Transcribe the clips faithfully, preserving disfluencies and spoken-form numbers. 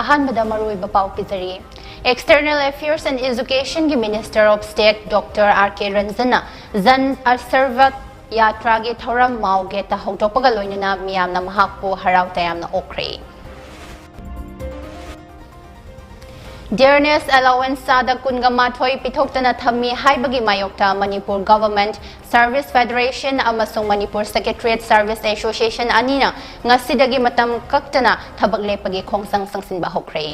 ꯑꯍꯥꯟꯕꯗ ꯃꯔꯨꯑꯣꯏꯕ ꯄꯥꯎ ꯄꯤꯖꯔꯤ꯫ External Affairs and Education ꯒꯤ Minister of State Doctor R K ꯔꯟꯖꯟꯅ ꯖꯟ ꯑꯁꯤꯔꯕꯥꯗ ꯌꯥꯇ꯭ꯔꯥꯒꯤ ꯊꯧꯔꯝ ꯃꯥꯎ ꯒꯦꯠꯇ ꯍꯧꯗꯣꯛꯄꯒ ꯂꯣꯏꯅꯅ ꯃꯤꯌꯥꯝꯅ ꯃꯍꯥꯛꯄꯨ ꯍꯔꯥꯎ ꯇꯌꯥꯝꯅ ꯑꯣꯛꯈ꯭ꯔꯦ꯫ Dearness allowance ꯆꯥꯗ ꯀꯨꯟꯒ ꯃꯥꯊꯣꯏ ꯄꯤꯊꯣꯛꯇꯅ ꯊꯝꯃꯤ ꯍꯥꯏꯕꯒꯤ ꯃꯥꯌꯣꯛꯇ ꯃꯅꯤꯄꯨꯔ Government Service Federation ꯑꯃꯁꯨꯡ ꯃꯅꯤꯄꯨꯔ Secretariat Service Association ꯑꯅꯤꯅ ꯉꯁꯤꯗꯒꯤ ꯃꯇꯝ ꯀꯛꯇꯅ ꯊꯕꯛ ꯂꯦꯞꯄꯒꯤ ꯈꯣꯡꯖꯪ ꯆꯪꯁꯤꯟꯕ ꯍꯧꯈ꯭ꯔꯦ꯫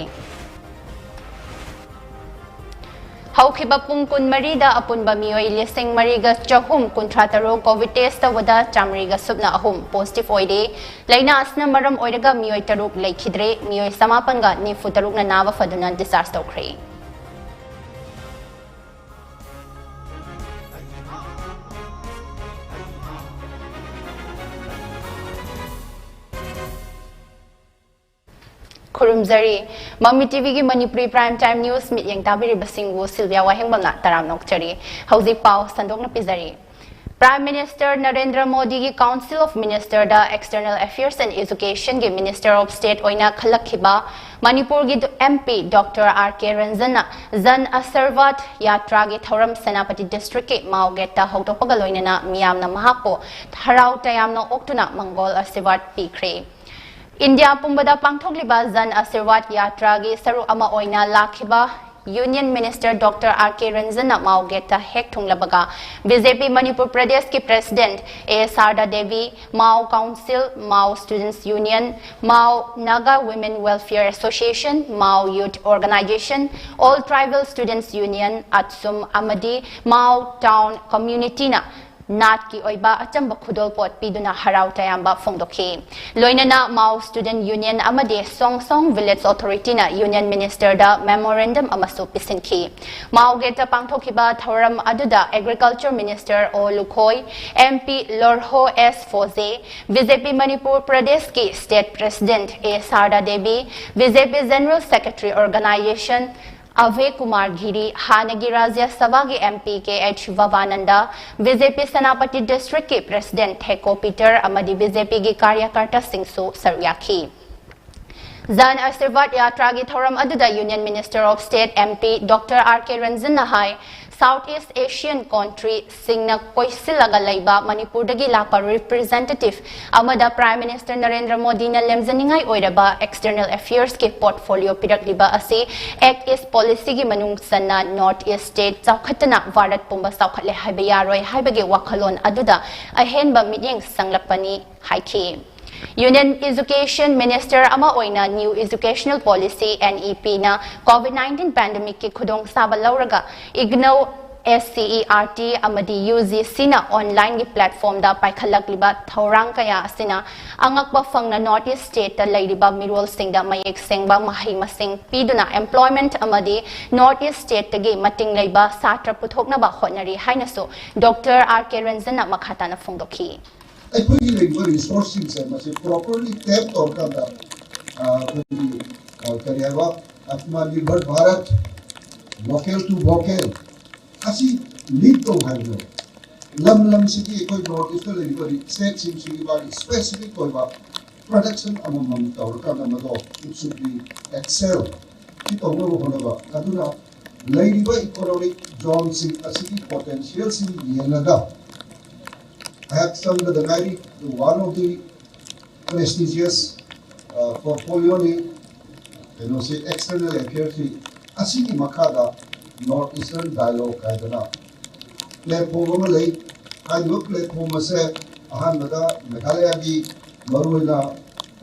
ꯍꯧꯈꯤꯕ ꯄꯨꯡ ꯀꯨꯟꯃꯔꯤꯗ ꯑꯄꯨꯟꯕ ꯃꯤꯑꯣꯏ ꯂꯤꯁꯤꯡ ꯃꯔꯤꯒ ꯆꯍꯨꯝ ꯀꯨꯟꯊ꯭ꯔꯥ ꯇꯔꯨꯛ COVID test ꯇꯧꯕꯗ ꯆꯥꯃꯔꯤꯒ ꯁꯨꯞꯅ ꯑꯍꯨꯝ positive ꯑꯣꯏꯔꯦ꯫ ꯂꯥꯏꯅꯥ ꯑꯁꯤꯅ ꯃꯔꯝ ꯑꯣꯏꯔꯒ ꯃꯤꯑꯣꯏ ꯇꯔꯨꯛ ꯂꯩꯈꯤꯗ꯭ꯔꯦ꯫ ꯃꯤꯑꯣꯏ ꯆꯃꯥꯄꯟꯒ ꯅꯤꯐꯨ ꯇꯔꯨꯛꯅ ꯅꯥꯕ ꯐꯗꯨꯅ discharge ꯇꯧꯈ꯭ꯔꯦ꯫ ꯈꯨꯔꯨꯝꯖꯔꯤ꯫ ꯃꯃꯤ ꯇꯤꯚꯤꯒꯤ ꯃꯅꯤꯄꯨꯔꯤ Prime Time News ꯃꯤꯠꯌꯦꯡ ꯇꯥꯕꯤꯔꯤꯕꯁꯤꯡꯕꯨ ꯁꯤꯜꯚꯤꯌꯥ ꯋꯥꯍꯦꯡꯕꯝꯅ ꯇꯔꯥꯝꯅ ꯑꯣꯛꯆꯔꯤ꯫ ꯍꯧꯖꯤꯛ ꯄꯥꯎ ꯁꯟꯗꯣꯛꯅ ꯄꯤꯖꯔꯤ꯫ Prime Minister ꯅꯔꯦꯟꯗ꯭ꯔ ꯃꯣꯗꯤꯒꯤ Council of Minister the External Affairs and Education ꯒꯤ Minister of State ꯑꯣꯏꯅ ꯈꯜꯂꯛꯈꯤꯕ ꯃꯅꯤꯄꯨꯔꯒꯤ MP Doctor R K ꯔꯟꯖꯟꯅ ꯖꯟ ꯑꯁꯤꯔꯕꯥꯗ ꯌꯥꯇ꯭ꯔꯥꯒꯤ ꯊꯧꯔꯝ ꯁꯦꯅꯥꯄꯇꯤ district ꯀꯤ ꯃꯥꯎ ꯒꯦꯠꯇ ꯍꯧꯗꯣꯛꯄꯒ ꯂꯣꯏꯅꯅ ꯃꯤꯌꯥꯝꯅ ꯃꯍꯥꯛꯄꯨ ꯍꯔꯥꯎ ꯇꯌꯥꯝꯅ ꯑꯣꯛꯇꯨꯅ ꯃꯪꯒꯣꯜ ꯑꯁꯤꯔꯕꯥꯗ ꯄꯤꯈ꯭ꯔꯦ꯫ ꯏꯟꯗꯤꯌꯥ ꯄꯨꯝꯕꯗ ꯄꯥꯡꯊꯣꯛꯂꯤꯕ ꯖꯟ ꯑꯁꯤꯔꯕꯥꯗ ꯌꯥꯇ꯭ꯔꯥꯒꯤ ꯁꯔꯨꯛ ꯑꯃ ꯑꯣꯏꯅ ꯂꯥꯛꯈꯤꯕ Union Minister Doctor R K ꯔꯟꯖꯟꯅ ꯃꯥꯎ ꯒꯦꯠꯇ ꯍꯦꯛ ꯊꯨꯡꯂꯕꯒ BJP ꯃꯅꯤꯄꯨꯔ ꯄ꯭ꯔꯗꯦꯁꯀꯤ President A ꯁꯥꯔꯗꯥ Devi, Mao Council, Mao Students Union, Mao Naga Women Welfare Association, Mao Youth Organization, All Tribal Students Union, ꯑꯠꯁꯨꯝ ꯑꯃꯗꯤ ꯃꯥꯎ Town Community ꯅ ꯅꯥꯠꯀꯤ ꯑꯣꯏꯕ ꯑꯆꯝꯕ ꯈꯨꯗꯣꯜꯄꯣꯠ ꯄꯤꯗꯨꯅ ꯍꯔꯥꯎ ꯇꯌꯥꯝꯕ ꯐꯣꯡꯗꯣꯛꯈꯤ꯫ ꯂꯣꯏꯅꯅ ꯃꯥꯎ Student Union ꯑꯃꯗꯤ ꯁꯣꯡ ꯁꯣꯡ Village Authority ꯅ Union Minister ꯗ memorandum ꯑꯃꯁꯨ ꯄꯤꯁꯤꯟꯈꯤ꯫ ꯃꯥꯎ ꯒꯦꯠꯇ ꯄꯥꯡꯊꯣꯛꯈꯤꯕ ꯊꯧꯔꯝ ꯑꯗꯨꯗ Agriculture Minister ꯑꯣ ꯂꯨꯈꯣꯏ, MP ꯂꯣꯔꯍꯣ ꯑꯦꯁ ꯐꯣꯖꯦ, BJP ꯃꯅꯤꯄꯨꯔ ꯄ꯭ꯔꯗꯦꯁꯀꯤ State President ꯑꯦ ꯁꯥꯔꯗꯥ Devi, BJP General Secretary Organization ꯑꯚꯦ Kumar ꯒꯤꯔꯤ, ꯍꯥꯟꯅꯒꯤ ꯔꯥꯖ꯭ꯌ ꯁꯚꯥꯒꯤ MP ꯀꯦ ꯑꯩꯆ ꯚꯕꯥꯅꯟꯗ, BJP ꯁꯦꯅꯥꯄꯇꯤ district ꯀꯤ President ꯊꯦꯀꯣ ꯄꯤꯇꯔ ꯑꯃꯗꯤ BJP ꯒꯤ ꯀꯥꯔꯌꯀꯔꯇꯥꯁꯤꯡꯁꯨ ꯁꯔꯨꯛ ꯌꯥꯈꯤ꯫ Jan Ashirvad Yatraꯒꯤ ꯊꯧꯔꯝ ꯑꯗꯨꯗ Union Minister of State, M P, Doctor R K Ranjanꯅ high, South East Asian countryꯁꯤꯡꯅ ꯀꯣꯏꯁꯤꯜꯂꯒ ꯂꯩꯕ ꯃꯅꯤꯄꯨꯔꯗꯒꯤ ꯂꯥꯛꯄ representative ꯑꯃꯗ Prime Minister ꯅꯔꯦꯟꯗ꯭ꯔ ꯃꯣꯗꯤꯅ ꯂꯦꯝꯖꯅꯤꯡꯉꯥꯏ ꯑꯣꯏꯔꯕ External Affairsꯀꯤ portfolio ꯄꯤꯔꯛꯂꯤꯕ ꯑꯁꯤ Act East Policyꯒꯤ ꯃꯅꯨꯡ ꯆꯟꯅ North East state ꯆꯥꯎꯈꯠꯇꯅ ꯚꯥꯔꯠ ꯄꯨꯝꯕ ꯆꯥꯎꯈꯠꯂꯦ ꯍꯥꯏꯕ ꯌꯥꯔꯣꯏ ꯍꯥꯏꯕꯒꯤ ꯋꯥꯈꯜꯂꯣꯟ ꯑꯗꯨꯗ ꯑꯍꯦꯟꯕ ꯃꯤꯠꯌꯦꯡ ꯆꯪꯂꯛꯄꯅꯤ ꯍꯥꯏꯈꯤ꯫ Union Education Minister ꯑꯃ ꯑꯣꯏꯅ New Educational Policy, NEPꯅ COVID nineteen pandemicꯀꯤ ꯈꯨꯗꯣꯡꯆꯥꯕ ꯂꯧꯔꯒ IGNOU, SCERT ꯑꯃꯗꯤ UGCꯅ onlineꯒꯤ platformꯗ ꯄꯥꯏꯈꯠꯂꯛꯂꯤꯕ ꯊꯧꯔꯥꯡ ꯀꯌꯥ ꯑꯁꯤꯅ ꯑꯉꯛꯄ ꯐꯪꯅ North East stateꯇ ꯂꯩꯔꯤꯕ ꯃꯤꯔꯣꯜꯁꯤꯡꯗ ꯃꯌꯦꯛ ꯁꯦꯡꯕ ꯃꯍꯩ ꯃꯁꯤꯡ ꯄꯤꯗꯨꯅ employment ꯑꯃꯗꯤ North East stateꯇꯒꯤ ꯃꯇꯤꯡ ꯂꯩꯕ ꯁꯥꯇ꯭ꯔ ꯄꯨꯊꯣꯛꯅꯕ ꯍꯣꯠꯅꯔꯤ ꯍꯥꯏꯅꯁꯨ Doctor R K Ranjanꯅ ꯃꯈꯥ ꯇꯥꯅ ꯐꯣꯡꯗꯣꯛꯈꯤ꯫ ꯑꯩꯈꯣꯏꯒꯤ ꯂꯩꯔꯤꯕ resourceꯁꯤꯡꯁꯦ ꯃꯁꯤ properly tap ꯇꯧꯔꯀꯥꯟꯗ, ꯑ, ꯑꯩꯈꯣꯏꯒꯤ, ꯑ, ꯀꯔꯤ ꯍꯥꯏꯕ, Atmanirbhar Bharat, local to vocal, ꯑꯁꯤ lead ꯇꯧ ꯍꯥꯏꯕꯅꯦꯕ꯫ ꯂꯝ ꯂꯝꯁꯤꯒꯤ ꯑꯩꯈꯣꯏ North Eastꯇ ꯂꯩꯔꯤꯕ stateꯁꯤꯡꯁꯤꯒꯤ ꯃꯥꯒꯤ specific ꯑꯣꯏꯕ production ꯑꯃꯃꯝ ꯇꯧꯔꯀꯥꯟꯗ ꯃꯗꯣ it should be excel ꯁꯤ ꯇꯧꯅꯕ ꯍꯣꯠꯅꯕ꯫ ꯑꯗꯨꯅ ꯂꯩꯔꯤꯕ economic zoneꯁꯤꯡ ꯑꯁꯤꯒꯤ potentialꯁꯤꯡ ꯌꯦꯡꯉꯒ ꯑꯩꯍꯥꯛ ꯆꯪꯕꯗ ꯉꯥꯏꯔꯤ꯫ One of the prestigious, ꯑ, portfolioꯅꯤ ꯀꯩꯅꯣꯁꯤ, External Affairsꯁꯤ꯫ ꯑꯁꯤꯒꯤ ꯃꯈꯥꯗ North Eastern Dialogue ꯍꯥꯏꯗꯅ platform ꯑꯃ ꯂꯩ꯫ ꯍꯥꯏꯔꯤꯕ platform ꯑꯁꯦ ꯑꯍꯥꯟꯕꯗ ꯃꯦꯘꯥꯂꯌꯥꯒꯤ ꯃꯔꯨꯑꯣꯏꯅ,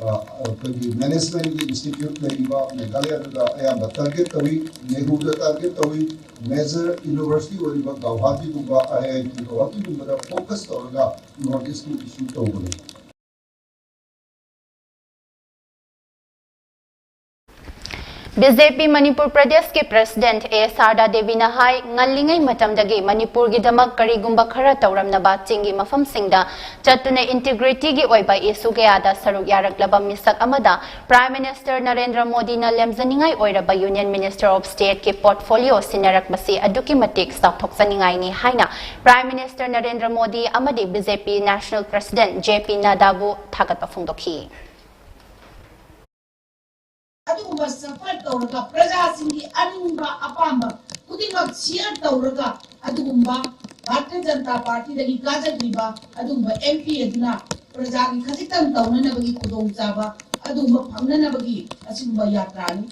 ꯑ, ꯑꯩꯈꯣꯏꯒꯤ managementꯀꯤ institute ꯂꯩꯔꯤꯕ ꯃꯦꯘꯥꯂꯌꯥꯗꯨꯗ ꯑꯌꯥꯝꯕ target ꯇꯧꯏ, ꯅꯦꯍꯨꯗ target ꯇꯧꯏ, major university ꯑꯣꯏꯔꯤꯕ ꯒꯧꯍꯥꯇꯤꯒꯨꯝꯕ, IIT ꯒꯧꯍꯥꯇꯤꯒꯨꯝꯕꯗ focus ꯇꯧꯔꯒ North Eastꯀꯤ issue ꯇꯧꯕꯅꯤ꯫ BJP ꯃꯅꯤꯄꯨꯔ ꯄ꯭ꯔꯗꯦꯁꯀꯤ president A ꯁꯥꯔꯗꯥ ꯗꯦꯕꯤꯅ ꯍꯥꯏ, ꯉꯜꯂꯤꯉꯩ ꯃꯇꯝꯗꯒꯤ ꯃꯅꯤꯄꯨꯔꯒꯤꯗꯃꯛ ꯀꯔꯤꯒꯨꯝꯕ ꯈꯔ ꯇꯧꯔꯝꯅꯕ ꯆꯤꯡꯒꯤ ꯃꯐꯝꯁꯤꯡꯗ ꯆꯠꯇꯨꯅ integrityꯒꯤ ꯑꯣꯏꯕ issue ꯀꯌꯥꯗ ꯁꯔꯨꯛ ꯌꯥꯔꯛꯂꯕ ꯃꯤꯁꯛ ꯑꯃꯗ Prime Minister ꯅꯔꯦꯟꯗ꯭ꯔ ꯃꯣꯗꯤꯅ ꯂꯦꯝꯖꯅꯤꯡꯉꯥꯏ ꯑꯣꯏꯔꯕ Union Minister of Stateꯀꯤ portfolio ꯁꯤꯟꯅꯔꯛꯄꯁꯤ ꯑꯗꯨꯛꯀꯤ ꯃꯇꯤꯛ ꯆꯥꯎꯊꯣꯛꯆꯅꯤꯡꯉꯥꯏꯅꯤ ꯍꯥꯏꯅ Prime Minister ꯅꯔꯦꯟꯗ꯭ꯔ ꯃꯣꯗꯤ ꯑꯃꯗꯤ BJP National President J P ꯅꯥꯗꯥꯕꯨ ꯊꯥꯒꯠꯄ ꯐꯣꯡꯗꯣꯛꯈꯤ꯫ ꯑꯗꯨꯒꯨꯝꯕ ꯁꯐꯔ ꯇꯧꯔꯒ ꯄ꯭ꯔꯖꯥꯁꯤꯡꯒꯤ ꯑꯅꯤꯡꯕ ꯑꯄꯥꯝꯕ ꯈꯨꯗꯤꯡꯃꯛ ꯁꯤꯌꯔ ꯇꯧꯔꯒ ꯑꯗꯨꯒꯨꯝꯕ ꯚꯥꯔꯇꯤꯌ ꯖꯅꯇꯥ ꯄꯥꯔꯇꯤꯗꯒꯤ ꯀꯥꯖꯈ꯭ꯔꯤꯕ ꯑꯗꯨꯒꯨꯝꯕ ꯑꯦꯝ ꯄꯤ ꯑꯗꯨꯅ ꯄ꯭ꯔꯖꯥꯒꯤ ꯈꯖꯤꯛꯇꯪ ꯇꯧꯅꯅꯕꯒꯤ ꯈꯨꯗꯣꯡꯆꯥꯕ ꯑꯗꯨꯒꯨꯝꯕ ꯐꯪꯅꯅꯕꯒꯤ ꯑꯁꯤꯒꯨꯝꯕ ꯌꯥꯇ꯭ꯔꯥꯅꯤ꯫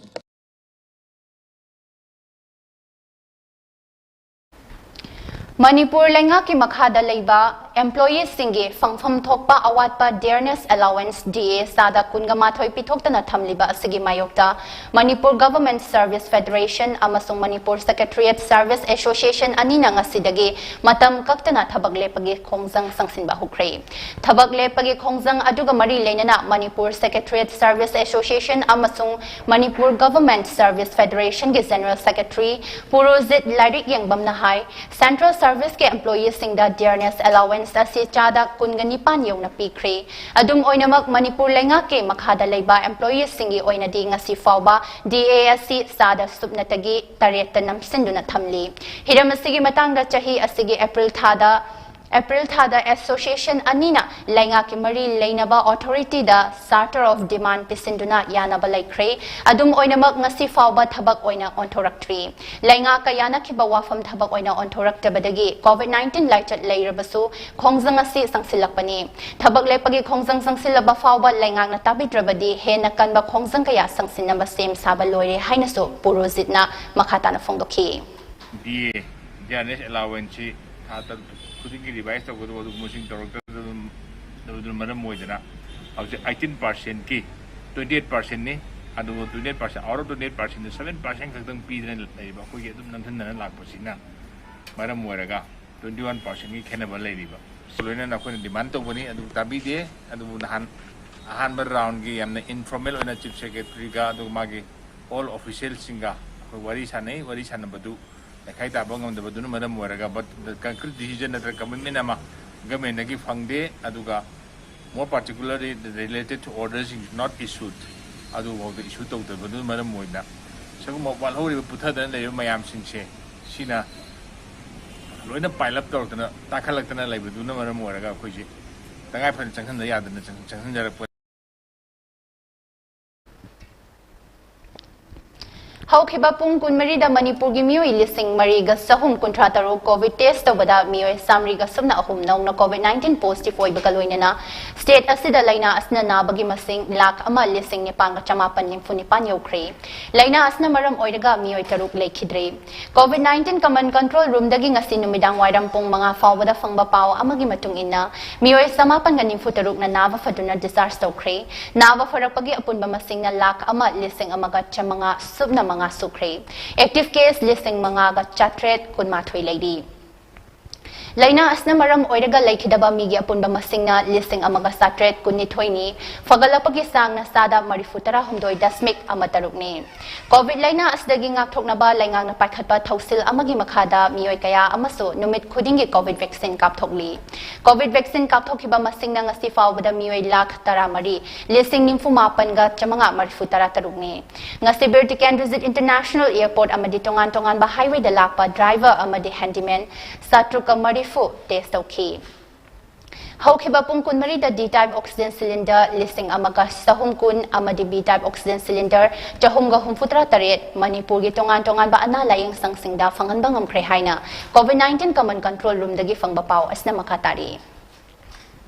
ꯃꯅꯤꯄꯨꯔ ꯂꯩꯉꯥꯛꯀꯤ ꯃꯈꯥꯗ ꯂꯩꯕ ꯑꯦꯝꯄ꯭ꯂꯣꯌꯤꯁꯤꯡꯒꯤ ꯐꯪꯐꯝ ꯊꯣꯛꯄ ꯑꯋꯥꯠꯄ ꯗꯤꯌꯔꯅꯦꯁ ꯑꯦꯂꯥꯋꯦꯟꯁ, ꯗꯤ ꯑꯦ, ꯆꯥꯗ ꯀꯨꯟꯒ ꯃꯥꯊꯣꯏ ꯄꯤꯊꯣꯛꯇꯅ ꯊꯝꯂꯤꯕ ꯑꯁꯤꯒꯤ ꯃꯥꯌꯣꯛꯇ ꯃꯅꯤꯄꯨꯔ ꯒꯚꯔꯟꯃꯦꯟꯠ ꯁꯔꯚꯤꯁ ꯐꯦꯗꯔꯦꯁꯟ ꯑꯃꯁꯨꯡ ꯃꯅꯤꯄꯨꯔ ꯁꯦꯀ꯭ꯔꯦꯇꯔꯤꯌꯦꯠ ꯁꯔꯚꯤꯁ ꯑꯦꯁꯣꯁꯤꯌꯦꯁꯟ ꯑꯅꯤꯅ ꯉꯁꯤꯗꯒꯤ ꯃꯇꯝ ꯀꯛꯇꯅ ꯊꯕꯛ ꯂꯦꯞꯄꯒꯤ ꯈꯣꯡꯖꯪ ꯆꯪꯁꯤꯟꯕ ꯍꯧꯈ꯭ꯔꯦ꯫ ꯊꯕꯛ ꯂꯦꯞꯄꯒꯤ ꯈꯣꯡꯖꯪ ꯑꯗꯨꯒ ꯃꯔꯤ ꯂꯩꯅꯅ ꯃꯅꯤꯄꯨꯔ ꯁꯦꯀ꯭ꯔꯦꯇꯔꯤꯌꯦꯠ ꯁꯔꯚꯤꯁ ꯑꯦꯁꯣꯁꯤꯌꯦꯁꯟ ꯑꯃꯁꯨꯡ ꯃꯅꯤꯄꯨꯔ ꯒꯚꯔꯟꯃꯦꯟꯠ ꯁꯔꯚꯤꯁ ꯐꯦꯗꯔꯦꯁꯟꯒꯤ ꯖꯦꯅꯔꯦꯜ ꯁꯦꯀ꯭ꯔꯦꯇꯔꯤ ꯄꯨꯔꯣꯖꯤꯠ ꯂꯥꯏꯔꯤꯛ ꯌꯦꯡꯕꯝꯅ ꯍꯥꯏ, ꯁꯦꯟꯇ꯭ꯔꯦꯜ ꯁꯔꯚꯤꯁꯀꯤ ꯑꯦꯝꯄ꯭ꯂꯣꯌꯤꯁꯤꯡꯗ ꯗꯤꯌꯔꯅꯦꯁ ꯑꯦꯂꯥꯋꯦꯟꯁ ꯑꯁꯤ ꯆꯥꯗ ꯀꯨꯟꯒ ꯅꯤꯄꯥꯟ ꯌꯧꯅ ꯄꯤꯈ꯭ꯔꯦ꯫ ꯑꯗꯨꯝ ꯑꯣꯏꯅꯃꯛ, ꯃꯅꯤꯄꯨꯔ ꯂꯩꯉꯥꯛꯀꯤ ꯃꯈꯥꯗ ꯂꯩꯕ ꯑꯦꯝꯄ꯭ꯂꯣꯌꯤꯁꯤꯡꯒꯤ ꯑꯣꯏꯅꯗꯤ ꯉꯁꯤ ꯐꯥꯎꯕ ꯗꯤ ꯑꯦ ꯑꯁꯤ ꯆꯥꯗ ꯁꯨꯞꯅꯇꯒꯤ ꯇꯔꯦꯠꯇ ꯅꯝꯁꯤꯟꯗꯨꯅ ꯊꯝꯂꯤ꯫ ꯍꯤꯔꯝ ꯑꯁꯤꯒꯤ ꯃꯇꯥꯡꯗ ꯆꯍꯤ ꯑꯁꯤꯒꯤ ꯑꯦꯄ꯭ꯔꯤꯜ ꯊꯥꯗ ꯑꯦꯄ꯭ꯔꯤꯜ ꯊꯥꯗ ꯑꯦꯁꯣꯁꯤꯌꯦꯁꯟ ꯑꯅꯤꯅ ꯂꯩꯉꯥꯛꯀꯤ ꯃꯔꯤ ꯂꯩꯅꯕ ꯑꯣꯊꯣꯔꯤꯇꯤꯗ ꯆꯥꯔꯇꯔ ꯑꯣꯐ ꯗꯤꯃꯥꯟ ꯄꯤꯁꯤꯟꯗꯨꯅ ꯌꯥꯅꯕ ꯂꯩꯈ꯭ꯔꯦ꯫ ꯑꯗꯨꯝ ꯑꯣꯏꯅꯃꯛ, ꯉꯁꯤ ꯐꯥꯎꯕ ꯊꯕꯛ ꯑꯣꯏꯅ ꯑꯣꯟꯊꯣꯔꯛꯇ꯭ꯔꯤ꯫ ꯂꯩꯉꯥꯛꯀ ꯌꯥꯅꯈꯤꯕ ꯋꯥꯐꯝ ꯊꯕꯛ ꯑꯣꯏꯅ ꯑꯣꯟꯊꯣꯔꯛꯇꯕꯗꯒꯤ ꯀꯣꯚꯤꯗ ꯅꯥꯏꯟꯇꯤꯟ ꯂꯥꯏꯆꯠ ꯂꯩꯔꯕꯁꯨ ꯈꯣꯡꯖꯪ ꯑꯁꯤ ꯆꯪꯁꯤꯜꯂꯛꯄꯅꯤ꯫ ꯊꯕꯛ ꯂꯦꯞꯄꯒꯤ ꯈꯣꯡꯖꯪ ꯆꯪꯁꯤꯜꯂꯕ ꯐꯥꯎꯕ ꯂꯩꯉꯥꯛꯅ ꯇꯥꯕꯤꯗ꯭ꯔꯕꯗꯤ ꯍꯦꯟꯅ ꯀꯟꯕ ꯈꯣꯡꯖꯪ ꯀꯌꯥ ꯆꯪꯁꯤꯟꯅꯕ ꯁꯦꯝ ꯁꯥꯕ ꯂꯣꯏꯔꯦ ꯍꯥꯏꯅꯁꯨ ꯄꯨꯔꯣꯖꯤꯠꯅ ꯃꯈꯥ ꯇꯥꯅ ꯐꯣꯡꯗꯣꯛꯈꯤ꯫ ꯗꯤ ꯑꯦ, ꯗꯤꯌꯔꯅꯦꯁ ꯑꯦꯂꯥꯋꯦꯟꯁꯁꯤ ꯊꯥ ꯇꯔꯨꯛ ꯈꯨꯗꯤꯡꯒꯤ ꯔꯤꯚꯥꯏꯁ ꯇꯧꯒꯗꯕ ꯑꯗꯨꯒꯨꯝꯕꯁꯤꯡ ꯇꯧꯔꯛꯇꯕꯗꯨꯅ ꯃꯔꯝ ꯑꯣꯏꯗꯅ ꯍꯧꯖꯤꯛ ꯑꯩꯠꯇꯤꯟ ꯄꯥꯔꯁꯦꯟꯀꯤ ꯇ꯭ꯋꯦꯟꯇꯤ ꯑꯩꯠ ꯄꯥꯔꯁꯦꯟꯅꯤ꯫ ꯑꯗꯨꯕꯨ twenty eight percent, out of twenty eight ꯄꯥꯔꯁꯦꯟꯗ ꯁꯚꯦꯟ ꯄꯥꯔꯁꯦꯟ ꯈꯛꯇꯪ ꯄꯤꯗꯅ ꯂꯩꯔꯤꯕ ꯑꯩꯈꯣꯏꯒꯤ ꯑꯗꯨꯝ ꯅꯝꯊꯟꯅꯅ ꯂꯥꯛꯄꯁꯤꯅ ꯃꯔꯝ ꯑꯣꯏꯔꯒ ꯇ꯭ꯋꯦꯟꯇꯤ ꯋꯥꯟ ꯄꯥꯔꯁꯦꯟꯒꯤ ꯈꯦꯠꯅꯕ ꯂꯩꯔꯤꯕ꯫ ꯂꯣꯏꯅꯅ ꯑꯩꯈꯣꯏꯅ ꯗꯤꯃꯥꯟ ꯇꯧꯕꯅꯤ, ꯑꯗꯨꯕꯨ ꯇꯥꯕꯤꯗꯦ꯫ ꯑꯗꯨꯕꯨ ꯅꯍꯥꯟ ꯑꯍꯥꯟꯕ ꯔꯥꯎꯟꯒꯤ ꯌꯥꯝꯅ ꯏꯟꯐꯣꯔꯃꯦꯜ ꯑꯣꯏꯅ ꯆꯤꯐ ꯁꯦꯀ꯭ꯔꯦꯇꯔꯤꯒ ꯑꯗꯨꯒ ꯃꯥꯒꯤ ꯑꯣꯜ ꯑꯣꯐꯤꯁꯤꯌꯦꯜꯁꯤꯡꯒ ꯑꯩꯈꯣꯏ ꯋꯥꯔꯤ ꯁꯥꯟꯅꯩ꯫ ꯋꯥꯔꯤ ꯁꯥꯟꯅꯕꯗꯨ ꯂꯩꯈꯥꯏ ꯇꯥꯕ ꯉꯝꯗꯕꯗꯨꯅ ꯃꯔꯝ ꯑꯣꯏꯔꯒ, but the concrete decision ꯅꯠꯇ꯭ꯔꯒ commitment ꯑꯃ ꯒꯃꯦꯟꯗꯒꯤ ꯐꯪꯗꯦ꯫ ꯑꯗꯨꯒ more particularly the related to orders not issued, ꯑꯗꯨꯐꯥꯎꯗ ꯏꯁꯨ ꯇꯧꯗꯕꯗꯨꯅ ꯃꯔꯝ ꯑꯣꯏꯅ ꯁꯤꯒꯨꯝꯕ ꯋꯥꯠꯍꯧꯔꯤꯕ, ꯄꯨꯊꯗꯅ ꯂꯩꯔꯤꯕ ꯃꯌꯥꯝꯁꯤꯡꯁꯦ ꯁꯤꯅ ꯂꯣꯏꯅ pile up ꯇꯧꯔꯛꯇꯅ, ꯇꯥꯈꯠꯂꯛꯇꯅ ꯂꯩꯕꯗꯨꯅ ꯃꯔꯝ ꯑꯣꯏꯔꯒ ꯑꯩꯈꯣꯏꯁꯦ ꯇꯉꯥꯏ ꯐꯗꯅ ꯆꯪꯁꯤꯟꯗ ꯌꯥꯗꯅ ꯆꯪ-, ꯆꯪꯁꯤꯟꯖꯔꯛꯄ꯫ ꯍꯧꯈꯤꯕ ꯄꯨꯡ ꯀꯨꯟꯃꯔꯤꯗ ꯃꯅꯤꯄꯨꯔꯒꯤ ꯃꯤꯑꯣꯏ ꯂꯤꯁꯤꯡ ꯃꯔꯤꯒ ꯆꯍꯨꯝ ꯀꯨꯟꯊ꯭ꯔꯥ ꯇꯔꯨꯛ ꯀꯣꯚꯤꯗ ꯇꯦꯁ ꯇꯧꯕꯗ ꯃꯤꯑꯣꯏ ꯆꯥꯃꯔꯤꯒ ꯁꯨꯞꯅ ꯑꯍꯨꯝ ꯅꯧꯅ ꯀꯣꯚꯤꯗ ꯅꯥꯏꯟꯇꯤꯟ ꯄꯣꯖꯤꯇꯤꯚ ꯑꯣꯏꯕꯒ ꯂꯣꯏꯅꯅ ꯁ꯭ꯇꯦꯠ ꯑꯁꯤꯗ ꯂꯥꯏꯅꯥ ꯑꯁꯤꯅ ꯅꯥꯕꯒꯤ ꯃꯁꯤꯡ ꯂꯥꯈ ꯑꯃ ꯂꯤꯁꯤꯡ ꯅꯤꯄꯥꯟꯒ ꯆꯃꯥꯄꯟ ꯅꯤꯐꯨ ꯅꯤꯄꯥꯟ ꯌꯧꯈ꯭ꯔꯦ꯫ ꯂꯥꯏꯅꯥ ꯑꯁꯤꯅ ꯃꯔꯝ ꯑꯣꯏꯔꯒ ꯃꯤꯑꯣꯏ ꯇꯔꯨꯛ ꯂꯩꯈꯤꯗ꯭ꯔꯦ꯫ ꯀꯣꯚꯤꯗ ꯅꯥꯏꯟꯇꯤꯟ ꯀꯃꯟ ꯀꯟꯇ꯭ꯔꯣꯜ ꯔꯨꯝꯗꯒꯤ ꯉꯁꯤ ꯅꯨꯃꯤꯗꯥꯡ ꯋꯥꯏꯔꯝ ꯄꯨꯡ ꯃꯉꯥ ꯐꯥꯎꯕꯗ ꯐꯪꯕ ꯄꯥꯎ ꯑꯃꯒꯤ ꯃꯇꯨꯡ ꯏꯟꯅ ꯃꯤꯑꯣꯏ ꯆꯃꯥꯄꯟꯒ ꯅꯤꯐꯨ ꯇꯔꯨꯛꯅ ꯅꯥꯕ ꯐꯗꯨꯅ ꯗꯤꯁꯆꯥꯔꯖ ꯇꯧꯈ꯭ꯔꯦ꯫ ꯅꯥꯕ ꯐꯔꯛꯄꯒꯤ ꯑꯄꯨꯟꯕ ꯃꯁꯤꯡꯅ ꯂꯥꯈ ꯑꯃ ꯂꯤꯁꯤꯡ ꯑꯃꯒ ꯆꯥꯃꯉꯥ ꯁꯨꯞꯅ ꯃꯉꯥ ꯁꯨꯈ꯭ꯔꯦ꯫ ꯑꯦꯛꯇꯤꯚ ꯀꯦꯁ ꯂꯤꯁꯤꯡ ꯃꯉꯥꯒ ꯆꯥꯇ꯭ꯔꯦꯠ ꯀꯨꯟꯃꯥꯊꯣꯏ ꯂꯩꯔꯤ꯫ ꯂꯥꯏꯅꯥ ꯑꯁꯤꯅ ꯃꯔꯝ ꯑꯣꯏꯔꯒ ꯂꯩꯈꯤꯗꯕ ꯃꯤꯒꯤ ꯑꯄꯨꯟꯕ ꯃꯁꯤꯡꯅ ꯂꯤꯁꯤꯡ ꯑꯃꯒ ꯆꯥꯇ꯭ꯔꯦꯠ ꯀꯨꯟꯅꯤꯊꯣꯏꯅꯤ꯫ ꯐꯒꯠꯂꯛꯄꯒꯤ ꯆꯥꯡꯅ ꯆꯥꯗ ꯃꯔꯤꯐꯨ ꯇꯔꯥꯍꯨꯝꯗꯣꯏ ꯗꯁꯃꯤꯛ ꯑꯃ ꯇꯔꯨꯛꯅꯤ꯫ ꯀꯣꯚꯤꯗ ꯂꯥꯏꯅꯥ ꯑꯁꯤꯗꯒꯤ ꯉꯥꯛꯊꯣꯛꯅꯕ ꯂꯩꯉꯥꯛꯅ ꯄꯥꯏꯈꯠꯄ ꯊꯧꯁꯤꯜ ꯑꯃꯒꯤ ꯃꯈꯥꯗ ꯃꯤꯑꯣꯏ ꯀꯌꯥ ꯑꯃꯁꯨ ꯅꯨꯃꯤꯠ ꯈꯨꯗꯤꯡꯒꯤ ꯀꯣꯚꯤꯗ ꯚꯦꯛꯁꯤꯟ ꯀꯥꯞꯊꯣꯛꯂꯤ꯫ ꯀꯣꯚꯤꯗ ꯚꯦꯛꯁꯤꯟ ꯀꯥꯞꯊꯣꯛꯈꯤꯕ ꯃꯁꯤꯡꯅ ꯉꯁꯤ ꯐꯥꯎꯕꯗ ꯃꯤꯑꯣꯏ ꯂꯥꯈ ꯇꯔꯥꯃꯔꯤ ꯂꯤꯁꯤꯡ ꯅꯤꯐꯨ ꯃꯥꯄꯟꯒ ꯆꯥꯃꯉꯥ ꯃꯔꯤꯐꯨ ꯇꯔꯥ ꯇꯔꯨꯛꯅꯤ꯫ ꯉꯁꯤ ꯕꯤꯔ ꯇꯤꯀꯦꯟꯗ꯭ꯔꯖꯤꯠ ꯏꯟꯇꯔꯅꯦꯁꯅꯦꯜ ꯑꯦꯌꯔꯄꯣꯔꯠ ꯑꯃꯗꯤ ꯇꯣꯉꯥꯟ ꯇꯣꯉꯥꯟꯕ ꯍꯥꯏꯋꯦꯗ ꯂꯥꯛꯄ ꯗ꯭ꯔꯥꯏꯚꯔ ꯑꯃꯗꯤ ꯍꯦꯟꯗꯤꯃꯦꯟ ꯆꯥꯇ꯭ꯔꯨꯛꯀ ꯃꯔꯤꯐꯨ ꯇꯦꯁ ꯇꯧꯈꯤ꯫ ꯍꯧꯈꯤꯕ ꯄꯨꯡ ꯀꯨꯟꯃꯔꯤꯗ ꯗꯤ ꯇꯥꯏꯞ ꯑꯣꯛꯁꯤꯖꯦꯟ ꯁꯤꯂꯤꯟꯗꯔ ꯂꯤꯁꯤꯡ ꯑꯃꯒ ꯆꯍꯨꯝ ꯀꯨꯟ ꯑꯃꯗꯤ ꯕꯤ ꯇꯥꯏꯞ ꯑꯣꯛꯁꯤꯖꯦꯟ ꯁꯤꯂꯤꯟꯗꯔ ꯆꯍꯨꯝꯒ ꯍꯨꯝꯐꯨꯇꯔꯥ ꯇꯔꯦꯠ ꯃꯅꯤꯄꯨꯔꯒꯤ ꯇꯣꯉꯥꯟ ꯇꯣꯉꯥꯟꯕ ꯑꯅꯥ ꯂꯥꯌꯦꯡ ꯁꯪꯁꯤꯡꯗ ꯐꯪꯍꯟꯕ ꯉꯝꯈ꯭ꯔꯦ ꯍꯥꯏꯅ ꯀꯣꯚꯤꯗ ꯅꯥꯏꯟꯇꯤꯟ ꯀꯃꯟ ꯀꯟꯇ꯭ꯔꯣꯜ ꯔꯨꯝꯗꯒꯤ ꯐꯪꯕ ꯄꯥꯎ ꯑꯁꯤꯅ ꯃꯈꯥ ꯇꯥꯔꯤ꯫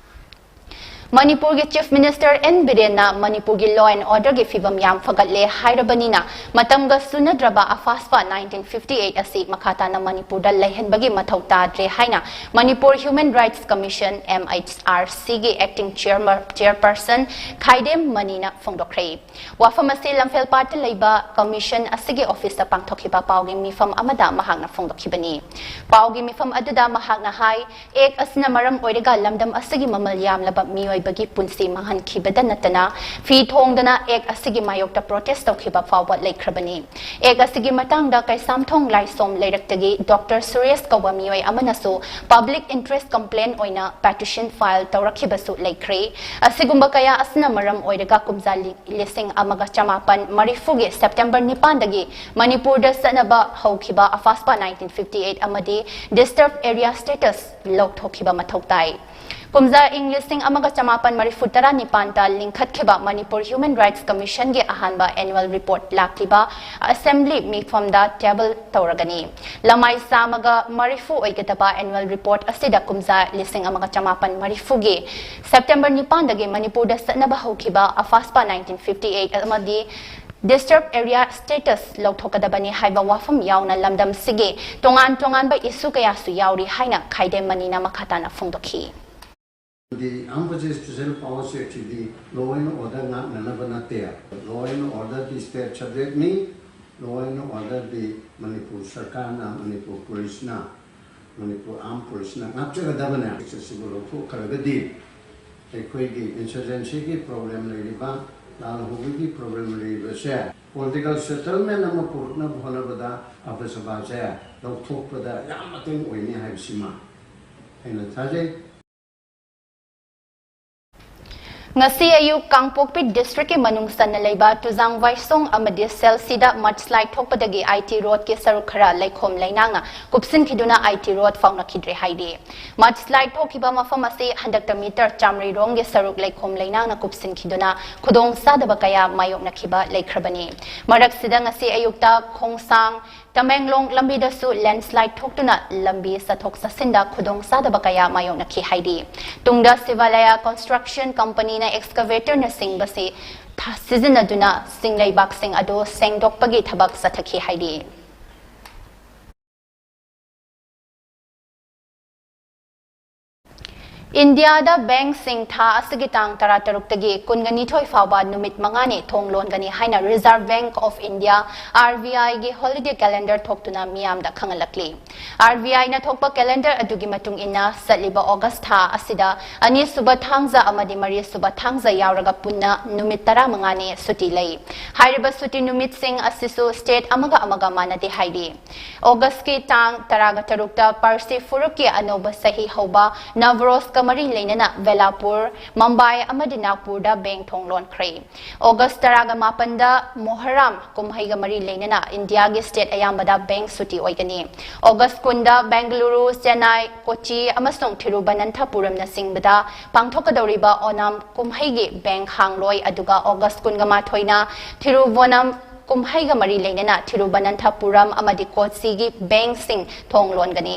ꯃꯅꯤꯄꯨꯔꯒꯤ ꯆꯤꯐ ꯃꯤꯅꯤꯁꯇꯔ ꯑꯦꯟ ꯕꯤꯔꯦꯟꯅ ꯃꯅꯤꯄꯨꯔꯒꯤ ꯂꯣ ꯑꯦꯟ ꯑꯣꯔꯗꯔꯒꯤ ꯐꯤꯕꯝ ꯌꯥꯝ ꯐꯒꯠꯂꯦ ꯍꯥꯏꯔꯕꯅꯤꯅ ꯃꯇꯝꯒ ꯆꯨꯅꯗ꯭ꯔꯕ ꯑꯐꯥꯁꯄꯥ ꯅꯥꯏꯟꯇꯤꯟ ꯐꯤꯐꯇꯤ ꯑꯩꯠ ꯑꯁꯤ ꯃꯈꯥ ꯇꯥꯅ ꯃꯅꯤꯄꯨꯔꯗ ꯂꯩꯍꯟꯕꯒꯤ ꯃꯊꯧ ꯇꯥꯗ꯭ꯔꯦ ꯍꯥꯏꯅ Manipur human rights commission, M H R ꯁꯤꯒꯤ ꯑꯦꯛꯇꯤꯡ ꯆꯤꯌꯔꯃ-, ꯆꯤꯌꯔꯄꯔꯁꯟ ꯈꯥꯏꯗꯦꯝ ꯃꯅꯤꯅ ꯐꯣꯡꯗꯣꯛꯈ꯭ꯔꯦ꯫ ꯋꯥꯐꯝ ꯑꯁꯤ ꯂꯝꯐꯦꯜꯄꯥꯠꯇ ꯂꯩꯕ ꯀꯃꯤꯁꯟ ꯑꯁꯤꯒꯤ ꯑꯣꯐꯤꯁꯇ ꯄꯥꯡꯊꯣꯛꯈꯤꯕ ꯄꯥꯎꯒꯤ ꯃꯤꯐꯝ ꯑꯃꯗ ꯃꯍꯥꯛꯅ ꯐꯣꯡꯗꯣꯛꯈꯤꯕꯅꯤ꯫ ꯄꯥꯎꯒꯤ ꯃꯤꯐꯝ ꯑꯗꯨꯗ ꯃꯍꯥꯛꯅ ꯍꯥꯏ, ꯑꯦꯛ ꯑꯁꯤꯅ ꯃꯔꯝ ꯑꯣꯏꯔꯒ ꯂꯝꯗꯝ ꯑꯁꯤꯒꯤ ꯃꯃꯜ ꯌꯥꯝꯂꯕ ꯃꯤꯑꯣꯏꯕꯒꯤ ꯄꯨꯟꯁꯤ ꯃꯥꯡꯍꯟꯈꯤꯕꯗ ꯅꯠꯇꯅ ꯐꯤ ꯊꯣꯡꯗꯅ ꯑꯦꯛ ꯑꯁꯤꯒꯤ ꯃꯥꯌꯣꯛꯇ ꯄ꯭ꯔꯣꯇꯦꯁ ꯇꯧꯈꯤꯕ ꯐꯥꯎꯕ ꯂꯩꯈ꯭ꯔꯕꯅꯤ꯫ ꯑꯦꯛ ꯑꯁꯤꯒꯤ ꯃꯇꯥꯡꯗ ꯀꯩꯁꯥꯝꯊꯣꯡ ꯂꯥꯏꯁꯣꯝ ꯂꯩꯔꯛꯇꯒꯤ ꯗꯣꯛꯇꯔ ꯁꯨꯔꯦꯁ ꯀꯧꯕ ꯃꯤꯑꯣꯏ ꯑꯃꯅꯁꯨ ꯄꯕ꯭ꯂꯤꯛ ꯏꯟꯇꯔꯦꯁ ꯀꯝꯄ꯭ꯂꯦꯟ ꯑꯣꯏꯅ ꯄꯦꯇꯤꯁꯟ ꯐꯥꯏꯜ ꯇꯧꯔꯛꯈꯤꯕꯁꯨ ꯂꯩꯈ꯭ꯔꯦ꯫ ꯑꯁꯤꯒꯨꯝꯕ ꯀꯌꯥ ꯑꯁꯤꯅ ꯃꯔꯝ ꯑꯣꯏꯔꯒ ꯀꯨꯝꯖꯥ ꯂꯤ-, ꯂꯤꯁꯤꯡ ꯑꯃꯒ ꯆꯃꯥꯄꯟ ꯃꯔꯤꯐꯨꯒꯤ ꯁꯦꯞꯇꯦꯝꯕꯔ ꯅꯤꯄꯥꯟꯗꯒꯤ ꯃꯅꯤꯄꯨꯔꯗ ꯆꯠꯅꯕ ꯍꯧꯈꯤꯕ ꯑꯐꯥꯁꯄꯥ ꯅꯥꯏꯟꯇꯤꯟ ꯐꯤꯐꯇꯤ ꯑꯩꯠ ꯑꯃꯗꯤ ꯗꯤꯁꯇꯔꯕ ꯑꯦꯔꯤꯌꯥ ꯁ꯭ꯇꯦꯇꯁ ꯂꯧꯊꯣꯛꯈꯤꯕ ꯃꯊꯧ ꯇꯥꯏ꯫ ꯀꯨꯝꯖꯥ ꯏꯪ ꯂꯤꯁꯤꯡ ꯑꯃꯒ ꯆꯃꯥꯄꯟ ꯃꯔꯤꯐꯨ ꯇꯔꯥ ꯅꯤꯄꯥꯟꯗ ꯂꯤꯡꯈꯠꯈꯤꯕ ꯃꯅꯤꯄꯨꯔ ꯍ꯭ꯌꯨꯃꯦꯟ ꯔꯥꯏꯠꯁ ꯀꯃꯤꯁꯟꯒꯤ ꯑꯍꯥꯟꯕ ꯑꯦꯅꯨꯋꯦꯜ ꯔꯤꯄꯣꯔꯠ ꯂꯥꯛꯂꯤꯕ ꯑꯁꯦꯝꯕ꯭ꯂꯤ ꯃꯤꯐꯝꯗ ꯇꯦꯕꯜ ꯇꯧꯔꯒꯅꯤ꯫ ꯂꯃꯥꯏ ꯆꯥꯝꯃꯒ ꯃꯔꯤꯐꯨ ꯑꯣꯏꯒꯗꯕ ꯑꯦꯅꯨꯋꯦꯜ ꯔꯤꯄꯣꯔꯠ ꯑꯁꯤꯗ ꯀꯨꯝꯖꯥ ꯂꯤꯁꯤꯡ ꯑꯃꯒ ꯆꯃꯥꯄꯟ ꯃꯔꯤꯐꯨꯒꯤ ꯁꯦꯞꯇꯦꯝꯕꯔ ꯅꯤꯄꯥꯟꯗꯒꯤ ꯃꯅꯤꯄꯨꯔꯗ ꯆꯠꯅꯕ ꯍꯧꯈꯤꯕ ꯑꯐꯥꯁꯄꯥ ꯅꯥꯏꯟꯇꯤꯟ ꯐꯤꯐꯇꯤ ꯑꯩꯠ ꯑꯃꯗꯤ ꯗꯤꯁꯇꯔꯕ ꯑꯦꯔꯤꯌꯥ ꯁ꯭ꯇꯦꯇꯁ ꯂꯧꯊꯣꯛꯀꯗꯕꯅꯤ ꯍꯥꯏꯕ ꯋꯥꯐꯝ ꯌꯥꯎꯅ ꯂꯝꯗꯝꯁꯤꯒꯤ ꯇꯣꯉꯥꯟ ꯇꯣꯉꯥꯟꯕ ꯏꯁꯨ ꯀꯌꯥꯁꯨ ꯌꯥꯎꯔꯤ ꯍꯥꯏꯅ ꯈꯥꯏꯗꯦꯝ ꯃꯅꯤꯅ ꯃꯈꯥ ꯇꯥꯅ ꯐꯣꯡꯗꯣꯛꯈꯤ꯫ The Armed Forces Special Powers Act CD law and order ꯉꯥꯛꯅꯅꯕ ꯅꯠꯇꯦ꯫ Law and order D state subject ꯅꯤ꯫ Law and order ꯗꯤ ꯃꯅꯤꯄꯨꯔ ꯁꯔꯀꯥꯔꯅ, ꯃꯅꯤꯄꯨꯔ ꯄꯨꯂꯤꯁꯅ, ꯃꯅꯤꯄꯨꯔ armed ꯄꯨꯂꯤꯁꯅ ꯉꯥꯛꯆꯒꯗꯕꯅꯦ꯫ ꯑꯁꯤꯕꯨ ꯂꯧꯊꯣꯛꯈ꯭ꯔꯒꯗꯤ ꯑꯩꯈꯣꯏꯒꯤ insurgency ꯒꯤ problem ꯂꯩꯔꯤꯕ, ꯂꯥꯜ ꯍꯧꯕꯒꯤ problem ꯂꯩꯔꯤꯕꯁꯦ political settlement ꯑꯃ ꯄꯨꯔꯛꯅꯕ ꯍꯣꯠꯅꯕꯗ ꯑꯐꯁꯕꯥꯁꯦ ꯂꯧꯊꯣꯛꯄꯗ ꯌꯥꯝ ꯃꯇꯦꯡ ꯑꯣꯏꯅꯤ ꯍꯥꯏꯕꯁꯤꯃ ꯑꯩꯅ ꯊꯥꯖꯩ꯫ ꯉꯁꯤ ꯑꯌꯨꯛ ꯀꯥꯡꯄꯣꯛꯄꯤ ꯗꯤꯁꯇ꯭ꯔꯤꯛꯀꯤ ꯃꯅꯨꯡ ꯆꯟꯅ ꯂꯩꯕ ꯇꯨꯖꯥꯡ ꯋꯥꯏꯁꯣꯡ ꯑꯃꯗꯤ ꯁꯦꯜꯁꯤꯗ ꯃꯗꯁ꯭ꯂꯥꯏꯗ ꯊꯣꯛꯄꯗꯒꯤ ꯑꯥꯏ ꯇꯤ ꯔꯣꯗꯀꯤ ꯁꯔꯨꯛ ꯈꯔ ꯂꯩꯈꯣꯝ ꯂꯩꯅꯥꯡꯅ ꯀꯨꯞꯁꯤꯟꯈꯤꯗꯨꯅ ꯑꯥꯏ ꯇꯤ ꯔꯣꯗ ꯐꯥꯎꯅꯈꯤꯗ꯭ꯔꯦ ꯍꯥꯏꯔꯤ꯫ ꯃꯗꯁ꯭ꯂꯥꯏꯗ ꯊꯣꯛꯈꯤꯕ ꯃꯐꯝ ꯑꯁꯤ ꯍꯟꯗꯛꯇ ꯃꯤꯇꯔ ꯆꯥꯃꯔꯤꯔꯣꯝꯒꯤ ꯁꯔꯨꯛ ꯂꯩꯈꯣꯝ ꯂꯩꯅꯥꯡꯅ ꯀꯨꯞꯁꯤꯟꯈꯤꯗꯨꯅ ꯈꯨꯗꯣꯡꯆꯥꯗꯕ ꯀꯌꯥ ꯃꯥꯌꯣꯛꯅꯈꯤꯕ ꯂꯩꯈ꯭ꯔꯕꯅꯤ꯫ ꯃꯔꯛꯁꯤꯗ ꯉꯁꯤ ꯑꯌꯨꯛꯇ ꯈꯣꯡꯁꯥꯡ ꯇꯃꯦꯡꯂꯣꯡ ꯂꯝꯕꯤꯗꯁꯨ ꯂꯦꯟꯁ꯭ꯂꯥꯏꯗ ꯊꯣꯛꯇꯨꯅ ꯂꯝꯕꯤ ꯆꯠꯊꯣꯛ ꯆꯠꯁꯤꯟꯗ ꯈꯨꯗꯣꯡꯆꯥꯗꯕ ꯀꯌꯥ ꯃꯥꯌꯣꯛꯅꯈꯤ ꯍꯥꯏꯔꯤ꯫ ꯇꯨꯡꯗ ꯁꯤꯚꯥꯂꯌꯥ ꯀꯟꯁꯇ꯭ꯔꯛꯁꯟ ꯀꯝꯄꯅꯤꯅ ꯑꯦꯛꯁꯀꯥꯚꯦꯇꯔꯅꯆꯤꯡꯕꯁꯤ ꯊ-, ꯁꯤꯖꯤꯟꯅꯗꯨꯅ ꯆꯤꯡ ꯂꯩꯕꯥꯛꯁꯤꯡ ꯑꯗꯨ ꯁꯦꯡꯗꯣꯛꯄꯒꯤ ꯊꯕꯛ ꯆꯠꯊꯈꯤ ꯍꯥꯏꯔꯤ꯫ ꯏꯟꯗꯤꯌꯥꯗ ꯕꯦꯡꯛꯁꯤꯡ ꯊꯥ ꯑꯁꯤꯒꯤ ꯇꯥꯡ ꯇꯔꯥꯇꯔꯨꯛꯇꯒꯤ ꯀꯨꯟꯒꯅꯤꯊꯣꯏ ꯐꯥꯎꯕ ꯅꯨꯃꯤꯠ ꯃꯉꯥꯅꯤ ꯊꯣꯡ ꯂꯣꯟꯒꯅꯤ ꯍꯥꯏꯅ Reserve Bank of India, R B I ꯒꯤ holiday calendar ꯊꯣꯛꯇꯨꯅ ꯃꯤꯌꯥꯝꯗ ꯈꯪꯍꯜꯂꯛꯂꯤ꯫ R B I ꯅ ꯊꯣꯛꯄ calendar ꯑꯗꯨꯒꯤ ꯃꯇꯨꯡ ꯏꯟꯅ ꯆꯠꯂꯤꯕ ꯑꯣꯒꯁ ꯊꯥ ꯑꯁꯤꯗ ꯑꯅꯤꯁꯨꯕ ꯊꯥꯡꯖ ꯑꯃꯗꯤ ꯃꯔꯤꯁꯨꯕ ꯊꯥꯡꯖ ꯌꯥꯎꯔꯒ ꯄꯨꯟꯅ ꯅꯨꯃꯤꯠ ꯇꯔꯥꯃꯉꯥꯅꯤ ꯁꯨꯇꯤ ꯂꯩ꯫ ꯍꯥꯏꯔꯤꯕ ꯁꯨꯇꯤ ꯅꯨꯃꯤꯠꯁꯤꯡ ꯑꯁꯤꯁꯨ state ꯑꯃꯒ ꯑꯃꯒ ꯃꯥꯟꯅꯗꯦ ꯍꯥꯏꯔꯤ꯫ ꯑꯣꯒꯁꯀꯤ ꯇꯥꯡ ꯇꯔꯥꯒ ꯇꯔꯨꯛꯇ ꯄꯥꯔꯁꯤ ꯐꯨꯔꯨꯞꯀꯤ ꯑꯅꯧꯕ ꯆꯍꯤ ꯍꯧꯕ ꯅꯕꯔꯣꯁꯀ ꯃꯔꯤ ꯂꯩꯅꯅ ꯕꯦꯂꯥꯄꯨꯔ, ꯃꯨꯝꯕꯥꯏ ꯑꯃꯗꯤ ꯅꯥꯒꯄꯨꯔꯗ ꯕꯦꯡꯛ ꯊꯣꯡ ꯂꯣꯟꯈ꯭ꯔꯦ꯫ ꯑꯣꯒꯁ ꯇꯔꯥꯒ ꯃꯥꯄꯟꯗ ꯃꯣꯍꯔꯥꯝ ꯀꯨꯝꯍꯩꯒ ꯃꯔꯤ ꯂꯩꯅꯅ ꯏꯟꯗꯤꯌꯥꯒꯤ ꯁ꯭ꯇꯦꯠ ꯑꯌꯥꯝꯕꯗ ꯕꯦꯡꯛ ꯁꯨꯇꯤ ꯑꯣꯏꯒꯅꯤ꯫ ꯑꯣꯒꯁ ꯀꯨꯟꯗ ꯕꯦꯡꯒꯂꯨꯔꯨ, ꯆꯦꯟꯅꯥꯏ, ꯀꯣꯆꯤ ꯑꯃꯁꯨꯡ ꯊꯤꯔꯨꯕꯅꯟꯊꯄꯨꯔꯝꯅꯆꯤꯡꯕꯗ ꯄꯥꯡꯊꯣꯛꯀꯗꯧꯔꯤꯕ ꯑꯣꯅꯥꯝ ꯀꯨꯝꯍꯩꯒꯤ ꯕꯦꯡꯛ ꯍꯥꯡꯂꯣꯏ, ꯑꯗꯨꯒ ꯑꯣꯒꯁ ꯀꯨꯟꯒ ꯃꯥꯊꯣꯏꯅ ꯊꯤꯔꯨꯕꯣꯅꯝ ꯀꯨꯝꯍꯩꯒ ꯃꯔꯤ ꯂꯩꯅꯅ ꯊꯤꯔꯨꯕꯅꯟꯊꯄꯨꯔꯝ ꯑꯃꯗꯤ ꯀꯣꯆꯤꯒꯤ ꯕꯦꯡꯛꯁꯤꯡ ꯊꯣꯡ ꯂꯣꯟꯒꯅꯤ꯫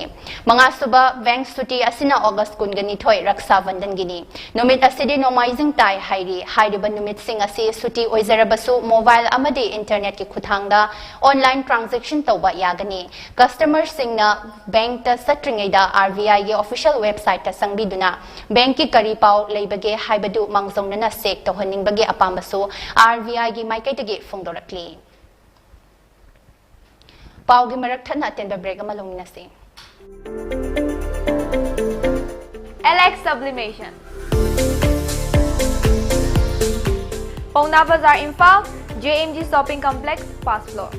ꯃꯉꯥꯁꯨꯕ ꯕꯦꯡꯛ ꯁꯨꯇꯤ ꯑꯁꯤꯅ ꯑꯣꯒꯁ ꯀꯨꯟꯒ ꯅꯤꯊꯣꯏ, ꯔꯛꯁꯥ ꯕꯟꯙꯟꯒꯤꯅꯤ꯫ ꯅꯨꯃꯤꯠ ꯑꯁꯤꯗꯤ ꯅꯣꯡꯃꯥꯏꯖꯤꯡ ꯇꯥꯏ ꯍꯥꯏꯔꯤ꯫ ꯍꯥꯏꯔꯤꯕ ꯅꯨꯃꯤꯠꯁꯤꯡ ꯑꯁꯤ ꯁꯨꯇꯤ ꯑꯣꯏꯖꯔꯕꯁꯨ ꯃꯣꯕꯥꯏꯜ ꯑꯃꯗꯤ ꯏꯟꯇꯔꯅꯦꯠꯀꯤ ꯈꯨꯠꯊꯥꯡꯗ ꯑꯣꯟꯂꯥꯏꯟ ꯇ꯭ꯔꯥꯟꯖꯦꯛꯁꯟ ꯇꯧꯕ ꯌꯥꯒꯅꯤ꯫ ꯀꯁꯇꯃꯔꯁꯤꯡꯅ ꯕꯦꯡꯛꯇ ꯆꯠꯇ꯭ꯔꯤꯉꯩꯗ ꯑꯥꯔ ꯕꯤ ꯑꯥꯏꯒꯤ ꯑꯣꯐꯤꯁꯤꯌꯦꯜ ꯋꯦꯕꯁꯥꯏꯠꯇ ꯆꯪꯕꯤꯗꯨꯅ ꯕꯦꯡꯛꯀꯤ ꯀꯔꯤ ꯄꯥꯎ ꯂꯩꯕꯒꯦ ꯍꯥꯏꯕꯗꯨ ꯃꯥꯡꯖꯧꯅꯅ ꯆꯦꯛ ꯇꯧꯍꯟꯅꯤꯡꯕꯒꯤ ꯑꯄꯥꯝꯕꯁꯨ ꯑꯥꯔ ꯕꯤ ꯑꯥꯏꯒꯤ ꯃꯥꯏꯀꯩꯗꯒꯤ ꯐꯣꯡꯗꯣꯔꯛꯂꯤ꯫ ꯄꯥꯎꯒꯤ ꯃꯔꯛ ꯊꯠꯅ ꯑꯇꯦꯟꯕ ꯕ꯭ꯔꯦꯛ ꯑꯃ ꯂꯧꯃꯤꯟꯅꯁꯤ꯫ Alex sublimation, Paona Bazar, Imphal, J M G shopping complex, first floor.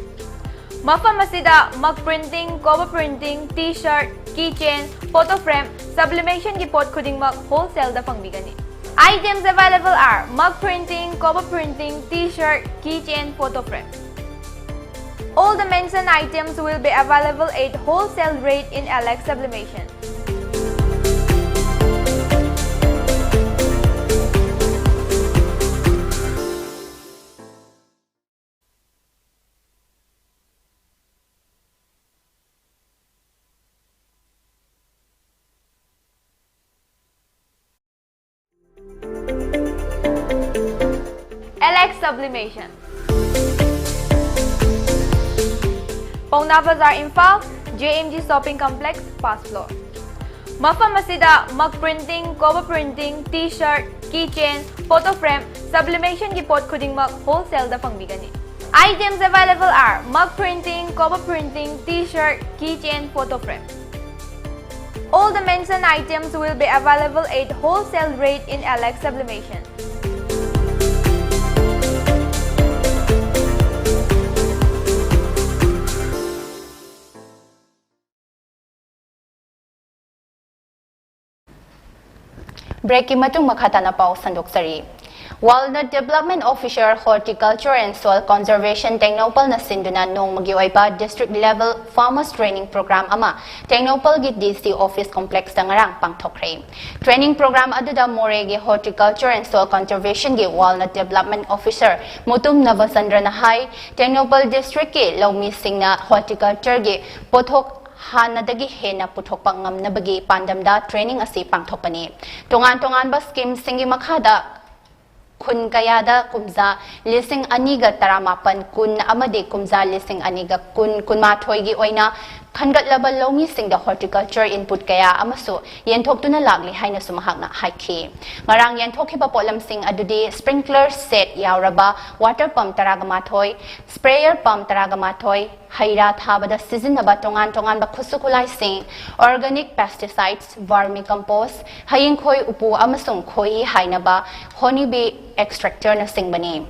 ꯃꯐꯝ ꯑꯁꯤꯗ mug printing, cover printing, T shirt, key chain, photo frame, ꯁꯕꯂꯤꯃꯦꯁꯟꯒꯤ ꯄꯣꯠ ꯈꯨꯗꯤꯡꯃꯛ ꯍꯣꯜꯁꯦꯜꯗ ꯐꯪꯕꯤꯒꯅꯤ꯫ Items available are mug printing, cover printing, T-shirt, keychain, photo frame. All the mentioned items will be available at wholesale rate in Alex Sublimation. Alex Sublimation. Paona Bazar, Imphal, J M G shopping complex, first floor. ꯃꯐꯝ ꯑꯁꯤꯗ mug printing, cover printing, T shirt, key chain, photo frame, ꯁꯕꯂꯤꯃꯦꯁꯟꯒꯤ ꯄꯣꯠ ꯈꯨꯗꯤꯡꯃꯛ ꯍꯣꯜꯁꯦꯜꯗ ꯐꯪꯕꯤꯒꯅꯤ꯫ Items available are mug printing, cover printing, T-shirt, keychain, photo frame. All the mentioned items will be available at wholesale rate in Alex Sublimation. Breakꯀꯤ ꯃꯇꯨꯡ ꯃꯈꯥ ꯇꯥꯅ ꯄꯥꯎ ꯁꯟꯗꯣꯛꯆꯔꯤ꯫ Walnut Development Officer Horticulture and Soil Conservation ꯇꯦꯡꯅꯧꯄꯜꯅ ꯁꯤꯟꯗꯨꯅ ꯅꯣꯡꯃꯒꯤ ꯑꯣꯏꯕ District Level Farmers Training Program ꯑꯃ ꯇꯦꯡꯅꯧꯄꯜꯒꯤ D C Office Complexꯇ ꯉꯔꯥꯡ ꯄꯥꯡꯊꯣꯛꯈ꯭ꯔꯦ꯫ Training program ꯑꯗꯨꯗ ꯃꯣꯔꯦꯒꯤ Horticulture and Soil Conservationꯒꯤ Walnut Development Officer Mutum ꯅꯕꯆꯟꯗ꯭ꯔꯅ ꯍꯥꯏ, ꯇꯦꯡꯅꯧꯄꯜ Districtꯀꯤ ꯂꯧꯃꯤꯁꯤꯡꯅ Horticultureꯒꯤ ꯄꯣꯠꯊꯣꯛ ꯍꯥꯟꯅꯗꯒꯤ ꯍꯦꯟꯅ ꯄꯨꯊꯣꯛꯄ ꯉꯝꯅꯕꯒꯤ ꯄꯥꯟꯗꯝꯗ training ꯑꯁꯤ ꯄꯥꯡꯊꯣꯛꯄꯅꯤ꯫ ꯇꯣꯉꯥꯟ ꯇꯣꯉꯥꯟꯕ schemeꯁꯤꯡꯒꯤ ꯃꯈꯥꯗ ꯈꯨꯟ ꯀꯌꯥꯗ ꯀꯨꯝꯖꯥ ꯂꯤꯁꯤꯡ ꯑꯅꯤꯒ ꯇꯔꯥꯃꯥꯄꯟ ꯀꯨꯟ ꯑꯃꯗꯤ ꯀꯨꯝꯖꯥ ꯂꯤꯁꯤꯡ ꯑꯅꯤꯒ ꯀꯨꯟ ꯀꯨꯟꯃꯥꯊꯣꯏꯒꯤ ꯑꯣꯏꯅ ꯈꯟꯒꯠꯂꯕ ꯂꯧꯃꯤꯁꯤꯡꯗ horticulture input ꯀꯌꯥ ꯑꯃꯁꯨ ꯌꯦꯟꯊꯣꯛꯇꯨꯅ ꯂꯥꯛꯂꯤ ꯍꯥꯏꯅꯁꯨ ꯃꯍꯥꯛꯅ ꯍꯥꯏꯈꯤ꯫ ꯉꯔꯥꯡ ꯌꯦꯟꯊꯣꯛꯈꯤꯕ ꯄꯣꯠꯂꯝꯁꯤꯡ ꯑꯗꯨꯗꯤ sprinkler set ꯌꯥꯎꯔꯕ water pump ꯇꯔꯥꯒ ꯃꯥꯊꯣꯏ, sprayer pump ꯇꯔꯥꯒ ꯃꯥꯊꯣꯏ, ꯍꯩ ꯔꯥ ꯊꯥꯕꯗ ꯁꯤꯖꯤꯟꯅꯕ ꯇꯣꯉꯥꯟ ꯇꯣꯉꯥꯟꯕ ꯈꯨꯠꯁꯨ ꯈꯨꯠꯂꯥꯏꯁꯤꯡ, organic pesticides, vermicompost, ꯍꯌꯤꯡꯈꯣꯏ ꯎꯄꯨ ꯑꯃꯁꯨꯡ ꯈꯣꯏꯍꯤ ꯍꯥꯏꯅꯕ honeybee extractorꯅꯆꯤꯡꯕꯅꯤ꯫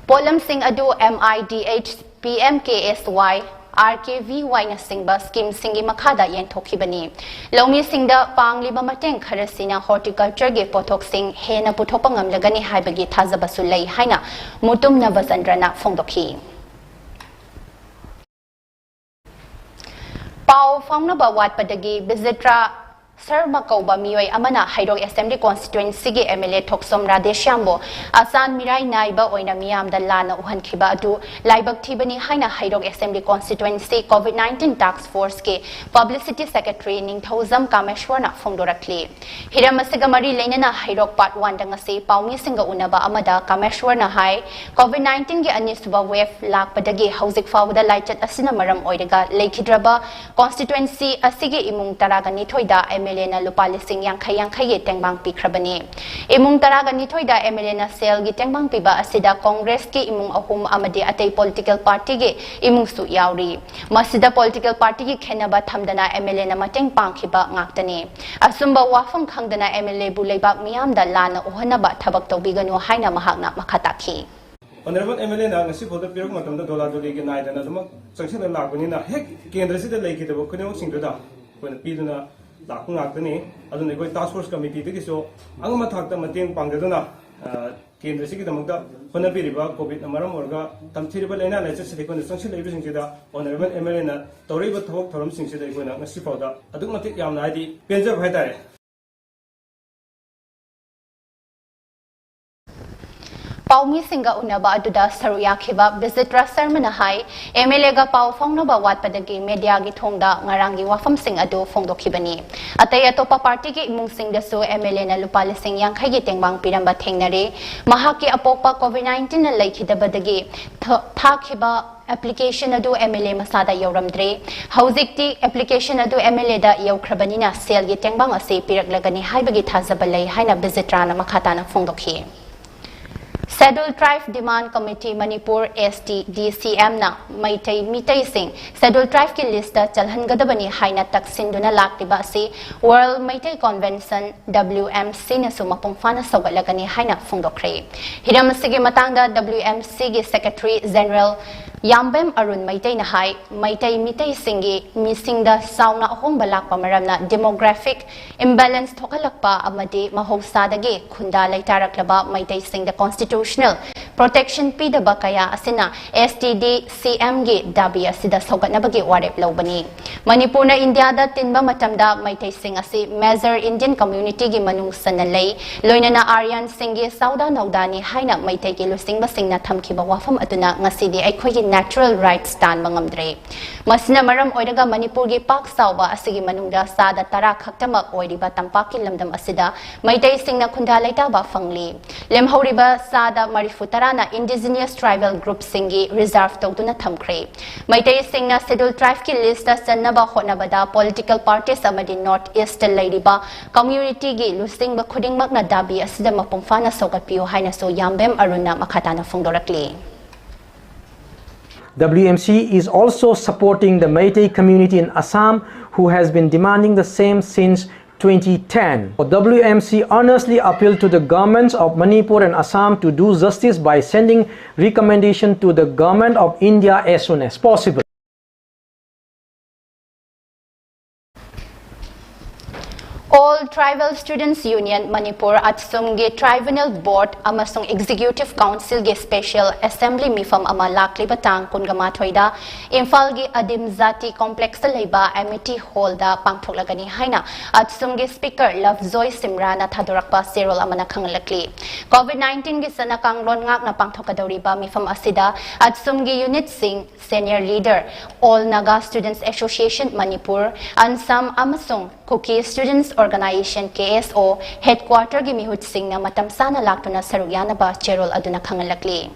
ꯄꯣꯠꯂꯝꯁꯤꯡ ꯑꯗꯨ M I D H, P M K S Y, R K V Yꯅꯆꯤꯡꯕ schemeꯁꯤꯡꯒꯤ ꯃꯈꯥꯗ ꯌꯦꯟꯊꯣꯛꯈꯤꯕꯅꯤ꯫ ꯂꯧꯃꯤꯁꯤꯡꯗ ꯄꯥꯡꯂꯤꯕ ꯃꯇꯦꯡ ꯈꯔꯁꯤꯅ horticultureꯒꯤ ꯄꯣꯠꯊꯣꯛꯁꯤꯡ ꯍꯦꯟꯅ ꯄꯨꯊꯣꯛꯄ ꯉꯝꯂꯒꯅꯤ ꯍꯥꯏꯕꯒꯤ ꯊꯥꯖꯕꯁꯨ ꯂꯩ ꯍꯥꯏꯅ ꯃꯨꯇꯨꯝ ꯅꯕꯆꯟꯗ꯭ꯔꯅ ꯐꯣꯡꯗꯣꯛꯈꯤ꯫ ꯄꯥꯎ ꯐꯥꯎꯅꯕ ꯋꯥꯠꯄꯗꯒꯤ ꯕꯤꯖꯤꯇ꯭ꯔꯥ ꯁꯔꯃ ꯀꯧꯕ ꯃꯤꯑꯣꯏ ꯑꯃꯅ ꯍꯩꯔꯣꯛ Assembly Constituencyꯒꯤ M L A ꯊꯣꯛꯆꯣꯝ ꯔꯥꯙꯦꯁ꯭ꯌꯥꯝꯕꯨ ꯑꯆꯥꯟ ꯃꯤꯔꯥꯏ ꯅꯥꯏꯕ ꯑꯣꯏꯅ ꯃꯤꯌꯥꯝꯗ ꯂꯥꯟꯅ ꯎꯍꯟꯈꯤꯕ ꯑꯗꯨ ꯂꯥꯏꯕꯛ ꯊꯤꯕꯅꯤ ꯍꯥꯏꯅ ꯍꯩꯔꯣꯛ Assembly Constituency COVID nineteen Task Forceꯀꯤ Publicity Secretary ꯅꯤꯡꯊꯧꯖꯝ ꯀꯥꯃꯦꯁ꯭ꯋꯔꯅ ꯐꯣꯡꯗꯣꯔꯛꯂꯤ꯫ ꯍꯤꯔꯝ ꯑꯁꯤꯒ ꯃꯔꯤ ꯂꯩꯅꯅ ꯍꯩꯔꯣꯛ Part Oneꯗ ꯉꯁꯤ ꯄꯥꯎꯃꯤꯁꯤꯡꯒ ꯎꯅꯕ ꯑꯃꯗ ꯀꯥꯃꯦꯁ꯭ꯋꯔꯅ ꯍꯥꯏ, COVID nineteenꯒꯤ ꯑꯅꯤꯁꯨꯕ wave ꯂꯥꯛꯄꯗꯒꯤ ꯍꯧꯖꯤꯛ ꯐꯥꯎꯕꯗ ꯂꯥꯏꯆꯠ ꯑꯁꯤꯅ ꯃꯔꯝ ꯑꯣꯏꯔꯒ ꯂꯩꯈꯤꯗ꯭ꯔꯕ constituency ꯑꯁꯤꯒꯤ ꯏꯃꯨꯡ ꯇꯔꯥꯒ ꯅꯤꯊꯣꯏꯗ M L Aꯅ ꯂꯨꯄꯥ ꯂꯤꯁꯤꯡ ꯌꯥꯡꯈꯩ ꯌꯥꯡꯈꯩꯒꯤ ꯇꯦꯡꯕꯥꯡ ꯄꯤꯈ꯭ꯔꯕꯅꯤ꯫ ꯏꯃꯨꯡ ꯇꯔꯥꯒ ꯅꯤꯊꯣꯏꯗ M L Aꯅ ꯁꯦꯜꯒꯤ ꯇꯦꯡꯕꯥꯡ ꯄꯤꯕ ꯑꯁꯤꯗ Congressꯀꯤ ꯏꯃꯨꯡ ꯑꯍꯨꯝ ꯑꯃꯗꯤ ꯑꯇꯩ political partyꯒꯤ ꯏꯃꯨꯡꯁꯨ ꯌꯥꯎꯔꯤ꯫ ꯃꯁꯤꯗ political partyꯒꯤ ꯈꯦꯟꯅꯕ ꯊꯝꯗꯅ M L Aꯅ ꯃꯇꯦꯡ ꯄꯥꯡꯈꯤꯕ ꯉꯥꯛꯇꯅꯤ꯫ ꯑꯆꯨꯝꯕ ꯋꯥꯐꯝ ꯈꯪꯗꯅ M L Aꯕꯨ ꯂꯩꯕꯥꯛ ꯃꯤꯌꯥꯝꯗ ꯂꯥꯟꯅ ꯎꯍꯟꯅꯕ ꯊꯕꯛ ꯇꯧꯕꯤꯒꯅꯨ ꯍꯥꯏꯅ ꯃꯍꯥꯛꯅ ꯃꯈꯥ ꯇꯥꯈꯤ꯫ Honourable M L Aꯅ ꯉꯁꯤ ꯐꯥꯎꯗ ꯄꯤꯔꯛꯄ ꯃꯇꯝꯗ ꯗꯣꯂꯥ ꯗꯣꯂꯤꯒꯤ ꯅꯥꯏꯗꯅ ꯑꯗꯨꯃꯛ ꯆꯪꯁꯤꯜꯂ ꯂꯥꯛꯄꯅꯤꯅ ꯍꯦꯛ ꯀꯦꯟꯗ꯭ꯔꯁꯤꯗ ꯂꯩꯈꯤꯗꯕ ꯈꯨꯗꯤꯡꯃꯛꯁꯤꯡꯗꯨꯗ ꯑꯩꯈꯣꯏꯅ ꯄꯤꯗꯨꯅ ꯂꯥꯛꯄ ꯉꯥꯛꯇꯅꯤ꯫ ꯑꯗꯨꯅ ꯑꯩꯈꯣꯏ ꯇꯥꯁꯛ ꯐꯣꯔꯁ ꯀꯃꯤꯇꯤꯗꯒꯤꯁꯨ ꯑꯉꯝꯕ ꯊꯥꯛꯇ ꯃꯇꯦꯡ ꯄꯥꯡꯖꯗꯨꯅ, ꯑ, ꯀꯦꯟꯗ꯭ꯔꯁꯤꯒꯤꯗꯃꯛꯇ ꯍꯣꯠꯅꯕꯤꯔꯤꯕ ꯀꯣꯚꯤꯗꯅ ꯃꯔꯝ ꯑꯣꯏꯔꯒ ꯇꯝꯊꯤꯔꯤꯕ ꯂꯥꯏꯅꯥ ꯂꯥꯏꯆꯠꯁꯤꯗ ꯑꯩꯈꯣꯏꯅ ꯆꯪꯁꯤꯜꯂꯛꯏꯕꯁꯤꯡꯁꯤꯗ ꯑꯣꯅꯔꯦꯕꯜ ꯑꯦꯝ ꯑꯦꯜ ꯑꯦꯅ ꯇꯧꯔꯛꯏꯕ ꯊꯕꯛ ꯊꯧꯔꯝꯁꯤꯡꯁꯤꯗ ꯑꯩꯈꯣꯏꯅ ꯉꯁꯤ ꯐꯥꯎꯗ ꯑꯗꯨꯛ ꯃꯇꯤꯛ ꯌꯥꯝꯅ, ꯍꯥꯏꯗꯤ, ꯄꯦꯟꯖꯕ ꯍꯥꯏꯇꯥꯔꯦ꯫ ꯄꯥꯎꯃꯤꯁꯤꯡꯒ ꯎꯅꯕ ꯑꯗꯨꯗ ꯁꯔꯨꯛ ꯌꯥꯈꯤꯕ ꯕꯤꯖꯤꯇ꯭ꯔ ꯁꯔꯃꯅ ꯍꯥꯏ, ꯑꯦꯝ ꯑꯦꯜ ꯑꯦꯒ ꯄꯥꯎ ꯐꯥꯎꯅꯕ ꯋꯥꯠꯄꯗꯒꯤ ꯃꯦꯗꯤꯌꯥꯒꯤ ꯊꯣꯡꯗ ꯉꯔꯥꯡꯒꯤ ꯋꯥꯐꯝꯁꯤꯡ ꯑꯗꯨ ꯐꯣꯡꯗꯣꯛꯈꯤꯕꯅꯤ꯫ ꯑꯇꯩ ꯑꯇꯣꯞꯄ ꯄꯥꯔꯇꯤꯒꯤ ꯏꯃꯨꯡꯁꯤꯡꯗꯁꯨ ꯑꯦꯝ ꯑꯦꯜ ꯑꯦꯅ ꯂꯨꯄꯥ ꯂꯤꯁꯤꯡ ꯌꯥꯡꯈꯩꯒꯤ ꯇꯦꯡꯕꯥꯡ ꯄꯤꯔꯝꯕ ꯊꯦꯡꯅꯔꯦ꯫ ꯃꯍꯥꯛꯀꯤ ꯑꯄꯣꯛꯄ ꯀꯣꯚꯤꯗ ꯅꯥꯏꯟꯇꯤꯟꯅ ꯂꯩꯈꯤꯗꯕꯗꯒꯤ ꯊ-, ꯊꯥꯈꯤꯕ ꯑꯦꯄ꯭ꯂꯤꯀꯦꯁꯟ ꯑꯗꯨ ꯑꯦꯝ ꯑꯦꯜ ꯑꯦ ꯃꯁꯥꯗ ꯌꯧꯔꯝꯗ꯭ꯔꯦ꯫ ꯍꯧꯖꯤꯛꯇꯤ ꯑꯦꯄ꯭ꯂꯤꯀꯦꯁꯟ ꯑꯗꯨ ꯑꯦꯝ ꯑꯦꯜ ꯑꯦꯗ ꯌꯧꯈ꯭ꯔꯕꯅꯤꯅ ꯁꯦꯜꯒꯤ ꯇꯦꯡꯕꯥꯡ ꯑꯁꯤ ꯄꯤꯔꯛꯂꯒꯅꯤ ꯍꯥꯏꯕꯒꯤ ꯊꯥꯖꯕ ꯂꯩ ꯍꯥꯏꯅ ꯕꯤꯖꯤꯇ꯭ꯔꯥꯅ ꯃꯈꯥ ꯇꯥꯅ ꯐꯣꯡꯗꯣꯛꯈꯤ꯫ ꯁꯦꯗ꯭ꯌꯨꯜ ꯇ꯭ꯔꯥꯏꯕ ꯗꯤꯃꯥꯟ ꯀꯃꯤꯇꯤ ꯃꯅꯤꯄꯨꯔ, ꯑꯦꯁ ꯇꯤ ꯗꯤ ꯁꯤ ꯑꯦꯝꯅ ꯃꯩꯇꯩ ꯃꯤꯇꯩꯁꯤꯡ ꯁꯦꯗ꯭ꯌꯨꯜ ꯇ꯭ꯔꯥꯏꯕꯀꯤ ꯂꯤꯁꯇ ꯆꯜꯍꯟꯒꯗꯕꯅꯤ ꯍꯥꯏꯅ ꯇꯛꯁꯤꯟꯗꯨꯅ ꯂꯥꯛꯂꯤꯕ ꯑꯁꯤ ꯋꯥꯔꯜꯗ ꯃꯩꯇꯩ ꯀꯣꯟꯚꯦꯟꯁꯟ, ꯗꯕ꯭ꯂꯤꯌꯨ ꯑꯦꯝ ꯁꯤꯅꯁꯨ ꯃꯄꯨꯡ ꯐꯥꯅ ꯁꯧꯒꯠꯂꯒꯅꯤ ꯍꯥꯏꯅ ꯐꯣꯡꯗꯣꯛꯈ꯭ꯔꯦ꯫ ꯍꯤꯔꯝ ꯑꯁꯤꯒꯤ ꯃꯇꯥꯡꯗ ꯗꯕ꯭ꯂꯤꯌꯨ ꯑꯦꯝ ꯁꯤꯒꯤ ꯁꯦꯀ꯭ꯔꯦꯇꯔꯤ ꯖꯦꯅꯔꯦꯜ ꯌꯥꯝꯕꯦꯝ ꯑꯔꯨꯟ ꯃꯩꯇꯩꯅ ꯍꯥꯏ, ꯃꯩꯇꯩ ꯃꯤꯇꯩꯁꯤꯡꯒꯤ ꯃꯤꯁꯤꯡꯗ ꯆꯥꯎꯅ ꯑꯍꯣꯡꯕ ꯂꯥꯛꯄ ꯃꯔꯝꯅ ꯗꯤꯃꯣꯒ꯭ꯔꯥꯐꯤꯛ ꯏꯝꯕꯦꯂꯦꯟꯁ ꯊꯣꯛꯍꯜꯂꯛꯄ ꯑꯃꯗꯤ ꯃꯍꯧꯁꯥꯗꯒꯤ ꯈꯨꯟꯗꯥ ꯂꯩꯇꯥꯔꯛꯂꯕ ꯃꯩꯇꯩꯁꯤꯡꯗ ꯀꯣꯟꯁꯇꯤꯇ꯭ꯌꯨꯁꯅꯦꯜ ꯄ꯭ꯔꯣꯇꯦꯛꯁꯟ ꯄꯤꯗꯕ ꯀꯌꯥ ꯑꯁꯤꯅ ꯑꯦꯁ ꯇꯤ ꯗꯤ ꯁꯤ ꯑꯦꯝꯒꯤ ꯗꯥꯕꯤ ꯑꯁꯤꯗ ꯁꯧꯒꯠꯅꯕꯒꯤ ꯋꯥꯔꯦꯞ ꯂꯧꯕꯅꯤ꯫ ꯃꯅꯤꯄꯨꯔꯅ ꯏꯟꯗꯤꯌꯥꯗ ꯇꯤꯟꯕ ꯃꯇꯝꯗ ꯃꯩꯇꯩꯁꯤꯡ ꯑꯁꯤ ꯃꯦꯖꯔ ꯏꯟꯗꯤꯌꯟ ꯀꯝꯃ꯭ꯌꯨꯅꯤꯇꯤꯒꯤ ꯃꯅꯨꯡ ꯆꯟꯅ ꯂꯩ꯫ ꯂꯣꯏꯅꯅ ꯑꯥꯔꯌꯟꯁꯤꯡꯒꯤ ꯆꯥꯎꯗ ꯅꯧꯗꯥꯅꯤ ꯍꯥꯏꯅ ꯃꯩꯇꯩꯒꯤ ꯂꯨꯆꯤꯡꯕꯁꯤꯡꯅ ꯊꯝꯈꯤꯕ ꯋꯥꯐꯝ ꯑꯗꯨꯅ ꯉꯁꯤꯗꯤ ꯑꯩꯈꯣꯏꯒꯤ ꯅꯦꯆꯔꯦꯜ ꯔꯥꯏꯠꯁ ꯇꯥꯟꯕ ꯉꯝꯗ꯭ꯔꯦ꯫ ꯃꯁꯤꯅ ꯃꯔꯝ ꯑꯣꯏꯔꯒ ꯃꯅꯤꯄꯨꯔꯒꯤ ꯄꯥꯛ ꯆꯥꯎꯕ ꯑꯁꯤꯒꯤ ꯃꯅꯨꯡꯗ ꯆꯥꯗ ꯇꯔꯥ ꯈꯛꯇꯃꯛ ꯑꯣꯏꯔꯤꯕ ꯇꯝꯄꯥꯛꯀꯤ ꯂꯝꯗꯝ ꯑꯁꯤꯗ ꯃꯩꯇꯩꯁꯤꯡꯅ ꯈꯨꯟꯗꯥ ꯂꯩꯇꯥꯕ ꯐꯪꯂꯤ꯫ ꯂꯦꯝꯍꯧꯔꯤꯕ ꯆꯥꯗ ꯃꯔꯤꯐꯨ ꯇꯔꯥꯅ ꯏꯟꯗꯤꯖꯤꯅꯤꯌꯁ ꯇ꯭ꯔꯥꯏꯕꯦꯜ ꯒ꯭ꯔꯨꯞꯁꯤꯡꯒꯤ ꯔꯤꯖꯥꯔꯚ ꯇꯧꯗꯨꯅ ꯊꯝꯈ꯭ꯔꯦ꯫ ꯃꯩꯇꯩꯁꯤꯡꯅ ꯁꯦꯗ꯭ꯌꯨꯜ ꯇ꯭ꯔꯥꯏꯕꯀꯤ ꯂꯤꯁꯇ ꯆꯟꯅꯕ ꯍꯣꯠꯅꯕꯗ ꯄꯣꯂꯤꯇꯤꯀꯦꯜ ꯄꯥꯔꯇꯤꯁ ꯑꯃꯗꯤ ꯅꯣꯔꯠ ꯏꯁꯇ ꯂꯩꯔꯤꯕ ꯀꯝꯃ꯭ꯌꯨꯅꯤꯇꯤꯒꯤ ꯂꯨꯆꯤꯡꯕ ꯈꯨꯗꯤꯡꯃꯛꯅ ꯗꯥꯕꯤ ꯑꯁꯤꯗ ꯃꯄꯨꯡ ꯐꯥꯅ ꯁꯧꯒꯠꯄꯤꯌꯨ ꯍꯥꯏꯅꯁꯨ ꯌꯥꯝꯕꯦꯝ ꯑꯔꯨꯟꯅ ꯃꯈꯥ ꯇꯥꯅ ꯐꯣꯡꯗꯣꯔꯛꯂꯤ꯫ W M C is also supporting the Meitei community in Assam, who has been demanding the same since twenty ten. W M C earnestly appeal to the governments of Manipur and Assam to do justice by sending recommendation to the government of India as soon as possible. All Tribal Students Union Manipur, ATSUM ꯒꯤ Tribunal Board ꯑꯃꯁꯨꯡ Executive Council ꯒꯤ Special Assembly ꯃꯤꯐꯝ ꯑꯃ ꯂꯥꯛꯂꯤꯕ ꯇꯥꯡ ꯀꯨꯟꯒ ꯃꯥꯊꯣꯏꯗ ꯏꯝꯐꯥꯜꯒꯤ ꯑꯗꯤꯝ ꯖꯥꯇꯤ complex ꯇ ꯂꯩꯕ Amity Hall ꯗ ꯄꯥꯡꯊꯣꯛꯂꯒꯅꯤ ꯍꯥꯏꯅ ATSUM ꯒꯤ Speaker ꯂꯚꯖꯣꯏ ꯁꯤꯝꯔꯥꯅ ꯊꯥꯗꯣꯔꯛꯄ ꯆꯦꯔꯣꯜ ꯑꯃꯅ ꯈꯪꯍꯜꯂꯛꯂꯤ꯫ COVID nineteen ꯒꯤ ꯆꯠꯅ ꯀꯥꯡꯂꯣꯟ ꯉꯥꯛꯅ ꯄꯥꯡꯊꯣꯛꯀꯗꯧꯔꯤꯕ ꯃꯤꯐꯝ ꯑꯁꯤꯗ ATSUM ꯒꯤ unit ꯁꯤꯡ, Senior Leader, All Naga Students Association Manipur, ANSAM ꯑꯃꯁꯨꯡ Kuki Students Organization, K S O, Headquarter ꯒꯤ ꯃꯤꯍꯨꯠꯁꯤꯡꯅ ꯃꯇꯝ ꯆꯥꯅ ꯂꯥꯛꯇꯨꯅ ꯁꯔꯨꯛ ꯌꯥꯅꯕ ꯆꯦꯔꯣꯜ ꯑꯗꯨꯅ ꯈꯪꯍꯜꯂꯛꯂꯤ꯫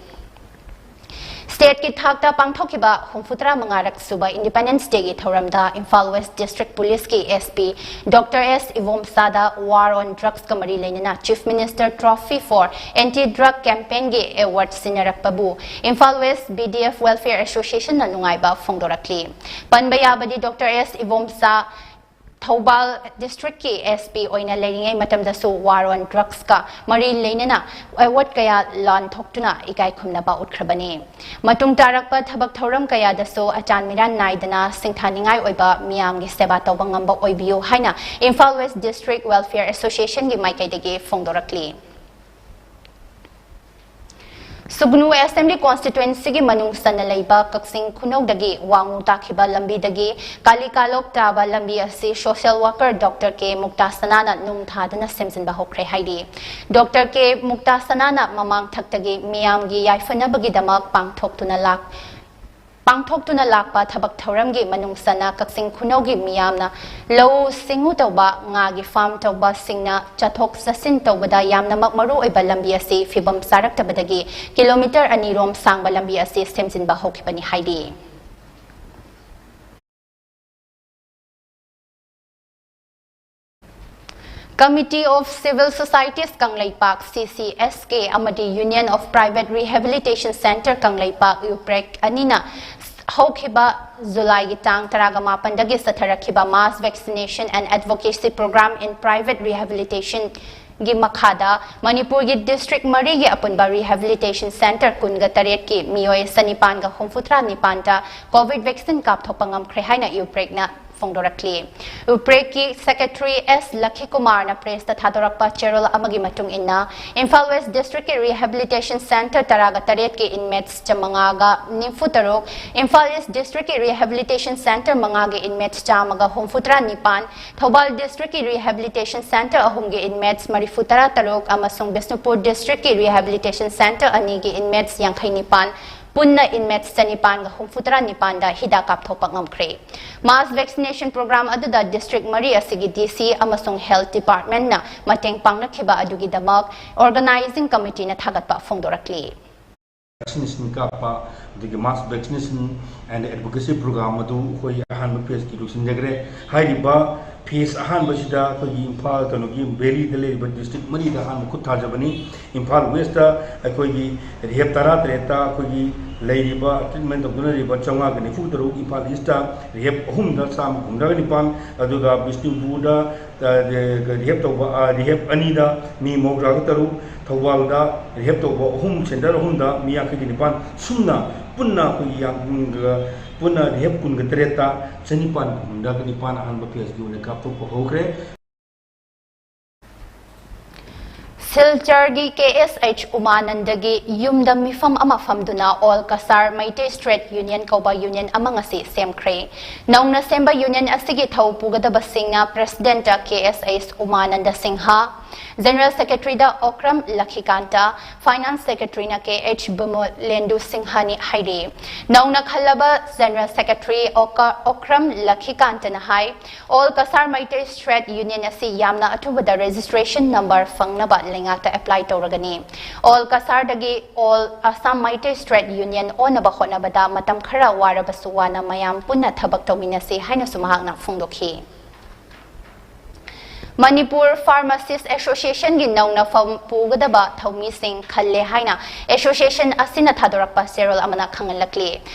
State ꯀꯤ ꯊꯥꯛꯇ ꯄꯥꯡꯊꯣꯛꯈꯤꯕ ꯍꯨꯝꯐꯨꯇꯔꯥ ꯃꯉꯥꯔꯛ ꯁꯨꯕ Independence Day ꯒꯤ ꯊꯧꯔꯝꯗ Imphal West District Police ꯀꯤ S P Doctor S ꯏꯕꯣꯝꯆꯥꯗ War on Drugs ꯀ ꯃꯔꯤ ꯂꯩꯅꯅ Chief Minister Trophy for Anti Drug Campaign ꯒꯤ award ꯁꯤꯟꯅꯔꯛꯄꯕꯨ Imphal West B D F Welfare Association ꯅ ꯅꯨꯡꯉꯥꯏꯕ ꯐꯣꯡꯗꯣꯔꯛꯂꯤ꯫ ꯄꯟꯕ ꯌꯥꯕꯗꯤ, Doctor S Ibomcha Thoubal District ꯀꯤ S P ꯑꯣꯏꯅ ꯂꯩꯔꯤꯉꯩ ꯃꯇꯝꯗꯁꯨ War on Drugs ꯀ ꯃꯔꯤ ꯂꯩꯅꯅ award ꯀꯌꯥ ꯂꯥꯟꯊꯣꯛꯇꯨꯅ ꯏꯀꯥꯏ ꯈꯨꯝꯅꯕ ꯎꯠꯈ꯭ꯔꯕꯅꯤ꯫ ꯃꯇꯨꯡ ꯇꯥꯔꯛꯄ ꯊꯕꯛ ꯊꯧꯔꯝ ꯀꯌꯥꯗꯁꯨ ꯑꯆꯥꯟ ꯃꯤꯔꯥꯟ ꯅꯥꯏꯗꯅ ꯁꯤꯡꯊꯥꯅꯤꯡꯉꯥꯏ ꯑꯣꯏꯕ ꯃꯤꯌꯥꯝꯒꯤ ꯁꯦꯕꯥ ꯇꯧꯕ ꯉꯝꯕ ꯑꯣꯏꯕꯤꯌꯨ ꯍꯥꯏꯅ Imphal West District Welfare Association ꯒꯤ ꯃꯥꯏꯀꯩꯗꯒꯤ ꯐꯣꯡꯗꯣꯔꯛꯂꯤ꯫ ꯁꯨꯒꯅꯨ Assembly Constituency ꯒꯤ ꯃꯅꯨꯡ ꯆꯟꯅ ꯂꯩꯕ ꯀꯛꯆꯤꯡ ꯈꯨꯅꯧꯗꯒꯤ ꯋꯥꯉꯨ ꯇꯥꯈꯤꯕ ꯂꯝꯕꯤꯗꯒꯤ ꯀꯥꯂꯤꯀꯥꯂꯣꯛ ꯇꯥꯕ ꯂꯝꯕꯤ ꯑꯁꯤ social worker Doctor K ꯃꯨꯛꯇꯥ ꯁꯅꯥꯅ ꯅꯨꯡ ꯊꯥꯗꯨꯅ ꯁꯦꯝꯖꯤꯟꯕ ꯍꯧꯈ꯭ꯔꯦ ꯍꯥꯏꯔꯤ꯫ Doctor K ꯃꯨꯛꯇꯥ ꯁꯅꯥꯅ ꯃꯃꯥꯡ ꯊꯛꯇꯒꯤ ꯃꯤꯌꯥꯝꯒꯤ ꯌꯥꯏꯐꯅꯕꯒꯤꯗꯃꯛ ꯄꯥꯡꯊꯣꯛꯇꯨꯅ ꯂꯥꯛ-, ꯄꯥꯡꯊꯣꯛꯇꯨꯅ ꯂꯥꯛꯄ ꯊꯕꯛ ꯊꯧꯔꯝꯒꯤ ꯃꯅꯨꯡ ꯆꯟꯅ ꯀꯛꯆꯤꯡ ꯈꯨꯅꯧꯒꯤ ꯃꯤꯌꯥꯝꯅ ꯂꯧꯎ ꯁꯤꯡꯎ ꯇꯧꯕ, ꯉꯥꯒꯤ farm ꯇꯧꯕꯁꯤꯡꯅ ꯆꯠꯊꯣꯛ ꯆꯠꯁꯤꯟ ꯇꯧꯕꯗ ꯌꯥꯝꯅꯃꯛ ꯃꯔꯨ ꯑꯣꯏꯕ ꯂꯝꯕꯤ ꯑꯁꯤ ꯐꯤꯕꯝ ꯆꯥꯔꯛꯇꯕꯗꯒꯤ kilometre ꯑꯅꯤ ꯔꯣꯝ ꯁꯥꯡꯕ ꯂꯝꯕꯤ ꯑꯁꯤ ꯁꯦꯝꯖꯤꯟꯕ ꯍꯧꯈꯤꯕꯅꯤ ꯍꯥꯏꯔꯤ꯫ Committee of Civil Societies Kangleipak, C C S K, ꯑꯃꯗꯤ Union of Private Rehabilitation Centre Kangleipak, ꯌꯨꯄ꯭ꯔꯦꯛ ꯑꯅꯤꯅ ꯍꯧꯈꯤꯕ ꯖꯨꯂꯥꯏꯒꯤ ꯇꯥꯡ ꯇꯔꯥꯃꯥꯄꯟꯗꯒꯤ ꯆꯠꯊꯔꯛꯈꯤꯕ Mass Vaccination and Advocacy Programme in Private Rehabilitation ꯒꯤ ꯃꯈꯥꯗ ꯃꯅꯤꯄꯨꯔꯒꯤ district ꯃꯔꯤꯒꯤ ꯑꯄꯨꯟꯕ rehabilitation centre ꯀꯨꯟꯒ ꯇꯔꯦꯠꯀꯤ ꯃꯤꯑꯣꯏ ꯆꯅꯤꯄꯥꯟꯒ ꯍꯨꯝꯐꯨꯇꯔꯥ ꯅꯤꯄꯥꯟꯗ COVID vaccine ꯀꯥꯞꯊꯣꯛꯄ ꯉꯝꯈ꯭ꯔꯦ ꯍꯥꯏꯅ ꯌꯨꯄ꯭ꯔꯦꯛꯅ ꯐꯣꯡꯗꯣꯔꯛꯂꯤ꯫ ꯎꯄ꯭ꯔꯦꯛꯀꯤ ꯁꯦꯀ꯭ꯔꯦꯇꯔꯤ ꯑꯦꯁ ꯂꯈꯤꯀꯨꯃꯥꯔꯅ ꯄ꯭ꯔꯦꯁꯇ ꯊꯥꯗꯣꯔꯛꯄ ꯆꯦꯔꯣꯜ ꯑꯃꯒꯤ ꯃꯇꯨꯡ ꯏꯟꯅ, ꯏꯝꯐꯥꯜ ꯋꯦꯁ ꯗꯤꯁꯇ꯭ꯔꯤꯛꯀꯤ ꯔꯤꯍꯦꯕꯤꯂꯤꯇꯦꯁꯟ ꯁꯦꯟꯇꯔ ꯇꯔꯥꯒ ꯇꯔꯦꯠꯀꯤ ꯏꯟꯃꯦꯠꯁ ꯆꯥꯃꯉꯥꯒ ꯅꯤꯐꯨ ꯇꯔꯨꯛ, ꯏꯝꯐꯥꯜ ꯏꯁ ꯗꯤꯁꯇ꯭ꯔꯤꯛꯀꯤ ꯔꯤꯍꯦꯕꯤꯂꯤꯇꯦꯁꯟ ꯁꯦꯟꯇꯔ ꯃꯉꯥꯒꯤ ꯏꯟꯃꯦꯠꯁ ꯆꯥꯝꯃꯒ ꯍꯨꯝꯐꯨꯇꯔꯥ ꯅꯤꯄꯥꯟ, ꯊꯧꯕꯥꯜ ꯗꯤꯁꯇ꯭ꯔꯤꯛꯀꯤ ꯔꯤꯍꯦꯕꯤꯂꯤꯇꯦꯁꯟ ꯁꯦꯟꯇꯔ ꯑꯍꯨꯝꯒꯤ ꯏꯟꯃꯦꯠꯁ ꯃꯔꯤꯐꯨꯇꯔꯥ ꯇꯔꯨꯛ ꯑꯃꯁꯨꯡ ꯕꯤꯁꯅꯨꯄꯨꯔ ꯗꯤꯁꯇ꯭ꯔꯤꯛꯀꯤ ꯔꯤꯍꯦꯕꯤꯂꯤꯇꯦꯁꯟ ꯁꯦꯟꯇꯔ ꯑꯅꯤꯒꯤ ꯏꯟꯃꯦꯠꯁ ꯌꯥꯡꯈꯩ ꯅꯤꯄꯥꯟ, ꯄꯨꯟꯅ ꯏꯟꯃꯦꯠꯁ ꯆꯅꯤꯄꯥꯟꯒ ꯍꯨꯝꯐꯨꯇꯔꯥ ꯅꯤꯄꯥꯟꯗ ꯍꯤꯗꯥꯛ ꯀꯥꯞꯊꯣꯛꯄ ꯉꯝꯈ꯭ꯔꯦ꯫ ꯃꯥꯁ ꯚꯦꯛꯁꯤꯅꯦꯁꯟ ꯄ꯭ꯔꯣꯒ꯭ꯔꯥꯝ ꯑꯗꯨꯗ ꯗꯤꯁꯇ꯭ꯔꯤꯛ ꯃꯔꯤ ꯑꯁꯤꯒꯤ ꯗꯤ ꯁꯤ ꯑꯃꯁꯨꯡ ꯍꯦꯜꯊ ꯗꯤꯄꯥꯔꯠꯃꯦꯟꯠꯅ ꯃꯇꯦꯡ ꯄꯥꯡꯅꯈꯤꯕ ꯑꯗꯨꯒꯤꯗꯃꯛ ꯑꯣꯔꯒꯅꯥꯏꯖꯤꯡ ꯀꯃꯤꯇꯤꯅ ꯊꯥꯒꯠꯄ ꯐꯣꯡꯗꯣꯔꯛꯂꯤ꯫ ꯚꯦꯛꯁꯤꯅꯦꯁꯟ ꯀꯥꯞꯄ, ꯑꯗꯒꯤ ꯃꯥꯁ ꯚꯦꯛꯁꯤꯅꯦꯁꯟ ꯑꯦꯟ ꯑꯦꯗꯚꯣꯀꯦꯁꯤ ꯄ꯭ꯔꯣꯒ꯭ꯔꯥꯝ ꯑꯗꯨ ꯑꯩꯈꯣꯏ ꯑꯍꯥꯟꯕ ꯐꯦꯁꯀꯤ ꯂꯣꯏꯁꯤꯟꯖꯈ꯭ꯔꯦ꯫ ꯍꯥꯏꯔꯤꯕ ꯐꯦꯁ ꯑꯍꯥꯟꯕꯁꯤꯗ ꯑꯩꯈꯣꯏꯒꯤ ꯏꯝꯐꯥꯜ, ꯀꯩꯅꯣꯒꯤ, ꯚꯦꯂꯤꯗ ꯂꯩꯔꯤꯕ ꯗꯤꯁꯇ꯭ꯔꯤꯛ ꯃꯔꯤꯗ ꯑꯍꯥꯟꯕ ꯈꯨꯠ ꯊꯥꯖꯕꯅꯤ꯫ ꯏꯝꯐꯥꯜ ꯋꯦꯁꯇ ꯑꯩꯈꯣꯏꯒꯤ ꯔꯤꯍꯦꯞ ꯇꯔꯥ ꯇꯔꯦꯠꯇ ꯑꯩꯈꯣꯏꯒꯤ ꯂꯩꯔꯤꯕ, ꯇ꯭ꯔꯤꯠꯃꯦꯟ ꯇꯧꯗꯨꯅ ꯂꯩꯔꯤꯕ ꯆꯥꯝꯃꯉꯥꯒ ꯅꯤꯐꯨ ꯇꯔꯨꯛ, ꯏꯝꯐꯥꯜ ꯏꯁꯇ ꯔꯤꯍꯦꯞ ꯑꯍꯨꯝꯗ ꯆꯥꯝꯃꯒ ꯍꯨꯝꯗ꯭ꯔꯥꯒ ꯅꯤꯄꯥꯟ, ꯑꯗꯨꯒ ꯕꯤꯁꯅꯨꯄꯨꯔꯗ, ꯑ, ꯔꯤꯍꯦꯞ ꯇꯧꯕ, ꯑ, ꯔꯤꯍꯦꯞ ꯑꯅꯤꯗ ꯃꯤ ꯃꯧꯗ꯭ꯔꯥꯒ ꯇꯔꯨꯛ, ꯊꯧꯕꯥꯜꯗ ꯔꯤꯍꯦꯞ ꯇꯧꯕ ꯑꯍꯨꯝ, ꯁꯦꯟꯇꯔ ꯑꯍꯨꯝꯗ ꯃꯤ ꯌꯥꯡꯈꯩꯒ ꯅꯤꯄꯥꯟ, ꯁꯨꯝꯅ ꯄꯨꯟꯅ ꯑꯩꯈꯣꯏꯒꯤ ꯌꯥꯝ, ꯎꯝ, ꯄꯨꯟꯅ ꯔꯤꯍꯦꯞ ꯀꯨꯟꯒ ꯇꯔꯦꯠꯇ ꯆꯅꯤꯄꯥꯟ ꯍꯨꯝꯗ꯭ꯔꯥꯒ ꯅꯤꯄꯥꯟ ꯑꯍꯥꯟꯕ ꯐꯦꯁꯀꯤ ꯑꯣꯏꯅ ꯀꯥꯞꯊꯣꯛꯄ ꯍꯧꯈ꯭ꯔꯦ꯫ ꯁꯤꯜꯆꯔꯒꯤ ꯀꯦ ꯑꯦꯁ ꯑꯩꯆ ꯎꯃꯥꯅꯟꯗꯒꯤ ꯌꯨꯝꯗ ꯃꯤꯐꯝ ꯑꯃ ꯐꯝꯗꯨꯅ all Cachar Meitei student union ꯀꯧꯕ ꯌꯨꯅꯤꯌꯟ ꯑꯃ ꯉꯁꯤ ꯁꯦꯝꯈ꯭ꯔꯦ꯫ ꯅꯧꯅ ꯁꯦꯝꯕ ꯌꯨꯅꯤꯌꯟ ꯑꯁꯤꯒꯤ ꯊꯧ ꯄꯨꯒꯗꯕꯁꯤꯡꯅ ꯄ꯭ꯔꯦꯁꯤꯗꯦꯟꯠꯇ K S H Umananda Singh, general ꯁꯦꯀ꯭ꯔꯦꯇꯔꯤꯗ ꯑꯣꯀ꯭ꯔꯝ ꯂꯈꯤꯀꯥꯟꯇ, ꯐꯥꯏꯅꯥꯟꯁ ꯁꯦꯀ꯭ꯔꯦꯇꯔꯤꯅ ꯀꯦ ꯑꯩꯆ ꯕꯤꯃꯣꯂꯦꯟꯗꯨ ꯁꯤꯡꯍꯅꯤ ꯍꯥꯏꯔꯤ꯫ ꯅꯧꯅ ꯈꯜꯂꯕ ꯖꯦꯅꯔꯦꯜ ꯁꯦꯀ꯭ꯔꯦꯇꯔꯤ ꯑꯣꯀ-, ꯑꯣꯀ꯭ꯔꯝ ꯂꯈꯤꯀꯥꯟꯇꯅ ꯍꯥꯏ, all Cachar Meitei student union ꯑꯁꯤ ꯌꯥꯝꯅ ꯑꯊꯨꯕꯗ ꯔꯦꯖꯤꯁꯇ꯭ꯔꯦꯁꯟ ꯅꯝꯕꯔ ꯐꯪꯅꯕ ꯂꯩꯉꯥꯛꯇ ꯑꯦꯄ꯭ꯂꯥꯏ ꯇꯧꯔꯒꯅꯤ꯫ ꯑꯣꯜ ꯀꯁꯥꯔꯗꯒꯤ all Assam Meitei student union ꯑꯣꯟꯅꯕ ꯍꯣꯠꯅꯕꯗ ꯃꯇꯝ ꯈꯔ ꯋꯥꯔꯕꯁꯨ ꯋꯥꯅ ꯃꯌꯥꯝ ꯄꯨꯟꯅ ꯊꯕꯛ ꯇꯧꯃꯤꯟꯅꯁꯤ ꯍꯥꯏꯅꯁꯨ ꯃꯍꯥꯛꯅ ꯐꯣꯡꯗꯣꯛꯈꯤ꯫ ꯃꯅꯤꯄꯨꯔ ꯐꯥꯔꯃꯥꯁꯤꯁ ꯑꯦꯁꯣꯁꯤꯌꯦꯁꯟꯒꯤ ꯅꯧꯅ ꯐꯝ ꯄꯨꯒꯗꯕ ꯊꯧꯃꯤꯁꯤꯡ ꯈꯜꯂꯦ ꯍꯥꯏꯅ ꯑꯦꯁꯣꯁꯤꯌꯦꯁꯟ ꯑꯁꯤꯅ ꯊꯥꯗꯣꯔꯛꯄ ꯆꯦꯔꯣꯜ ꯑꯃꯅ ꯈꯪꯍꯜꯂꯛꯂꯤ꯫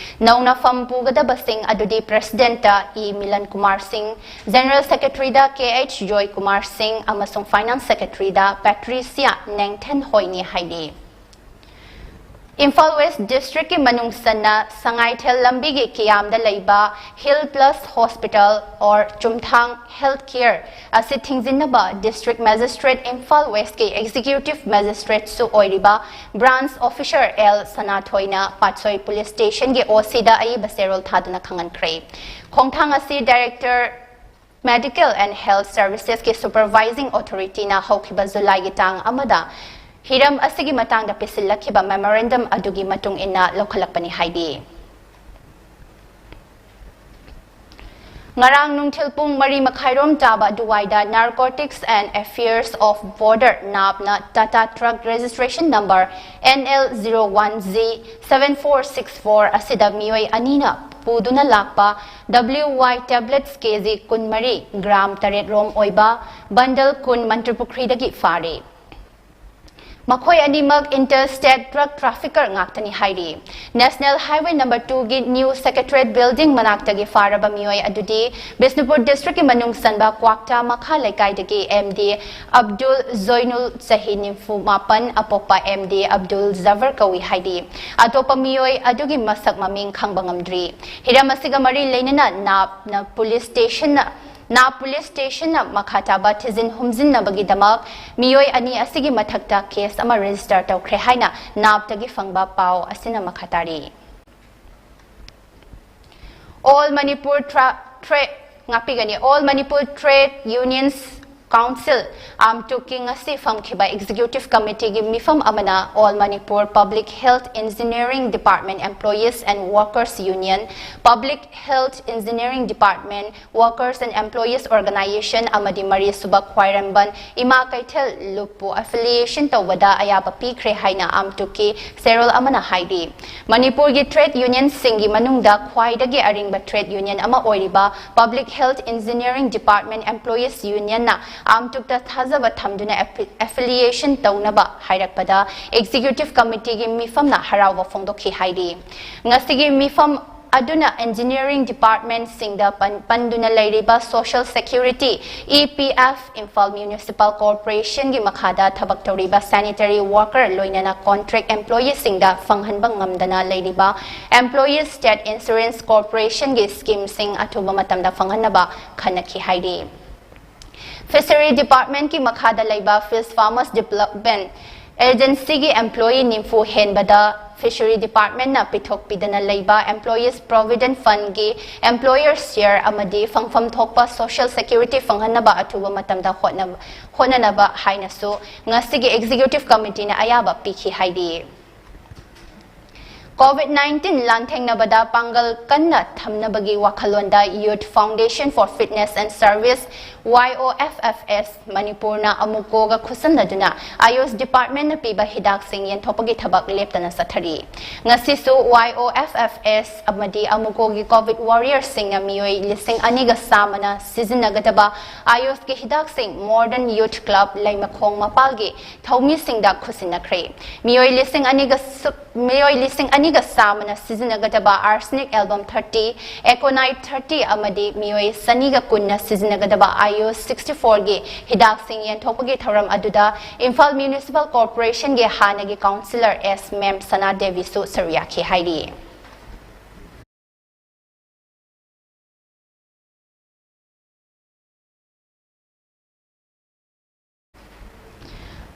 ꯅꯧꯅ ꯐꯝ ꯄꯨꯒꯗꯕꯁꯤꯡ ꯑꯗꯨꯗꯤ ꯄ꯭ꯔꯦꯁꯤꯗꯦꯟꯠꯇ ꯏ ꯃꯤꯂꯟ ꯀꯨꯃꯥꯔ ꯁꯤꯡ, ꯖꯦꯅꯔꯦꯜ ꯁꯦꯀ꯭ꯔꯦꯇꯔꯤꯗ ꯀꯦ ꯑꯩꯆ ꯖꯣꯏ ꯀꯨꯃꯥꯔ ꯁꯤꯡ ꯑꯃꯁꯨꯡ ꯐꯥꯏꯅꯥꯟꯁ ꯁꯦꯀ꯭ꯔꯦꯇꯔꯤꯗ ꯄꯦꯇ꯭ꯔꯤꯁꯤꯌꯥ ꯅꯦꯡꯊꯦꯟ ꯍꯣꯏꯅꯤ ꯍꯥꯏꯔꯤ꯫ ꯏꯝꯐꯥꯜ ꯋꯦꯁ ꯗꯤꯁꯇ꯭ꯔꯤꯛꯀꯤ ꯃꯅꯨꯡ ꯆꯟꯅ ꯁꯉꯥꯏꯊꯦꯜ ꯂꯝꯕꯤꯒꯤ ꯀꯤꯌꯥꯝꯗ ꯂꯩꯕ Heal Plus Hospital or Chumthang Health Care ꯑꯁꯤ ꯊꯤꯡꯖꯤꯟꯅꯕ ꯗꯤꯁꯇ꯭ꯔꯤꯛ ꯃꯦꯖꯤꯁꯇ꯭ꯔꯦꯠ ꯏꯝꯐꯥꯜ ꯋꯦꯁꯀꯤ ꯑꯦꯛꯖꯤꯀ꯭ꯌꯨꯇꯤꯚ ꯃꯦꯖꯤꯁꯇ꯭ꯔꯦꯠꯁꯨ ꯑꯣꯏꯔꯤꯕ ꯕ꯭ꯔꯥꯟꯁ ꯑꯣꯐꯤꯁꯔ ꯑꯦꯜ ꯁꯅꯥꯊꯣꯏꯅ ꯄꯥꯠꯁꯣꯏ ꯄꯨꯂꯤꯁ ꯁ꯭ꯇꯦꯁꯟꯒꯤ ꯑꯣ ꯁꯤꯗ ꯑꯏꯕ ꯆꯦꯔꯣꯜ ꯊꯥꯗꯨꯅ ꯈꯪꯍꯟꯈ꯭ꯔꯦ꯫ ꯈꯣꯡꯊꯥꯡ ꯑꯁꯤ ꯗꯥꯏꯔꯦꯛꯇꯔ Medical and Health Servicesꯀꯤ ꯁꯨꯄꯔꯚꯥꯏꯖꯤꯡ ꯑꯣꯊꯣꯔꯤꯇꯤꯅ ꯍꯧꯈꯤꯕ ꯖꯨꯂꯥꯏꯒꯤ ꯇꯥꯡ ꯑꯃꯗ ꯍꯤꯔꯝ ꯑꯁꯤꯒꯤ ꯃꯇꯥꯡꯗ ꯄꯤꯁꯤꯜꯂꯛꯈꯤꯕ ꯃꯦꯃꯣꯔꯦꯟꯗꯝ ꯑꯗꯨꯒꯤ ꯃꯇꯨꯡ ꯏꯟꯅ ꯂꯧꯈꯠꯂꯛꯄꯅꯤ ꯍꯥꯏꯔꯤ꯫ ꯉꯔꯥꯡ ꯅꯨꯡꯊꯤꯜ ꯄꯨꯡ ꯃꯔꯤ ꯃꯈꯥꯏꯔꯣꯝ ꯇꯥꯕ ꯑꯗꯨꯋꯥꯏꯗ Narcotics and Affairs of Border, NABNA's Tata Truck Registration Number N L zero one Z seven four six four ꯑꯁꯤꯗ ꯃꯤꯑꯣꯏ ꯑꯅꯤꯅ ꯄꯨꯗꯨꯅ ꯂꯥꯛꯄ W Y tablets K G ꯀꯨꯟꯃꯔꯤ, gram ꯇꯔꯦꯠ ꯔꯣꯝ ꯑꯣꯏꯕ bundle ꯀꯨꯟ ꯃꯟꯇ꯭ꯔꯤꯄꯨꯈ꯭ꯔꯤꯗꯒꯤ ꯐꯥꯔꯦ꯫ ꯃꯈꯣꯏ ꯑꯅꯤꯃꯛ interstate drug trafficker ꯉꯥꯛꯇꯅꯤ ꯍꯥꯏꯔꯤ꯫ National Highway number twoꯒꯤ new Secretariat building ꯃꯅꯥꯛꯇꯒꯤ ꯐꯥꯔꯕ ꯃꯤꯑꯣꯏ ꯑꯗꯨꯗꯤ ꯕꯤꯁꯅꯨꯄꯨꯔ ꯗꯤꯁꯇ꯭ꯔꯤꯛꯀꯤ ꯃꯅꯨꯡ ꯆꯟꯕ ꯀ꯭ꯋꯥꯛꯇꯥ ꯃꯈꯥ ꯂꯩꯀꯥꯏꯗꯒꯤ M D ꯑꯕꯗꯨꯜ ꯖꯣꯏꯅꯨꯜ, ꯆꯍꯤ ꯅꯤꯐꯨ ꯃꯥꯄꯟ, ꯑꯄꯣꯛꯄ M D ꯑꯕꯗꯨꯜ ꯖꯕꯔ ꯀꯧꯏ ꯍꯥꯏꯔꯤ꯫ ꯑꯇꯣꯞꯄ ꯃꯤꯑꯣꯏ ꯑꯗꯨꯒꯤ ꯃꯁꯛ ꯃꯃꯤꯡ ꯈꯪꯕ ꯉꯝꯗ꯭ꯔꯤ꯫ ꯍꯤꯔꯝ ꯑꯁꯤꯒ ꯃꯔꯤ ꯂꯩꯅꯅ NABNA police stationꯅ, NAB police stationꯅ ꯃꯈꯥ ꯇꯥꯕ ꯊꯤꯖꯤꯟ ꯍꯨꯝꯖꯤꯟꯅꯕꯒꯤꯗꯃꯛ ꯃꯤꯑꯣꯏ ꯑꯅꯤ ꯑꯁꯤꯒꯤ ꯃꯊꯛꯇ case ꯑꯃ register ꯇꯧꯈ꯭ꯔꯦ ꯍꯥꯏꯅ NABTꯒꯤ ꯐꯪꯕ ꯄꯥꯎ ꯑꯁꯤꯅ ꯃꯈꯥ ꯇꯥꯔꯤ꯫ All Manipur Tra-, Trade, ꯉꯥꯛꯄꯤꯒꯅꯤ꯫ All Manipur Trade Unions Council, AMTUCꯀꯤ ꯉꯁꯤ ꯐꯝꯈꯤꯕ Executive Committeeꯒꯤ ꯃꯤꯐꯝ ꯑꯃꯅ All Manipur Public Health Engineering Department Employees and Workers Union, Public Health Engineering Department Workers and Employees Organization ꯑꯃꯗꯤ ꯃꯔꯤꯁꯨꯕ ꯈ꯭ꯋꯥꯏꯔꯝꯕꯟ ꯏꯃꯥ ꯀꯩꯊꯦꯜ ꯂꯨꯞꯄꯨ affiliation ꯇꯧꯕꯗ ꯑꯌꯥꯕ ꯄꯤꯈ꯭ꯔꯦ ꯍꯥꯏꯅ AMTUCꯀꯤ ꯆꯦꯔꯣꯜ ꯑꯃꯅ ꯍꯥꯏꯔꯤ꯫ ꯃꯅꯤꯄꯨꯔꯒꯤ trade unionꯁꯤꯡꯒꯤ ꯃꯅꯨꯡꯗ ꯈ꯭ꯋꯥꯏꯗꯒꯤ ꯑꯔꯤꯡꯕ trade union ꯑꯃ ꯑꯣꯏꯔꯤꯕ Public Health Engineering Department Employees Unionꯅ AMTUCꯇ ꯊꯥꯖꯕ ꯊꯝꯗꯨꯅ affi-, affiliation ꯇꯧꯅꯕ ꯍꯥꯏꯔꯛꯄꯗ Executive Committeeꯒꯤ ꯃꯤꯐꯝꯅ ꯍꯔꯥꯎꯕ ꯐꯣꯡꯗꯣꯛꯈꯤ ꯍꯥꯏꯔꯤ꯫ ꯉꯁꯤꯒꯤ ꯃꯤꯐꯝ ꯑꯗꯨꯅ engineering departmentꯁꯤꯡꯗ ꯄꯟ-, ꯄꯟꯗꯨꯅ ꯂꯩꯔꯤꯕ Social Security, E P F, Imphal Municipal Corporationꯒꯤ ꯃꯈꯥꯗ ꯊꯕꯛ ꯇꯧꯔꯤꯕ sanitary worker ꯂꯣꯏꯅꯅ contract employeeꯁꯤꯡꯗ ꯐꯪꯍꯟꯕ ꯉꯝꯗꯅ ꯂꯩꯔꯤꯕ Employees State Insurance Corporationꯒꯤ schemeꯁꯤꯡ ꯑꯊꯨꯕ ꯃꯇꯝꯗ ꯐꯪꯍꯟꯅꯕ ꯈꯟꯅꯈꯤ ꯍꯥꯏꯔꯤ꯫ Fishery Departmentꯀꯤ ꯃꯈꯥꯗ ꯂꯩꯕ Fish Farmers Development Agencyꯒꯤ employee ꯅꯤꯐꯨ ꯍꯦꯟꯕꯗ Fishery Departmentꯅ ꯄꯤꯊꯣꯛꯄꯤꯗꯅ ꯂꯩꯕ Employees Provident Fundꯒꯤ employer share ꯑꯃꯗꯤ ꯐꯪꯐꯝ ꯊꯣꯛꯄ Social Security ꯐꯪꯍꯟꯅꯕ ꯑꯊꯨꯕ ꯃꯇꯝꯗ ꯍꯣꯠꯅ-, ꯍꯣꯠꯅꯅꯕ ꯍꯥꯏꯅꯁꯨ ꯉꯁꯤꯒꯤ Executive Committeeꯅ ꯑꯌꯥꯕ ꯄꯤꯈꯤ ꯍꯥꯏꯔꯤ꯫ COVID nineteen ꯂꯥꯟꯊꯦꯡꯅꯕꯗ ꯄꯥꯡꯒꯜ ꯀꯟꯅ ꯊꯝꯅꯕꯒꯤ ꯋꯥꯈꯜꯂꯣꯟꯗ Youth Foundation for Fitness and Service, Y O F F S, ꯃꯅꯤꯄꯨꯔꯅ ꯑꯃꯨꯀꯣꯒ ꯈꯨꯠꯁꯝꯅꯗꯨꯅ AYUSH departmentꯅ ꯄꯤꯕ ꯍꯤꯗꯥꯛꯁꯤꯡ ꯌꯦꯟꯊꯣꯛꯄꯒꯤ ꯊꯕꯛ ꯂꯦꯞꯇꯅ ꯆꯠꯊꯔꯤ꯫ ꯉꯁꯤꯁꯨ Y O F F S ꯑꯃꯗꯤ ꯑꯃꯨꯀꯣꯒꯤ COVID warriorsꯁꯤꯡꯅ ꯃꯤꯑꯣꯏ ꯂꯤꯁꯤꯡ ꯑꯅꯤꯒ ꯆꯥꯝꯃꯅ ꯁꯤꯖꯤꯟꯅꯒꯗꯕ AYUSHꯀꯤ ꯍꯤꯗꯥꯛꯁꯤꯡ Modern Youth Club ꯂꯩꯃꯈꯣꯡ ꯃꯄꯥꯜꯒꯤ ꯊꯧꯃꯤꯁꯤꯡꯗ ꯈꯨꯠꯁꯤꯟꯅꯈ꯭ꯔꯦ꯫ ꯃꯤꯑꯣꯏ ꯂꯤꯁꯤꯡ ꯑꯅꯤꯒ ꯁꯨꯞ-, ꯃꯤꯑꯣꯏ ꯂꯤꯁꯤꯡ ꯑꯅꯤꯒ ꯆꯥꯝꯃꯅ ꯁꯤꯖꯤꯟꯅꯒꯗꯕ Arsenic Album thirty, Aconite thirty ꯑꯃꯗꯤ ꯃꯤꯑꯣꯏ ꯆꯅꯤꯒ ꯀꯨꯟꯅ ꯁꯤꯖꯤꯟꯅꯒꯗꯕ AYUSH sixty fourꯒꯤ ꯍꯤꯗꯥꯛꯁꯤꯡ ꯌꯦꯟꯊꯣꯛꯄꯒꯤ ꯊꯧꯔꯝ ꯑꯗꯨꯗ ꯏꯝꯐꯥꯜ Municipal Corporationꯒꯤ ꯍꯥꯟꯅꯒꯤ councillor S ꯃꯦꯝ ꯁꯅꯥ ꯗꯦꯕꯤꯁꯨ ꯁꯔꯨꯛ ꯌꯥꯈꯤ ꯍꯥꯏꯔꯤ꯫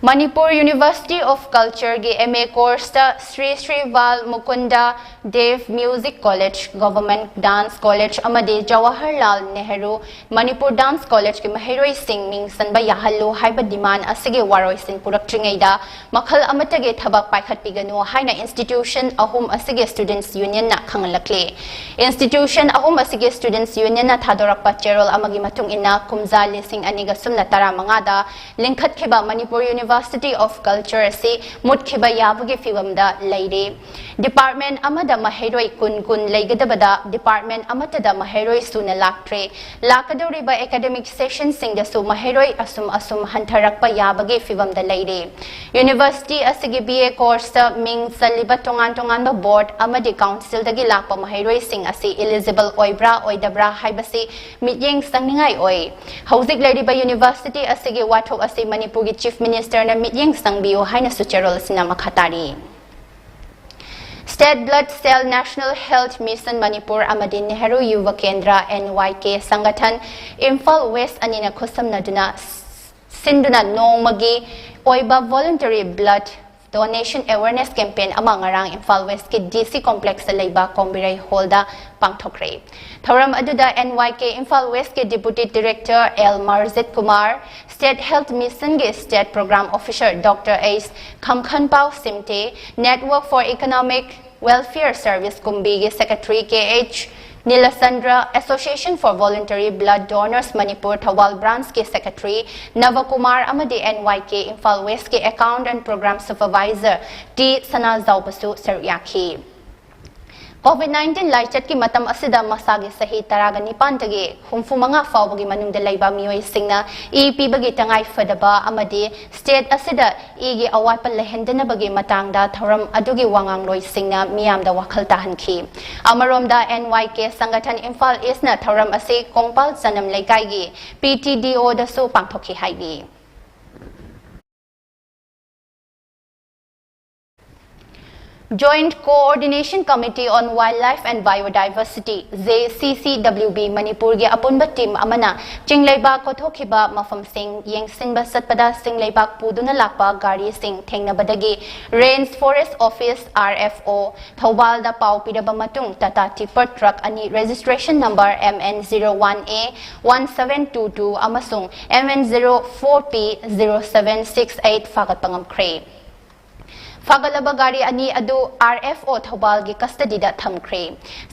Manipur University of Cultureꯒꯤ M A courseꯇ Sri Sri Bal Mukunda Dev Music College, Government Dance College ꯑꯃꯗꯤ Jawaharlal Nehru Manipur Dance Collegeꯀꯤ ꯃꯍꯩꯔꯣꯏꯁꯤꯡ ꯃꯤꯡ ꯆꯟꯕ ꯌꯥꯍꯜꯂꯨ ꯍꯥꯏꯕ demand ꯑꯁꯤꯒꯤ ꯋꯥꯔꯣꯏꯁꯤꯟ ꯄꯨꯔꯛꯇ꯭ꯔꯤꯉꯩꯗ ꯃꯈꯜ ꯑꯃꯠꯇꯒꯤ ꯊꯕꯛ ꯄꯥꯏꯈꯠꯄꯤꯒꯅꯨ ꯍꯥꯏꯅ institution ꯑꯍꯨꯝ ꯑꯁꯤꯒꯤ Students Unionꯅ ꯈꯪꯍꯜꯂꯛꯂꯤ꯫ Institution ꯑꯍꯨꯝ ꯑꯁꯤꯒꯤ Students Unionꯅ ꯊꯥꯗꯣꯔꯛꯄ ꯆꯦꯔꯣꯜ ꯑꯃꯒꯤ ꯃꯇꯨꯡ ꯏꯟꯅ, ꯀꯨꯝꯖꯥ ꯂꯤꯁꯤꯡ ꯑꯅꯤꯒ ꯁꯨꯞꯅ ꯇꯔꯥꯃꯉꯥꯗ ꯂꯤꯡꯈꯠꯈꯤꯕ Manipur University University of Culture ꯑꯁꯤ ꯃꯨꯠꯈꯤꯕ ꯌꯥꯕꯒꯤ ꯐꯤꯚꯝꯗ ꯂꯩꯔꯤ꯫ Department ꯑꯃꯗ ꯃꯍꯩꯔꯣꯏ ꯀꯨꯟ ꯀꯨꯟ ꯂꯩꯒꯗꯕꯗ department ꯑꯃꯠꯇꯗ ꯃꯍꯩꯔꯣꯏ ꯁꯨꯅ ꯂꯥꯛꯇ꯭ꯔꯦ꯫ ꯂꯥꯛꯀꯗꯧꯔꯤꯕ academic sessionꯁꯤꯡꯗꯁꯨ ꯃꯍꯩꯔꯣꯏ ꯑꯁꯨꯝ ꯑꯁꯨꯝ ꯍꯟꯊꯔꯛꯄ ꯌꯥꯕꯒꯤ ꯐꯤꯚꯝꯗ ꯂꯩꯔꯤ꯫ University ꯑꯁꯤꯒꯤ B A courseꯇ ꯃꯤꯡ ꯆꯜꯂꯤꯕ ꯇꯣꯉꯥꯟ ꯇꯣꯉꯥꯟꯕ board ꯑꯃꯗꯤ councilꯗꯒꯤ ꯂꯥꯛꯄ ꯃꯍꯩꯔꯣꯏꯁꯤꯡ ꯑꯁꯤ eligible ꯑꯣꯏꯕ꯭ꯔꯥ ꯑꯣꯏꯗꯕ꯭ꯔꯥ ꯍꯥꯏꯕꯁꯤ ꯃꯤꯠꯌꯦꯡ ꯆꯪꯅꯤꯡꯉꯥꯏ ꯑꯣꯏ꯫ ꯍꯧꯖꯤꯛ ꯂꯩꯔꯤꯕ university ꯑꯁꯤꯒꯤ ꯋꯥꯊꯣꯛ ꯑꯁꯤ ꯃꯅꯤꯄꯨꯔꯒꯤ Chief Ministerꯅ ꯃꯤꯠꯌꯦꯡ ꯆꯪꯕꯤꯌꯨ ꯍꯥꯏꯅꯁꯨ ꯆꯦꯔꯣꯜ ꯑꯁꯤꯅ ꯃꯈꯥ ꯇꯥꯔꯤ꯫ State Blood Cell, National Health Mission Manipur ꯑꯃꯗꯤ ꯅꯦꯍꯔꯨ ꯌꯨꯚ ꯀꯦꯟꯗ꯭ꯔ, N Y K, ꯁꯪꯒꯊꯟ, Imphal West ꯑꯅꯤꯅ ꯈꯨꯠꯁꯝꯅꯗꯨꯅ ꯁꯤꯟꯗꯨꯅ ꯅꯣꯡꯃꯒꯤ ꯑꯣꯏꯕ voluntary blood donation awareness campaign ꯑꯃ ꯉꯔꯥꯡ ꯏꯝꯐꯥꯜ Westꯀꯤ D C complexꯇ ꯂꯩꯕ ꯀꯣꯝꯕꯤꯔꯩ hallꯗ ꯄꯥꯡꯊꯣꯛꯈ꯭ꯔꯦ꯫ ꯊꯧꯔꯝ ꯑꯗꯨꯗ N Y K Imphal Westꯀꯤ Deputy Director L ꯃꯔꯖꯤꯠ Kumar, State Health Missionꯒꯤ State Program Officer Doctor H ꯈꯝꯈꯟꯄꯥꯎ ꯁꯤꯝꯇꯦ, Network for Economic Welfare Service ꯀꯨꯝꯕꯤꯒꯤ Secretary K H ꯅꯤꯂꯆꯟꯗ꯭ꯔ, Association for Voluntary Blood Donors Manipur Thoubal Branchꯀꯤ Secretary ꯅꯕꯀꯨꯃꯥꯔ ꯑꯃꯗꯤ N Y K Imphal Westꯀꯤ Account and Program Supervisor T ꯁꯅꯥꯖꯥꯎꯕꯁꯨ ꯁꯔꯨꯛ ꯌꯥꯈꯤ꯫ COVID nineteen ꯂꯥꯏꯆꯠꯀꯤ ꯃꯇꯝ ꯑꯁꯤꯗ ꯃꯁꯥꯒꯤ ꯆꯍꯤ ꯇꯔꯥꯒ ꯅꯤꯄꯥꯟꯗꯒꯤ ꯍꯨꯝꯐꯨ ꯃꯉꯥ ꯐꯥꯎꯕꯒꯤ ꯃꯅꯨꯡꯗ ꯂꯩꯕ ꯃꯤꯑꯣꯏꯁꯤꯡꯅ ꯏ ꯄꯤꯕꯒꯤ ꯇꯉꯥꯏ ꯐꯗꯕ ꯑꯃꯗꯤ state ꯑꯁꯤꯗ ꯏꯒꯤ ꯑꯋꯥꯠꯄ ꯂꯩꯍꯟꯗꯅꯕꯒꯤ ꯃꯇꯥꯡꯗ ꯊꯧꯔꯝ ꯑꯗꯨꯒꯤ ꯋꯥꯉꯥꯡꯂꯣꯏꯁꯤꯡꯅ ꯃꯤꯌꯥꯝꯗ ꯋꯥꯈꯜ ꯇꯥꯍꯟꯈꯤ꯫ ꯑꯃꯔꯣꯝꯗ, N Y K ꯁꯪꯒꯊꯟ ꯏꯝꯐꯥꯜ Eastꯅ ꯊꯧꯔꯝ ꯑꯁꯤ ꯀꯣꯡꯄꯥꯜ ꯆꯅꯝ ꯂꯩꯀꯥꯏꯒꯤ P T D Oꯗꯁꯨ ꯄꯥꯡꯊꯣꯛꯈꯤ ꯍꯥꯏꯔꯤ꯫ Joint Coordination Committee on Wildlife and Biodiversity, J C C W B, ꯃꯅꯤꯄꯨꯔꯒꯤ ꯑꯄꯨꯟꯕ team ꯑꯃꯅ ꯆꯤꯡꯂꯩꯕꯥꯛ ꯀꯣꯊꯣꯛꯈꯤꯕ ꯃꯐꯝꯁꯤꯡ ꯌꯦꯡꯁꯤꯟꯕ ꯆꯠꯄꯗ ꯆꯤꯡꯂꯩꯕꯥꯛ ꯄꯨꯗꯨꯅ ꯂꯥꯛꯄ ꯒꯥꯔꯤꯁꯤꯡ ꯊꯦꯡꯅꯕꯗꯒꯤ Range Forest Office, R F O, ꯊꯧꯕꯥꯜꯗ ꯄꯥꯎ ꯄꯤꯔꯕ ꯃꯇꯨꯡ, Tata Tipper truck ꯑꯅꯤ, registration number M N zero one A one seven two two ꯑꯃꯁꯨꯡ M N zero four P zero seven six eight ꯐꯥꯒꯠꯄ ꯉꯝꯈ꯭ꯔꯦ꯫ ꯐꯥꯒꯠꯂꯕ ꯒꯥꯔꯤ ꯑꯅꯤ ꯑꯗꯨ R F O ꯊꯧꯕꯥꯜꯒꯤ custody ꯗ ꯊꯝꯈ꯭ꯔꯦ꯫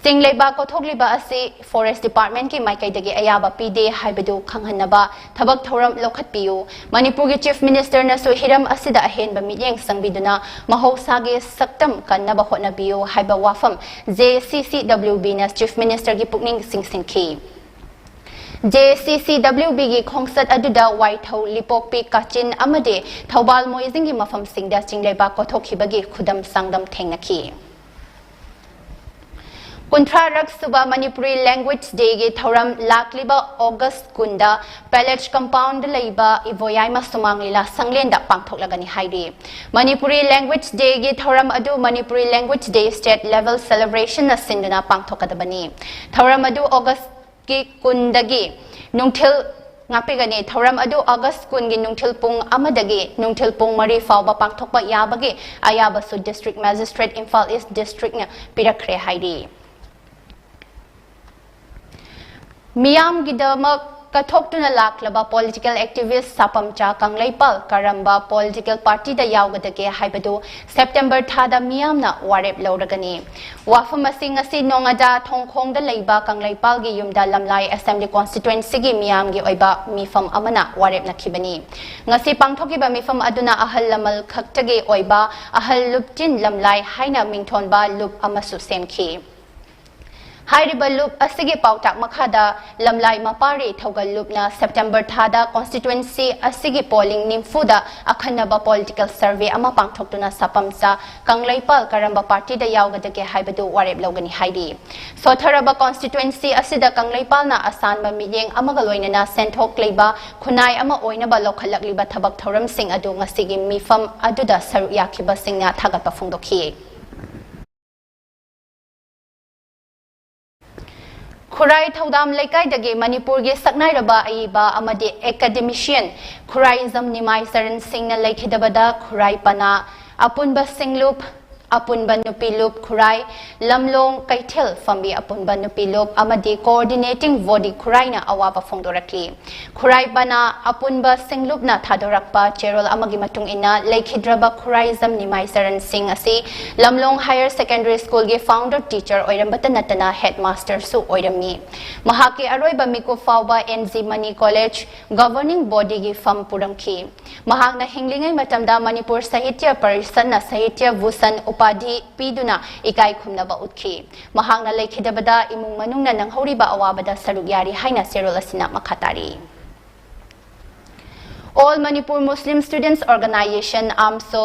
ꯆꯤꯡ ꯂꯩꯕꯥꯛ ꯀꯣꯊꯣꯛꯂꯤꯕ ꯑꯁꯤ Forest Department ꯀꯤ ꯃꯥꯏꯀꯩꯗꯒꯤ ꯑꯌꯥꯕ ꯄꯤꯗꯦ ꯍꯥꯏꯕꯗꯨ ꯈꯪꯍꯟꯅꯕ ꯊꯕꯛ ꯊꯧꯔꯝ ꯂꯧꯈꯠꯄꯤꯌꯨ꯫ ꯃꯅꯤꯄꯨꯔꯒꯤ Chief Minister ꯅꯁꯨ ꯍꯤꯔꯝ ꯑꯁꯤꯗ ꯑꯍꯦꯟꯕ ꯃꯤꯠꯌꯦꯡ ꯆꯪꯕꯤꯗꯨꯅ ꯃꯍꯧꯁꯥꯒꯤ ꯁꯛꯇꯝ ꯀꯟꯅꯕ ꯍꯣꯠꯅꯕꯤꯌꯨ ꯍꯥꯏꯕ ꯋꯥꯐꯝ J C C W B ꯅ Chief Minister ꯒꯤ ꯄꯨꯛꯅꯤꯡ ꯆꯤꯡꯁꯤꯟꯈꯤ꯫ J C C W B ꯒꯤ ꯈꯣꯡꯆꯠ ꯑꯗꯨꯗ ꯋꯥꯏꯊꯧ, ꯂꯤꯄꯣꯛꯄꯤ, ꯀꯥꯆꯤꯟ ꯑꯃꯗꯤ ꯊꯧꯕꯥꯜ ꯃꯣꯏꯖꯤꯡꯒꯤ ꯃꯐꯝꯁꯤꯡꯗ ꯆꯤꯡ ꯂꯩꯕꯥꯛ ꯀꯣꯊꯣꯛꯈꯤꯕꯒꯤ ꯈꯨꯗꯝ ꯆꯥꯡꯗꯝ ꯊꯦꯡꯅꯈꯤ꯫ ꯀꯨꯟꯊ꯭ꯔꯥꯔꯛ ꯁꯨꯕ Manipuri Language Day ꯒꯤ ꯊꯧꯔꯝ ꯂꯥꯛꯂꯤꯕ August ꯀꯨꯟꯗ Palace Compound ꯗ ꯂꯩꯕ ꯏꯕꯣꯌꯥꯏꯃ ꯁꯨꯃꯥꯡ ꯂꯤꯂꯥ ꯁꯪꯂꯦꯟꯗ ꯄꯥꯡꯊꯣꯛꯂꯒꯅꯤ ꯍꯥꯏꯔꯤ꯫ Manipuri Language Day ꯒꯤ ꯊꯧꯔꯝ ꯑꯗꯨ Manipuri Language Day State Level Celebration ꯅ ꯁꯤꯟꯗꯨꯅ ꯄꯥꯡꯊꯣꯛꯀꯗꯕꯅꯤ꯫ ꯊꯧꯔꯝ ꯑꯗꯨ August ꯀꯤ ꯀꯨꯟꯗꯒꯤ ꯅꯨꯡꯊꯤꯜ ꯉꯥꯛꯄꯤꯒꯅꯤ꯫ ꯊꯧꯔꯝ ꯑꯗꯨ August ꯀꯨꯟꯒꯤ ꯅꯨꯡꯊꯤꯜ ꯄꯨꯡ ꯑꯃꯗꯒꯤ ꯅꯨꯡꯊꯤꯜ ꯄꯨꯡ ꯃꯔꯤ ꯐꯥꯎꯕ ꯄꯥꯡꯊꯣꯛꯄ ꯌꯥꯕꯒꯤ ꯑꯌꯥꯕꯁꯨ District Magistrate, Imphal East District ꯅ ꯄꯤꯔꯛꯈ꯭ꯔꯦ ꯍꯥꯏꯔꯤ꯫ ꯃꯤꯌꯥꯝꯒꯤꯗꯃꯛ ꯀꯠꯊꯣꯛꯇꯨꯅ ꯂꯥꯛꯂꯕ political activist ꯁꯥꯄꯝꯆꯥ ꯀꯪꯂꯩꯄꯥꯜ ꯀꯔꯝꯕ political party ꯗ ꯌꯥꯎꯒꯗꯒꯦ ꯍꯥꯏꯕꯗꯨ September ꯊꯥꯗ ꯃꯤꯌꯥꯝꯅ ꯋꯥꯔꯦꯞ ꯂꯧꯔꯒꯅꯤ꯫ ꯋꯥꯐꯝ ꯑꯁꯤ ꯉꯁꯤ ꯅꯣꯉꯥꯗꯥ ꯊꯣꯡꯈꯣꯡꯗ ꯂꯩꯕ ꯀꯪꯂꯩꯄꯥꯜꯒꯤ ꯌꯨꯝꯗ ꯂꯝꯂꯥꯏ Assembly Constituency ꯒꯤ ꯃꯤꯌꯥꯝꯒꯤ ꯑꯣꯏꯕ ꯃꯤꯐꯝ ꯑꯃꯅ ꯋꯥꯔꯦꯞꯅꯈꯤꯕꯅꯤ꯫ ꯉꯁꯤ ꯄꯥꯡꯊꯣꯛꯈꯤꯕ ꯃꯤꯐꯝ ꯑꯗꯨꯅ ꯑꯍꯜ ꯂꯃꯟ ꯈꯛꯇꯒꯤ ꯑꯣꯏꯕ ꯑꯍꯜ ꯂꯨꯞꯇꯤꯟ ꯂꯝꯂꯥꯏ ꯍꯥꯏꯅ ꯃꯤꯡꯊꯣꯟꯕ ꯂꯨꯞ ꯑꯃꯁꯨ ꯁꯦꯝꯈꯤ꯫ ꯍꯥꯏꯔꯤꯕ ꯂꯨꯞ ꯑꯁꯤꯒꯤ ꯄꯥꯎꯇꯥꯛ ꯃꯈꯥꯗ ꯂꯝꯂꯥꯏ ꯃꯄꯥꯔꯤ ꯊꯧꯒꯜ ꯂꯨꯞꯅ September ꯊꯥꯗ constituency ꯑꯁꯤꯒꯤ polling ꯅꯤꯐꯨꯗ ꯑꯈꯟꯅꯕ political survey ꯑꯃ ꯄꯥꯡꯊꯣꯛꯇꯨꯅ ꯁꯥꯄꯝꯆꯥ ꯀꯪꯂꯩꯄꯥꯜ ꯀꯔꯝꯕ party ꯗ ꯌꯥꯎꯒꯗꯒꯦ ꯍꯥꯏꯕꯗꯨ ꯋꯥꯔꯦꯞ ꯂꯧꯒꯅꯤ ꯍꯥꯏꯔꯤ꯫ ꯁꯣꯠꯊꯔꯕ constituency ꯑꯁꯤꯗ ꯀꯪꯂꯩꯄꯥꯜꯅ ꯑꯁꯥꯟꯕ ꯃꯤꯠꯌꯦꯡ ꯑꯃꯒ ꯂꯣꯏꯅꯅ ꯁꯦꯟꯊꯣꯛ ꯂꯩꯕ ꯈꯨꯟꯅꯥꯏ ꯑꯃ ꯑꯣꯏꯅꯕ ꯂꯧꯈꯠꯂꯛꯂꯤꯕ ꯊꯕꯛ ꯊꯧꯔꯝꯁꯤꯡ ꯑꯗꯨ ꯉꯁꯤꯒꯤ ꯃꯤꯐꯝ ꯑꯗꯨꯗ ꯁꯔꯨꯛ ꯌꯥꯈꯤꯕꯁꯤꯡꯅ ꯊꯥꯒꯠꯄ ꯐꯣꯡꯗꯣꯛꯈꯤ꯫ ꯈꯨꯔꯥꯏ ꯊꯧꯗꯥꯝ ꯂꯩꯀꯥꯏꯗꯒꯤ ꯃꯅꯤꯄꯨꯔꯒꯤ ꯁꯛꯅꯥꯏꯔꯕ ꯑꯏꯕ ꯑꯃꯗꯤ academician ꯈꯨꯔꯥꯏꯖꯝ ꯅꯤꯃꯥꯏ ꯆꯔꯟ ꯁꯤꯡꯅ ꯂꯩꯈꯤꯗꯕꯗ ꯈꯨꯔꯥꯏ ꯄꯅꯥ ꯑꯄꯨꯟꯕ ꯁꯤꯡꯂꯨꯞ ꯑꯄꯨꯟꯕ ꯅꯨꯄꯤ ꯂꯨꯞ ꯈꯨꯔꯥꯏ, ꯂꯝꯂꯣꯡ ꯀꯩꯊꯦꯜ ꯐꯝꯕꯤ ꯑꯄꯨꯟꯕ ꯅꯨꯄꯤ ꯂꯨꯞ ꯑꯃꯗꯤ coordinating body ꯈꯨꯔꯥꯏꯅ ꯑꯋꯥꯕ ꯐꯣꯡꯗꯣꯔꯛꯂꯤ꯫ ꯈꯨꯔꯥꯏ ꯄꯅꯥ ꯑꯄꯨꯟꯕ ꯁꯤꯡꯂꯨꯞꯅ ꯊꯥꯗꯣꯔꯛꯄ ꯆꯦꯔꯣꯜ ꯑꯃꯒꯤ ꯃꯇꯨꯡ ꯏꯟꯅ, ꯂꯩꯈꯤꯗ꯭ꯔꯕ ꯈꯨꯔꯥꯏꯖꯝ ꯅꯤꯃꯥꯏ ꯆꯔꯟ ꯁꯤꯡ ꯑꯁꯤ ꯂꯝꯂꯣꯡ Higher Secondary School ꯒꯤ founder teacher ꯑꯣꯏꯔꯝꯕꯇ ꯅꯠꯇꯅ headmaster ꯁꯨ ꯑꯣꯏꯔꯝꯃꯤ꯫ ꯃꯍꯥꯛꯀꯤ ꯑꯔꯣꯏꯕ ꯃꯤꯀꯨꯞ ꯐꯥꯎꯕ N G Mani College governing body ꯒꯤ ꯐꯝ ꯄꯨꯔꯝꯈꯤ꯫ ꯃꯍꯥꯛꯅ ꯍꯤꯡꯂꯤꯉꯩ ꯃꯇꯝꯗ ꯃꯅꯤꯄꯨꯔ ꯁꯥꯍꯤꯇ꯭ꯌ ꯄꯔꯤꯁꯠꯅ ꯁꯥꯍꯤꯇ꯭ꯌ ꯚꯨꯁꯟ ꯎꯄꯥꯙꯤ ꯄꯤꯗꯨꯅ ꯏꯀꯥꯏ ꯈꯨꯝꯅꯕ ꯎꯠꯈꯤ꯫ ꯃꯍꯥꯛꯅ ꯂꯩꯈꯤꯗꯕꯗ ꯏꯃꯨꯡ ꯃꯅꯨꯡꯅ ꯅꯪꯍꯧꯔꯤꯕ ꯑꯋꯥꯕꯗ ꯁꯔꯨꯛ ꯌꯥꯔꯤ ꯍꯥꯏꯅ ꯆꯦꯔꯣꯜ ꯑꯁꯤꯅ ꯃꯈꯥ ꯇꯥꯔꯤ꯫ All Manipur Muslim Students Organization, AMSO,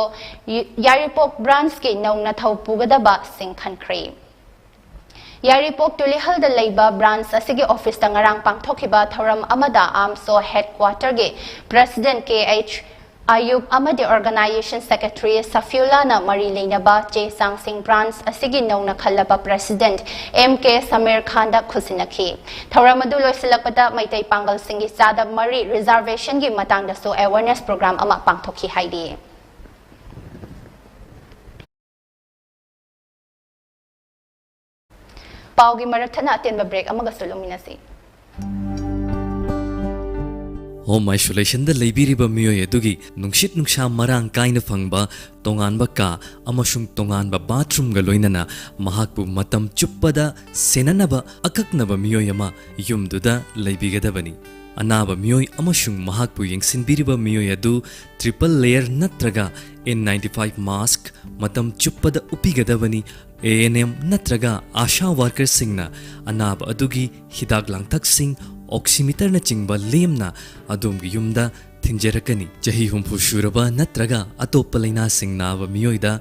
ꯌꯥꯏꯔꯤꯄꯣꯛ branch ꯀꯤ ꯅꯧꯅ ꯊꯧ ꯄꯨꯒꯗꯕꯁꯤꯡ ꯈꯟꯈ꯭ꯔꯦ꯫ ꯌꯥꯏꯔꯤꯄꯣꯛ ꯇꯨꯂꯤꯍꯜꯗ ꯂꯩꯕ branch ꯑꯁꯤꯒꯤ office ꯇ ꯉꯔꯥꯡ ꯄꯥꯡꯊꯣꯛꯈꯤꯕ ꯊꯧꯔꯝ ꯑꯃꯗ AMSO headquarter ꯒꯤ president K H ꯑꯌꯨꯕ ꯑꯃꯗꯤ organization secretary ꯁꯐꯤꯎꯜꯂꯥꯅ ꯃꯔꯤ ꯂꯩꯅꯕ ꯆꯦ ꯆꯥꯡꯁꯤꯡ branch ꯑꯁꯤꯒꯤ ꯅꯧꯅ ꯈꯜꯂꯕ president M K ꯁꯃꯤꯔ ꯈꯥꯟꯗ ꯈꯨꯠꯁꯤꯟꯅꯈꯤ꯫ ꯊꯧꯔꯝ ꯑꯗꯨ ꯂꯣꯏꯁꯤꯜꯂꯛꯄꯗ ꯃꯩꯇꯩ ꯄꯥꯡꯒꯜꯁꯤꯡꯒꯤ ꯆꯥꯗ ꯃꯔꯤ reservation ꯒꯤ ꯃꯇꯥꯡꯗꯁꯨ awareness program ꯑꯃ ꯄꯥꯡꯊꯣꯛꯈꯤ ꯍꯥꯏꯔꯤ꯫ ꯄꯥꯎꯒꯤ ꯃꯔꯛ ꯊꯠꯅ ꯑꯇꯦꯟꯕ break ꯑꯃꯒꯁꯨ ꯂꯧꯃꯤꯟꯅꯁꯤ꯫ Home isolation ꯗ ꯂꯩꯕꯤꯔꯤꯕ ꯃꯤꯑꯣꯏ ꯑꯗꯨꯒꯤ ꯅꯨꯡꯁꯤꯠ ꯅꯨꯡꯁꯥ ꯃꯔꯥꯡ ꯀꯥꯏꯅ ꯐꯪꯕ ꯇꯣꯉꯥꯟꯕ ꯀꯥ ꯑꯃꯁꯨꯡ ꯇꯣꯉꯥꯟꯕ bathroom ꯒ ꯂꯣꯏꯅꯅ ꯃꯍꯥꯛꯄꯨ ꯃꯇꯝ ꯆꯨꯞꯄꯗ ꯁꯦꯟꯅꯅꯕ ꯑꯀꯛꯅꯕ ꯃꯤꯑꯣꯏ ꯑꯃ ꯌꯨꯝꯗꯨꯗ ꯂꯩꯕꯤꯒꯗꯕꯅꯤ꯫ ꯑꯅꯥꯕ ꯃꯤꯑꯣꯏ ꯑꯃꯁꯨꯡ ꯃꯍꯥꯛꯄꯨ ꯌꯦꯡꯁꯤꯟꯕꯤꯔꯤꯕ ꯃꯤꯑꯣꯏ ꯑꯗꯨ triple layer ꯅꯠꯇ꯭ꯔꯒ N ninety-five mask ꯃꯇꯝ ꯆꯨꯞꯄꯗ ꯎꯞꯄꯤꯒꯗꯕꯅꯤ꯫ A N M ꯅꯠꯇ꯭ꯔꯒ ASHA worker ꯁꯤꯡꯅ ꯑꯅꯥꯕ ꯑꯗꯨꯒꯤ ꯍꯤꯗꯥꯛ ꯂꯥꯡꯊꯛꯁꯤꯡ, oximeter ꯅꯆꯤꯡꯕ ꯂꯦꯝꯅ ꯑꯗꯣꯝꯒꯤ ꯌꯨꯝꯗ ꯊꯤꯟꯖꯔꯛꯀꯅꯤ꯫ ꯆꯍꯤ ꯍꯨꯝꯐꯨ ꯁꯨꯔꯕ ꯅꯠꯇ꯭ꯔꯒ ꯑꯇꯣꯞꯄ ꯂꯩꯅꯥꯁꯤꯡ ꯅꯥꯕ ꯃꯤꯑꯣꯏꯗ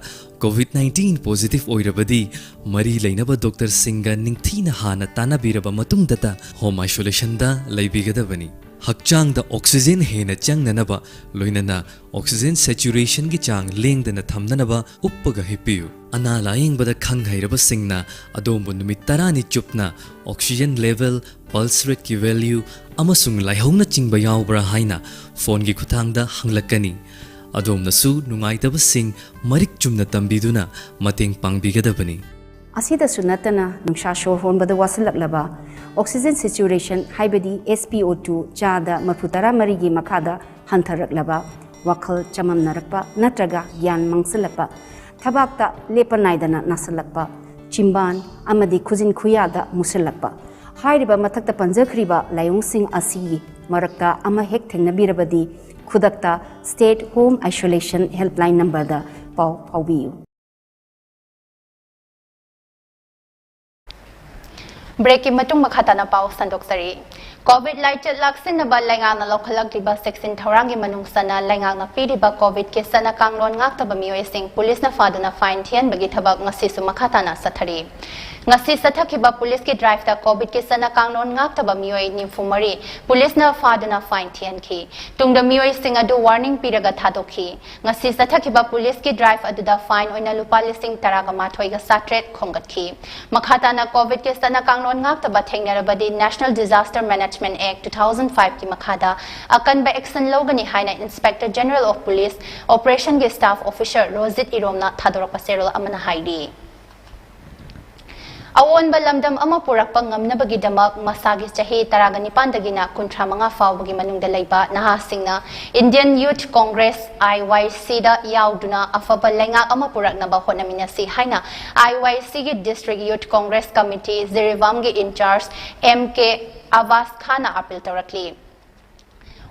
COVID nineteen positive ꯑꯣꯏꯔꯕꯗꯤ, ꯃꯔꯤ ꯂꯩꯅꯕ doctor ꯁꯤꯡꯒ ꯅꯤꯡꯊꯤꯅ ꯍꯥꯟꯅ ꯇꯥꯟꯅꯕꯤꯔꯕ ꯃꯇꯨꯡꯗꯇ home isolation ꯗ ꯂꯩꯕꯤꯒꯗꯕꯅꯤ꯫ ꯍꯛꯆꯥꯡꯗ oxygen ꯍꯦꯟꯅ ꯆꯪꯅꯅꯕ, ꯂꯣꯏꯅꯅ oxygen saturation ꯒꯤ ꯆꯥꯡ ꯂꯦꯡꯗꯅ ꯊꯝꯅꯅꯕ ꯎꯞꯄꯒ ꯍꯤꯞꯄꯤꯌꯨ꯫ ꯑꯅꯥ ꯂꯥꯌꯦꯡꯕꯗ ꯈꯪ ꯍꯩꯔꯕꯁꯤꯡꯅ ꯑꯗꯣꯝꯕꯨ ꯅꯨꯃꯤꯠ ꯇꯔꯥꯅꯤ ꯆꯨꯞꯅ oxygen level, pulse rate ꯀꯤ value ꯑꯃꯁꯨꯡ ꯂꯥꯏꯍꯧꯅꯆꯤꯡꯕ ꯌꯥꯎꯕ꯭ꯔꯥ ꯍꯥꯏꯅ phone ꯒꯤ ꯈꯨꯠꯊꯥꯡꯗ ꯍꯪꯂꯛꯀꯅꯤ꯫ ꯑꯗꯣꯝꯅꯁꯨ ꯅꯨꯡꯉꯥꯏꯇꯕꯁꯤꯡ ꯃꯔꯤꯛ ꯆꯨꯝꯅ ꯇꯝꯕꯤꯗꯨꯅ ꯃꯇꯦꯡ ꯄꯥꯡꯕꯤꯒꯗꯕꯅꯤ꯫ ꯑꯁꯤꯗꯁꯨ ꯅꯠꯇꯅ, ꯅꯨꯡꯁꯥ ꯁꯣꯔ ꯍꯣꯟꯕꯗ ꯋꯥꯁꯤꯜꯂꯛꯂꯕ, oxygen saturation ꯍꯥꯏꯕꯗꯤ S P O two ꯆꯥꯗ ꯃꯔꯐꯨ ꯇꯔꯥ ꯃꯔꯤꯒꯤ ꯃꯈꯥꯗ ꯍꯟꯊꯔꯛꯂꯕ, ꯋꯥꯈꯜ ꯆꯃꯝꯅꯔꯛꯄ ꯅꯠꯇ꯭ꯔꯒ ꯒ꯭ꯌꯥꯟ ꯃꯥꯡꯁꯤꯜꯂꯛꯄ, ꯊꯕꯥꯛꯇ ꯂꯦꯞꯄ ꯅꯥꯏꯗꯅ ꯅꯥꯁꯤꯜꯂꯛꯄ, ꯆꯤꯝꯕꯥꯟ ꯑꯃꯗꯤ ꯈꯨꯖꯤꯟ ꯈꯨꯌꯥꯗ ꯃꯨꯁꯤꯜꯂꯛꯄ, ꯍꯥꯏꯔꯤꯕ ꯃꯊꯛꯇ ꯄꯟꯖꯈ꯭ꯔꯤꯕ ꯂꯥꯏꯑꯣꯡꯁꯤꯡ ꯑꯁꯤꯒꯤ ꯃꯔꯛꯇ ꯑꯃ ꯍꯦꯛ ꯊꯦꯡꯅꯕꯤꯔꯕꯗꯤ, ꯈꯨꯗꯛꯇ State Home Isolation Helpline number ꯗ ꯄꯥꯎ ꯐꯥꯎꯕꯤꯌꯨ꯫ Break ꯀꯤ ꯃꯇꯨꯡ ꯃꯈꯥ ꯇꯥꯅ ꯄꯥꯎ ꯁꯟꯗꯣꯛꯆꯔꯤ꯫ COVID ꯂꯥꯏꯆꯠ ꯂꯥꯛꯁꯤꯟꯅꯕ ꯂꯩꯉꯥꯛꯅ ꯂꯧꯈꯠꯂꯛꯂꯤꯕ ꯆꯦꯛꯁꯤꯟ ꯊꯧꯔꯥꯡꯒꯤ ꯃꯅꯨꯡ ꯆꯟꯅ ꯂꯩꯉꯥꯛꯅ ꯄꯤꯔꯤꯕ COVID ꯀꯤ ꯆꯠꯅ ꯀꯥꯡꯂꯣꯟ ꯉꯥꯛꯇꯕ ꯃꯤꯑꯣꯏꯁꯤꯡ ꯄꯨꯂꯤꯁꯅ ꯐꯥꯗꯨꯅ fine ꯊꯤꯍꯟꯕꯒꯤ ꯊꯕꯛ ꯉꯁꯤꯁꯨ ꯃꯈꯥ ꯇꯥꯅ ꯆꯠꯊꯔꯤ꯫ ꯉꯁꯤ ꯆꯠꯊꯈꯤꯕ ꯄꯨꯂꯤꯁꯀꯤ drive ꯇ COVID ꯀꯤ ꯆꯠꯅ ꯀꯥꯡꯂꯣꯟ ꯉꯥꯛꯇꯕ ꯃꯤꯑꯣꯏ ꯅꯤꯐꯨ ꯃꯔꯤ ꯄꯨꯂꯤꯁꯅ ꯐꯥꯗꯨꯅ fine ꯊꯤꯍꯟꯈꯤ꯫ ꯇꯨꯡꯗ ꯃꯤꯑꯣꯏꯁꯤꯡ ꯑꯗꯨ warning ꯄꯤꯔꯒ ꯊꯥꯗꯣꯛꯈꯤ꯫ ꯉꯁꯤ ꯆꯠꯊꯈꯤꯕ ꯄꯨꯂꯤꯁꯀꯤ drive ꯑꯗꯨꯗ fine ꯑꯣꯏꯅ ꯂꯨꯄꯥ ꯂꯤꯁꯤꯡ ꯇꯔꯥꯒ ꯃꯥꯊꯣꯏꯒ ꯆꯥꯇ꯭ꯔꯦꯠ ꯈꯣꯝꯒꯠꯈꯤ꯫ ꯃꯈꯥ ꯇꯥꯅ COVID ꯀꯤ ꯆꯠꯅ ꯀꯥꯡꯂꯣꯟ ꯉꯥꯛꯇꯕ ꯊꯦꯡꯅꯔꯕꯗꯤ National Disaster Management Act two thousand five ꯀꯤ ꯃꯈꯥꯗ ꯑꯀꯟꯕ action ꯂꯧꯒꯅꯤ ꯍꯥꯏꯅ Inspector General of Police Operation ꯒꯤ staff officer ꯔꯣꯖꯤꯠ ꯏꯔꯣꯝꯅ ꯊꯥꯗꯣꯔꯛꯄ ꯆꯦꯔꯣꯜ ꯑꯃꯅ ꯍꯥꯏꯔꯤ꯫ ꯑꯑꯣꯟꯕ ꯂꯝꯗꯝ ꯑꯃ ꯄꯨꯔꯛꯄ ꯉꯝꯅꯕꯒꯤꯗꯃꯛ ꯃꯁꯥꯒꯤ ꯆꯍꯤ ꯇꯔꯥꯒ ꯅꯤꯄꯥꯟꯗꯒꯤꯅ ꯀꯨꯟꯊ꯭ꯔꯥ ꯃꯉꯥ ꯐꯥꯎꯕꯒꯤ ꯃꯅꯨꯡꯗ ꯂꯩꯕ ꯅꯍꯥꯁꯤꯡꯅ Indian Youth Congress, I Y C ꯗ ꯌꯥꯎꯗꯨꯅ ꯑꯐꯕ ꯂꯩꯉꯥꯛ ꯑꯃ ꯄꯨꯔꯛꯅꯕ ꯍꯣꯠꯅꯃꯤꯟꯅꯁꯤ ꯍꯥꯏꯅ I Y C ꯒꯤ District Youth Congress Committee ꯖꯤꯔꯤꯕꯥꯝꯒꯤ in charge M K Abbas Khan appeal ꯇꯧꯔꯛꯂꯤ꯫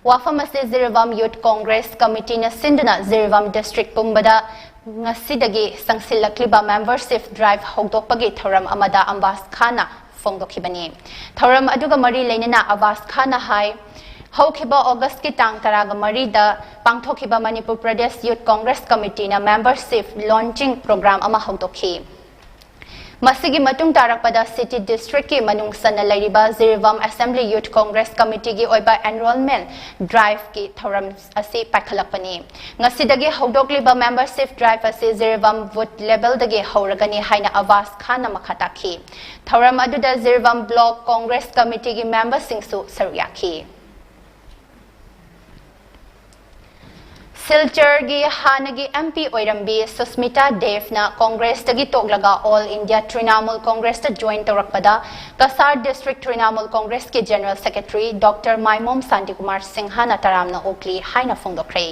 ꯋꯥꯐꯝ ꯑꯁꯤ ꯖꯤꯔꯤꯕꯥꯝ Youth Congress Committee ꯅ ꯁꯤꯟꯗꯨꯅ ꯖꯤꯔꯤꯕꯥꯝ district ꯄꯨꯝꯕꯗ ꯉꯁꯤꯗꯒꯤ ꯆꯪꯁꯤꯜꯂꯛꯂꯤꯕ membership drive ꯍꯧꯗꯣꯛꯄꯒꯤ ꯊꯧꯔꯝ ꯑꯃꯗ ꯑꯕꯥꯁ ꯈꯥꯟꯅ ꯐꯣꯡꯗꯣꯛꯈꯤꯕꯅꯤ꯫ ꯊꯧꯔꯝ ꯑꯗꯨꯒ ꯃꯔꯤ ꯂꯩꯅꯅ ꯑꯕꯥꯁ ꯈꯥꯟꯅ ꯍꯥꯏ, ꯍꯧꯈꯤꯕ August ꯀꯤ ꯇꯥꯡ ꯇꯔꯥꯒ ꯃꯔꯤꯗ ꯄꯥꯡꯊꯣꯛꯈꯤꯕ Manipur Pradesh Youth Congress Committee ꯅ membership launching program ꯑꯃ ꯍꯧꯗꯣꯛꯈꯤ꯫ ꯃꯁꯤꯒꯤ ꯃꯇꯨꯡ ꯇꯥꯔꯛꯄꯗ city district ꯀꯤ ꯃꯅꯨꯡ ꯆꯟꯅ ꯂꯩꯔꯤꯕ Jiribam Assembly Youth Congress Committee ꯒꯤ ꯑꯣꯏꯕ enrollment drive ꯀꯤ ꯊꯧꯔꯝ ꯑꯁꯤ ꯄꯥꯏꯈꯠꯂꯛꯄꯅꯤ꯫ ꯉꯁꯤꯗꯒꯤ ꯍꯧꯗꯣꯛꯂꯤꯕ membership drive ꯑꯁꯤ ꯖꯤꯔꯤꯕꯥꯝ booth level ꯗꯒꯤ ꯍꯧꯔꯒꯅꯤ ꯍꯥꯏꯅ ꯑꯕꯥꯁ ꯈꯥꯟꯅ ꯃꯈꯥ ꯇꯥꯈꯤ꯫ ꯊꯧꯔꯝ ꯑꯗꯨꯗ ꯖꯤꯔꯤꯕꯥꯝ Block Congress Committee ꯒꯤ member ꯁꯤꯡꯁꯨ ꯁꯔꯨꯛ ꯌꯥꯈꯤ꯫ ꯁꯤꯜꯆꯔꯒꯤ ꯍꯥꯟꯅꯒꯤ M P ꯑꯣꯏꯔꯝꯕꯤ Susmita ꯗꯦꯕꯅ ꯀꯣꯡꯒ꯭ꯔꯦꯁꯇꯒꯤ ꯇꯣꯛꯂꯒ All India Trinamool Congressꯇ join ꯇꯧꯔꯛꯄꯗ Cachar District Trinamool Congressꯀꯤ General Secretary Doctor ꯃꯥꯏꯃꯣꯝ Shantikumar ꯁꯤꯡꯍꯅ ꯇꯔꯥꯝꯅ ꯑꯣꯛꯂꯤ ꯍꯥꯏꯅ ꯐꯣꯡꯗꯣꯛꯈ꯭ꯔꯦ꯫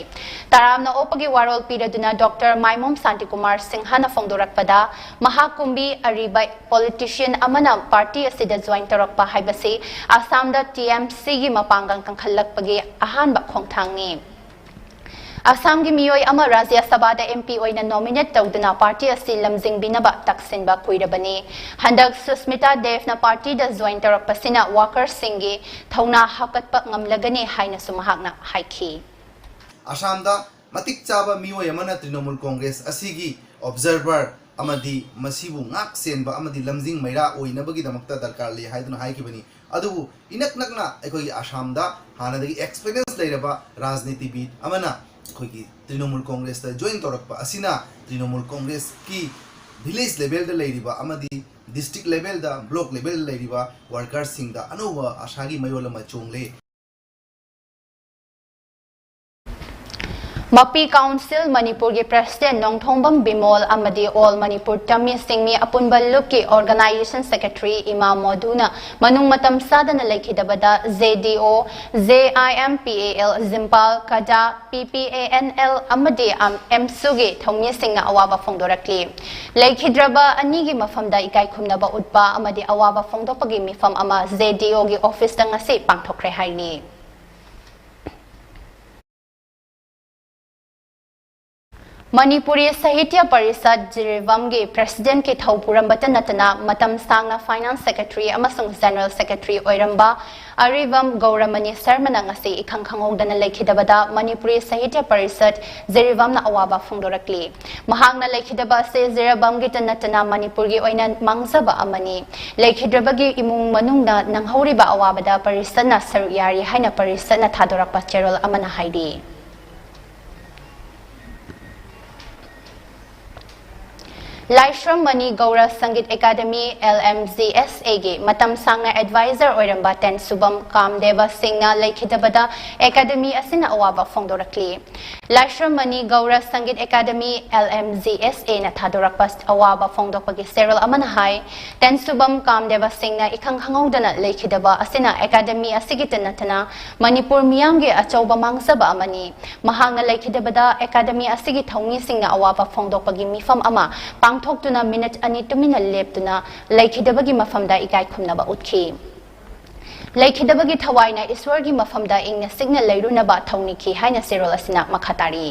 ꯇꯔꯥꯝꯅ ꯑꯣꯛꯄꯒꯤ ꯋꯥꯔꯣꯜ ꯄꯤꯔꯗꯨꯅ Doctor ꯃꯥꯏꯃꯣꯝ ꯁꯥꯟꯇꯤꯀꯨꯃꯥꯔ ꯁꯤꯡꯍꯅ ꯐꯣꯡꯗꯣꯔꯛꯄꯗ, ꯃꯍꯥꯛ ꯀꯨꯝꯕꯤ ꯑꯔꯤꯕ politician ꯑꯃꯅ party ꯑꯁꯤꯗ join ꯇꯧꯔꯛꯄ ꯍꯥꯏꯕꯁꯤ ꯑꯁꯥꯝꯗ T M Cꯒꯤ ꯃꯄꯥꯡꯒꯜ ꯀꯟꯈꯠꯂꯛꯄꯒꯤ ꯑꯍꯥꯟꯕ ꯈꯣꯡꯊꯥꯡꯅꯤ꯫ ꯑꯁꯥꯝꯒꯤ ꯃꯤꯑꯣꯏ ꯑꯃ ꯔꯥꯖ꯭ꯌ ꯁꯚꯥꯗ M P ꯑꯣꯏꯅ nominate ꯇꯧꯗꯨꯅ party ꯑꯁꯤ ꯂꯝꯖꯤꯡꯕꯤꯅꯕ ꯇꯛꯁꯤꯟꯕ ꯀꯨꯏꯔꯕꯅꯤ꯫ ꯍꯟꯗꯛ ꯁꯨꯁꯃꯤꯇꯥ ꯗꯦꯕꯅ partyꯗ join ꯇꯧꯔꯛꯄꯁꯤꯅ workerꯁꯤꯡꯒꯤ ꯊꯧꯅꯥ ꯍꯥꯞꯀꯠꯄ ꯉꯝꯂꯒꯅꯤ ꯍꯥꯏꯅꯁꯨ ꯃꯍꯥꯛꯅ ꯍꯥꯏꯈꯤ꯫ ꯑꯁꯥꯝꯗ ꯃꯇꯤꯛ ꯆꯥꯕ ꯃꯤꯑꯣꯏ ꯑꯃꯅ ꯇ꯭ꯔꯤꯅꯃꯨꯜ ꯀꯣꯡꯒ꯭ꯔꯦꯁ ꯑꯁꯤꯒꯤ observer ꯑꯃꯗꯤ ꯃꯁꯤꯕꯨ ꯉꯥꯛ ꯁꯦꯟꯕ ꯑꯃꯗꯤ ꯂꯝꯖꯤꯡ ꯃꯩꯔꯥ ꯑꯣꯏꯅꯕꯒꯤꯗꯃꯛꯇ ꯗꯔꯀꯥꯔ ꯂꯩ ꯍꯥꯏꯗꯨꯅ ꯍꯥꯏꯈꯤꯕꯅꯤ꯫ ꯑꯗꯨꯕꯨ ꯏꯅꯛ ꯅꯛꯅ ꯑꯩꯈꯣꯏꯒꯤ ꯑꯁꯥꯝꯗ ꯍꯥꯟꯅꯗꯒꯤ experience ꯂꯩꯔꯕ ꯔꯥꯖꯅꯤꯇꯤꯕꯤꯗ ꯑꯃꯅ ꯑꯩꯈꯣꯏꯒꯤ ꯇ꯭ꯔꯤꯅꯃꯨꯜ ꯀꯣꯡꯒ꯭ꯔꯦꯁꯇ join ꯇꯧꯔꯛꯄ ꯑꯁꯤꯅ ꯇ꯭ꯔꯤꯅꯃꯨꯜ ꯀꯣꯡꯒ꯭ꯔꯦꯁꯀꯤ village levelꯗ ꯂꯩꯔꯤꯕ ꯑꯃꯗꯤ district levelꯗ, block levelꯗ ꯂꯩꯔꯤꯕ workerꯁꯤꯡꯗ ꯑꯅꯧꯕ ꯑꯁꯥꯒꯤ ꯃꯌꯣꯜ ꯑꯃ ꯆꯣꯡꯂꯦ꯫ ꯃꯄꯤ Council ꯃꯅꯤꯄꯨꯔꯒꯤ President ꯅꯣꯡꯊꯣꯡꯕꯝ ꯕꯤꯃꯣꯜ ꯑꯃꯗꯤ All Manipur ꯇꯝꯃꯤ ꯁꯤꯡꯃꯤ ꯑꯄꯨꯟꯕ ꯂꯨꯞꯀꯤ Organization Secretary ꯏꯃꯥ ꯃꯣꯗꯨꯅ ꯃꯅꯨꯡ ꯃꯇꯝ ꯆꯥꯗꯅ ꯂꯩꯈꯤꯗꯕꯗ J D O, J I M P A L, ꯖꯤꯝꯄꯥꯜ, ꯀꯗꯥ, P P A N L ꯑꯃꯗꯤ ꯑꯝ-, ꯑꯦꯝꯁꯨꯒꯤ ꯊꯧꯃꯤꯁꯤꯡꯅ ꯑꯋꯥꯕ ꯐꯣꯡꯗꯣꯔꯛꯂꯤ꯫ ꯂꯩꯈꯤꯗ꯭ꯔꯕ ꯑꯅꯤꯒꯤ ꯃꯐꯝꯗ ꯏꯀꯥꯏ ꯈꯨꯝꯅꯕ ꯎꯠꯄ ꯑꯃꯗꯤ ꯑꯋꯥꯕ ꯐꯣꯡꯗꯣꯛꯄꯒꯤ ꯃꯤꯐꯝ ꯑꯃ J D Oꯒꯤ officeꯇ ꯉꯁꯤ ꯄꯥꯡꯊꯣꯛꯈ꯭ꯔꯦ ꯍꯥꯏꯔꯤ꯫ ꯃꯅꯤꯄꯨꯔꯤ ꯁꯥꯍꯤꯇ꯭ꯌ ꯄꯔꯤꯁꯠ ꯖꯤꯔꯤꯕꯥꯝꯒꯤ Presidentꯀꯤ ꯊꯧ ꯄꯨꯔꯝꯕꯇ ꯅꯠꯇꯅ ꯃꯇꯝ ꯁꯥꯡꯅ Finance Secretary ꯑꯃꯁꯨꯡ General Secretary ꯑꯣꯏꯔꯝꯕ ꯑꯔꯤꯕꯝ ꯒꯧꯔꯃꯅꯤ ꯁꯔꯃꯅ ꯉꯁꯤ ꯏꯈꯪ ꯈꯪꯍꯧꯗꯅ ꯂꯩꯈꯤꯗꯕꯗ ꯃꯅꯤꯄꯨꯔꯤ ꯁꯥꯍꯤꯇ꯭ꯌ ꯄꯔꯤꯁꯠ ꯖꯤꯔꯤꯕꯥꯝꯅ ꯑꯋꯥꯕ ꯐꯣꯡꯗꯣꯔꯛꯂꯤ꯫ ꯃꯍꯥꯛꯅ ꯂꯩꯈꯤꯗꯕ ꯑꯁꯤ ꯖꯤꯔꯤꯕꯥꯝꯒꯤꯇ ꯅꯠꯇꯅ ꯃꯅꯤꯄꯨꯔꯒꯤ ꯑꯣꯏꯅ ꯃꯥꯡꯖꯕ ꯑꯃꯅꯤ꯫ ꯂꯩꯈꯤꯗ꯭ꯔꯕꯒꯤ ꯏꯃꯨꯡ ꯃꯅꯨꯡꯅ ꯅꯪꯍꯧꯔꯤꯕ ꯑꯋꯥꯕꯗ ꯄꯔꯤꯁꯠꯅ ꯁꯔꯨꯛ ꯌꯥꯔꯤ ꯍꯥꯏꯅ ꯄꯔꯤꯁꯠꯅ ꯊꯥꯗꯣꯔꯛꯄ ꯆꯦꯔꯣꯜ ꯑꯃꯅ ꯍꯥꯏꯔꯤ꯫ ꯂꯥꯏꯁ꯭ꯔꯝ ꯃꯅꯤ ꯒꯧꯔ ꯁꯪꯒꯤꯠ ꯑꯦꯀꯥꯗꯃꯤ, LMGSA ꯒꯤ ꯃꯇꯝ ꯁꯥꯡꯅ ꯑꯦꯗꯚꯥꯏꯖꯔ ꯑꯣꯏꯔꯝꯕ ꯇꯦꯟꯁꯨꯕꯝ ꯀꯥꯝꯗꯦꯕ ꯁꯤꯡꯅ ꯂꯩꯈꯤꯗꯕꯗ ꯑꯦꯀꯥꯗꯃꯤ ꯑꯁꯤꯅ ꯑꯋꯥꯕ ꯐꯣꯡꯗꯣꯔꯛꯂꯤ꯫ ꯂꯥꯏꯁ꯭ꯔꯝ ꯃꯅꯤ ꯒꯧꯔ ꯁꯪꯒꯤꯠ ꯑꯦꯀꯥꯗꯃꯤ, LMGSA ꯅ ꯊꯥꯗꯣꯔꯛꯄ ꯑꯋꯥꯕ ꯐꯣꯡꯗꯣꯛꯄꯒꯤ ꯆꯦꯔꯣꯜ ꯑꯃꯅ ꯍꯥꯏ, ꯇꯦꯟꯁꯨꯕꯝ ꯀꯥꯝꯗꯦꯕ ꯁꯤꯡꯅ ꯏꯈꯪ ꯈꯪꯍꯧꯗꯅ ꯂꯩꯈꯤꯗꯕ ꯑꯁꯤꯅ ꯑꯦꯀꯥꯗꯃꯤ ꯑꯁꯤꯒꯤꯇ ꯅꯠꯇꯅ ꯃꯅꯤꯄꯨꯔ ꯃꯤꯌꯥꯝꯒꯤ ꯑꯆꯧꯕ ꯃꯥꯡꯖꯕ ꯑꯃꯅꯤ꯫ ꯃꯍꯥꯛꯅ ꯂꯩꯈꯤꯗꯕꯗ ꯑꯦꯀꯥꯗꯃꯤ ꯑꯁꯤꯒꯤ ꯊꯧꯃꯤꯁꯤꯡꯅ ꯑꯋꯥꯕ ꯐꯣꯡꯗꯣꯛꯄꯒꯤ ꯃꯤꯐꯝ ꯑꯃ ꯄꯥꯡꯊꯣꯛꯇꯨꯅ ꯃꯤꯅꯤꯠ ꯑꯅꯤ ꯇꯨꯃꯤꯟꯅ ꯂꯦꯞꯇꯨꯅ ꯂꯩꯈꯤꯗꯕꯒꯤ ꯃꯐꯝꯗ ꯏꯀꯥꯏ ꯈꯨꯝꯅꯕ ꯎꯠꯈꯤ꯫ ꯂꯩꯈꯤꯗꯕꯒꯤ ꯊꯋꯥꯏꯅ ꯏꯁ꯭ꯋꯔꯒꯤ ꯃꯐꯝꯗ ꯏꯪꯅ ꯆꯤꯛꯅ ꯂꯩꯔꯨꯅꯕ ꯊꯧꯅꯤꯈꯤ ꯍꯥꯏꯅ ꯆꯦꯔꯣꯜ ꯑꯁꯤꯅ ꯃꯈꯥ ꯇꯥꯔꯤ꯫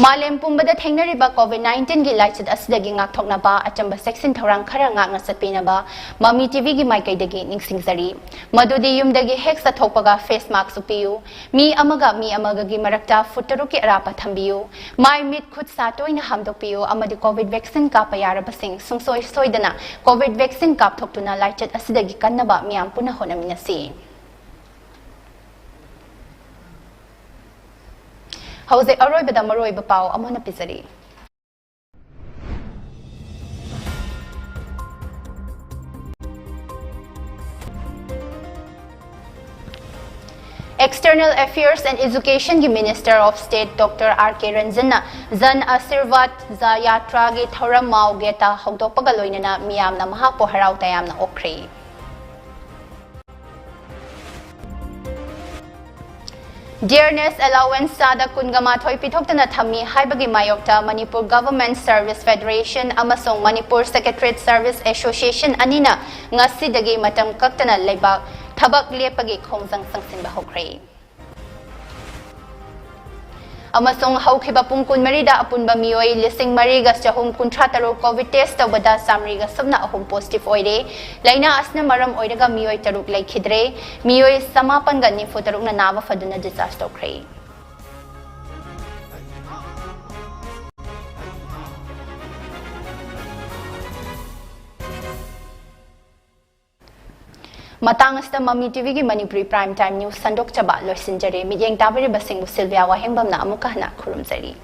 ꯃꯥꯂꯦꯝ ꯄꯨꯝꯕꯗ ꯊꯦꯡꯅꯔꯤꯕ COVID nineteen ꯒꯤ ꯂꯥꯏꯆꯠ ꯑꯁꯤꯗꯒꯤ ꯉꯥꯛꯊꯣꯛꯅꯕ ꯑꯆꯝꯕ ꯆꯦꯛꯁꯤꯟ ꯊꯧꯔꯥꯡ ꯈꯔ ꯉꯥꯛꯅ ꯆꯠꯄꯤꯅꯕ ꯃꯃꯤ TVꯒꯤ ꯃꯥꯏꯀꯩꯗꯒꯤ ꯅꯤꯡꯁꯤꯡꯖꯔꯤ꯫ ꯃꯗꯨꯗꯤ ꯌꯨꯝꯗꯒꯤ ꯍꯦꯛ ꯆꯠꯊꯣꯛꯄꯒ face mask ꯎꯞꯄꯤꯌꯨ, ꯃꯤ ꯑꯃꯒ ꯃꯤ ꯑꯃꯒꯒꯤ ꯃꯔꯛꯇ ꯐꯨꯠ ꯇꯔꯨꯛꯀꯤ ꯑꯔꯥꯞꯄ ꯊꯝꯕꯤꯌꯨ, ꯃꯥꯏ ꯃꯤꯠ ꯈꯨꯠ ꯁꯥ ꯇꯣꯏꯅ ꯍꯥꯝꯗꯣꯛꯄꯤꯌꯨ ꯑꯃꯗꯤ COVID vaccine ꯀꯥꯞꯄ ꯌꯥꯔꯕꯁꯤꯡ ꯁꯨꯡꯁꯣꯏ ꯁꯣꯏꯗꯅ COVID vaccine ꯀꯥꯞꯊꯣꯛꯇꯨꯅ ꯂꯥꯏꯆꯠ ꯑꯁꯤꯗꯒꯤ ꯀꯟꯅꯕ ꯃꯤꯌꯥꯝ ꯄꯨꯟꯅ ꯍꯣꯠꯅꯃꯤꯟꯅꯁꯤ꯫ ꯍꯧꯖꯤꯛ ꯑꯔꯣꯏꯕꯗ ꯃꯔꯨꯑꯣꯏꯕ ꯄꯥꯎ ꯑꯃꯨꯛ ꯍꯟꯅ ꯄꯤꯖꯔꯤ꯫ External Affairs and Education ꯒꯤ Minister of State Doctor R K ꯔꯟꯖꯟꯅ ꯖꯟ ꯑꯁꯤꯔꯕꯥꯗ ꯖ ꯌꯥꯇ꯭ꯔꯥꯒꯤ ꯊꯧꯔꯝ ꯃꯥꯎ ꯒꯦꯠꯇ ꯍꯧꯗꯣꯛꯄꯒ ꯂꯣꯏꯅꯅ ꯃꯤꯌꯥꯝꯅ ꯃꯍꯥꯛꯄꯨ ꯍꯔꯥꯎ ꯇꯌꯥꯝꯅ ꯑꯣꯛꯈ꯭ꯔꯦ꯫ Dearness allowance ꯆꯥꯗ ꯀꯨꯟꯒ ꯃꯥꯊꯣꯏ ꯄꯤꯊꯣꯛꯇꯅ ꯊꯝꯃꯤ ꯍꯥꯏꯕꯒꯤ ꯃꯥꯌꯣꯛꯇ Manipur Government Service Federation ꯑꯃꯁꯨꯡ Manipur Secretariat Service Association ꯑꯅꯤꯅ ꯉꯁꯤꯗꯒꯤ ꯃꯇꯝ ꯀꯛꯇꯅ ꯂꯩꯕꯥꯛ ꯊꯕꯛ ꯂꯦꯞꯄꯒꯤ ꯈꯣꯡꯖꯪ ꯆꯪꯁꯤꯟꯕ ꯍꯧꯈ꯭ꯔꯦ꯫ ꯑꯃꯁꯨꯡ ꯍꯧꯈꯤꯕ ꯄꯨꯡ ꯀꯨꯟꯃꯔꯤꯗ ꯑꯄꯨꯟꯕ ꯃꯤꯑꯣꯏ ꯂꯤꯁꯤꯡ ꯃꯔꯤꯒ ꯆꯍꯨꯝ ꯀꯨꯟꯊ꯭ꯔꯥ ꯇꯔꯨꯛ COVID test ꯇꯧꯕꯗ ꯆꯥꯃꯔꯤꯒ ꯁꯨꯞꯅ ꯑꯍꯨꯝ positive ꯑꯣꯏꯔꯦ꯫ ꯂꯥꯏꯅꯥ ꯑꯁꯤꯅ ꯃꯔꯝ ꯑꯣꯏꯔꯒ ꯃꯤꯑꯣꯏ ꯇꯔꯨꯛ ꯂꯩꯈꯤꯗ꯭ꯔꯦ꯫ ꯃꯤꯑꯣꯏ ꯆꯃꯥꯄꯟꯒ ꯅꯤꯐꯨ ꯇꯔꯨꯛꯅ ꯅꯥꯕ ꯐꯗꯨꯅ discharge ꯇꯧꯈ꯭ꯔꯦ꯫ ꯃꯇꯥꯡ ꯑꯁꯤꯗ ꯃꯃꯤ TVꯒꯤ ꯃꯅꯤꯄꯨꯔꯤ Prime Time News ꯁꯟꯗꯣꯛꯆꯕ ꯂꯣꯏꯁꯤꯟꯖꯔꯦ꯫ ꯃꯤꯠꯌꯦꯡ ꯇꯥꯕꯤꯔꯤꯕꯁꯤꯡꯕꯨ ꯁꯤꯜꯚꯤꯌꯥ ꯋꯥꯍꯦꯡꯕꯝꯅ ꯑꯃꯨꯛꯀ ꯍꯟꯅ ꯈꯨꯔꯨꯝꯖꯔꯤ꯫